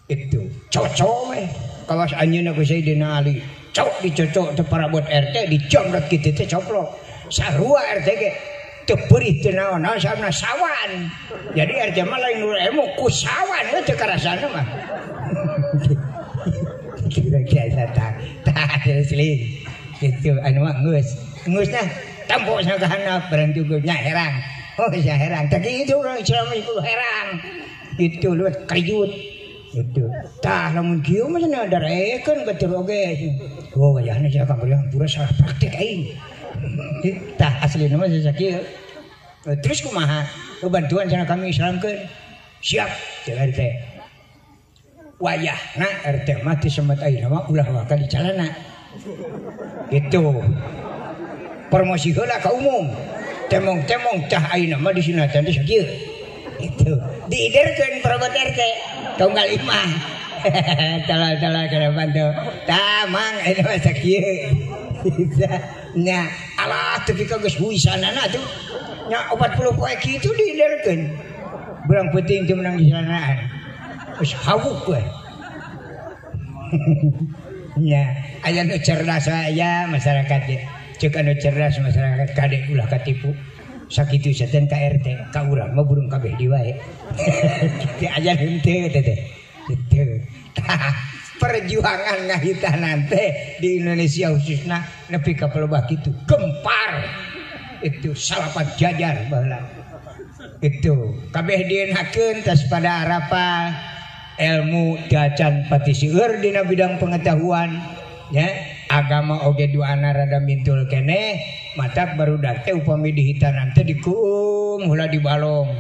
Itu cocok we kawas anjeunna ku Sayyidina Ali. Cok dicocok teh parabot RT dijamret kitu teh coplok. Sarua RT ge teu peurih teu naon-naon sabna sawan. Jadi RT mah lain nu ilmu ku sawan we teu karasana mah. Kira-kira tah tah seling. Kitu anu mah geus. Geus nah tampo ka handap barang juga nya herang. Oh nya herang. Tah kitu urang Islam kudu herang. Itu leuwih kariut. Itu. Tah lamun kieu mah cenah darekeun batur oge. Oh wayahna cenah kang pura salah praktek aing. Tah aslina mah sakieu. Terus kumaha? Bantuan cenah kami Islamkeun. Siap cek RT. Wayahna RT mah teu semet ayeuna mah ulah waka di calana. Itu. Promosi heula ka umum. Temong-temong tah ayeuna mah disunatan teh sakieu. Itu. Diiderkeun perabot RT. Tunggal imah. Tala-tala kana bantu. Tah mang ayeuna mah sakieu. Nya alah teu pika geus huisanana tuh. Nya 40 poe kitu diiderkeun. Berang peuting teu meunang dicelanaan. Geus hawuk we. Nya aya nu cerdas aya masyarakat ge. Ceuk anu cerdas masyarakat kade ulah katipu. Sakitu setan ka RT ka urang mah burung kabeh di wae. Kitu aya henteu teh teh. Kitu. Perjuangan ngahitanan teh di Indonesia khususna nepi ka palebah kitu gempar. Itu salapan jajar baheula. Itu kabeh dienakeun tas pada arapa ilmu dacan pati seueur dina bidang pengetahuan nya agama oge duana rada mintul keneh matak barudak teh upami dihitanan teh dikuum heula di balong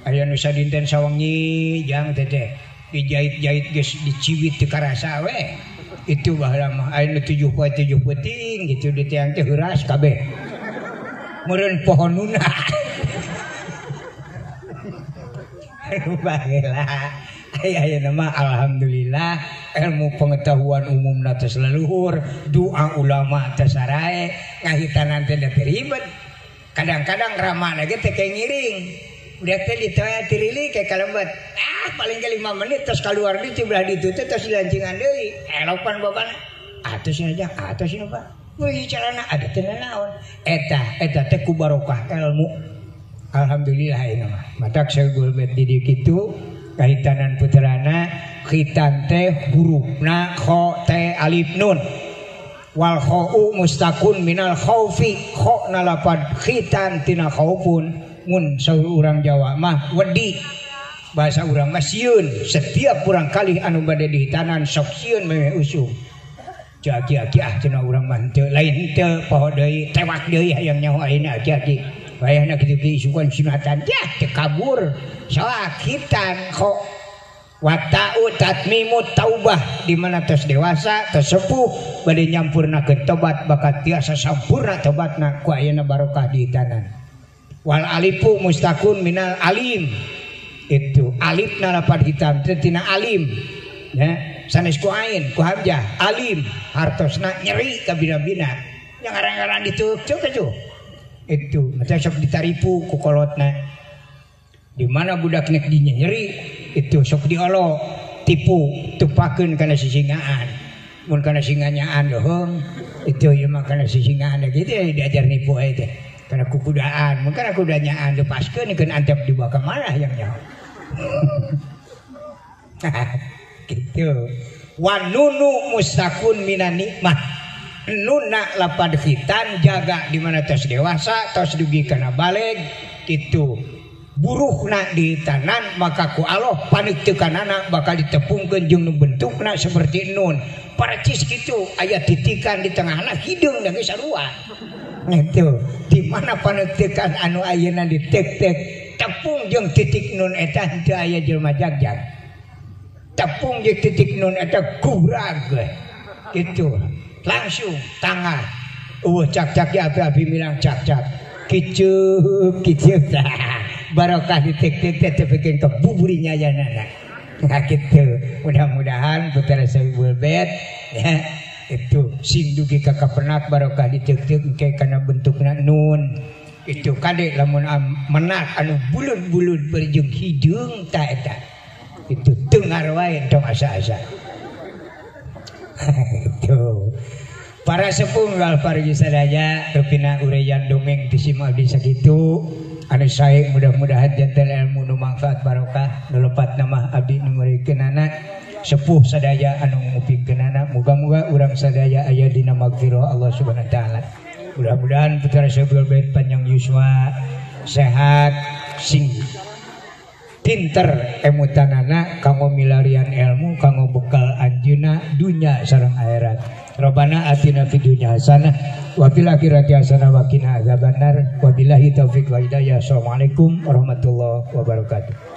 aya nu sadinten sawengi jang teh teh dijahit-jahit geus diciwit teu karasa we itu baheula mah aya nu 7 poe 7 peuting gitu di tiang teh heuras kabeh meureun pohonuna baheula aya nama alhamdulillah ilmu pengetahuan umumna tos leluhur doa ulama teh sarae ngahitanan teh teu ribet kadang-kadang ramana ge teh ngiring udah teh ditoe tirili ke kalembet ah paling ge 5 menit tos kaluar di belah ditu teh tos dilancingan deui elopan bapana atuh cenah jang atuh cenah Pak wih carana ada teh naon eta eta teh ku barokah ilmu alhamdulillah ayeuna mah matak saeugul bet di dieu kitu kahitanan puterana khitan teh hurufna kho te alif nun wal khau mustakun minal khaufi kho nalapad khitan tina khaufun mun saur urang Jawa mah wedi bahasa urang mah sieun setiap urang kalih anu bade dihitanan sok sieun memeh usum aki-aki ah cenah urang mah henteu lain henteu poho deui tewak deui hayang nyaho ayeuna aki-aki Wayahna kitu ge isukan sunatan yah teu kabur. Soal khitan kok wata'u tatmimu taubah di mana tos dewasa tos sepuh bade nyampurnakeun tobat bakal tiasa sampurna tobatna ku ayeuna barokah di hitanan. Wal alifu mustakun minal alim. Itu alifna lapan hitam teh tina alim ya sanes ku ain ku hamzah alim hartosna nyeri ka bina-bina nya ngarang-ngarang dituuk atuh. Itu macam sok ditaripu ku kolotna di mana budak nek dinya nyeri itu sok diolo tipu tupakeun kana sisingaan mun kana singanyaan leuheung itu ieu mah kana sisingaan gitu diajar nipu aya teh kana kukudaan mun kana kudanyaan lepaskeun keun antep dibawa ka mana yang nyaho. Gitu. Wanunu mustakun minan nikmah. Nuna lapad khitan jaga di mana tos dewasa tos dugi kana baleg gitu. Buruhna di tanan maka ku Allah paniktekanana bakal ditepungkeun jeung nu bentukna seperti nun. Percis kitu aya titikan di tengahna hideung da geus sarua. Gitu. Di mana paniktekan anu ayeuna ditek-tek tepung jeung titik nun eta henteu aya jelema jagjag. Tepung jeung titik nun eta gubrag gitu. Langsung tangan. Eueuh cak-cak ge api-api milang cak-cak. Kicup kicup. Barokah ditek-tek teh tepikeun ka buburinya ayanana. Nah gitu. Mudah-mudahan putra Sohibul Bait ya itu sing dugi ka kapenak barokah ditek-tek engke kana bentukna nun. Itu kade lamun menak anu bulud-bulud berjung hideung ta eta. Itu tengar wae tong asa-asa. Itu. Para sepuh wal pargi sadaya rupina ureyan dongeng ti sim abdi sakitu. Anu sae mudah-mudahan janten ilmu nu manfaat barokah nu lepat nama abdi nu ngurikeunana sepuh sadaya anu ngupingkeunana muga-muga urang sadaya aya dina magfirah Allah Subhanahu wa taala. Mudah-mudahan putra Sohibul Bait panjang yuswa sehat sing pinter emutanana kanggo milarian ilmu kanggo bekal anjeunna dunya sareng akhirat. Rabbana atina fid dunya hasanah wa fil akhirati hasanah wa qina azabannar. Wabillahi taufik wal hidayah. Assalamualaikum warahmatullahi wabarakatuh.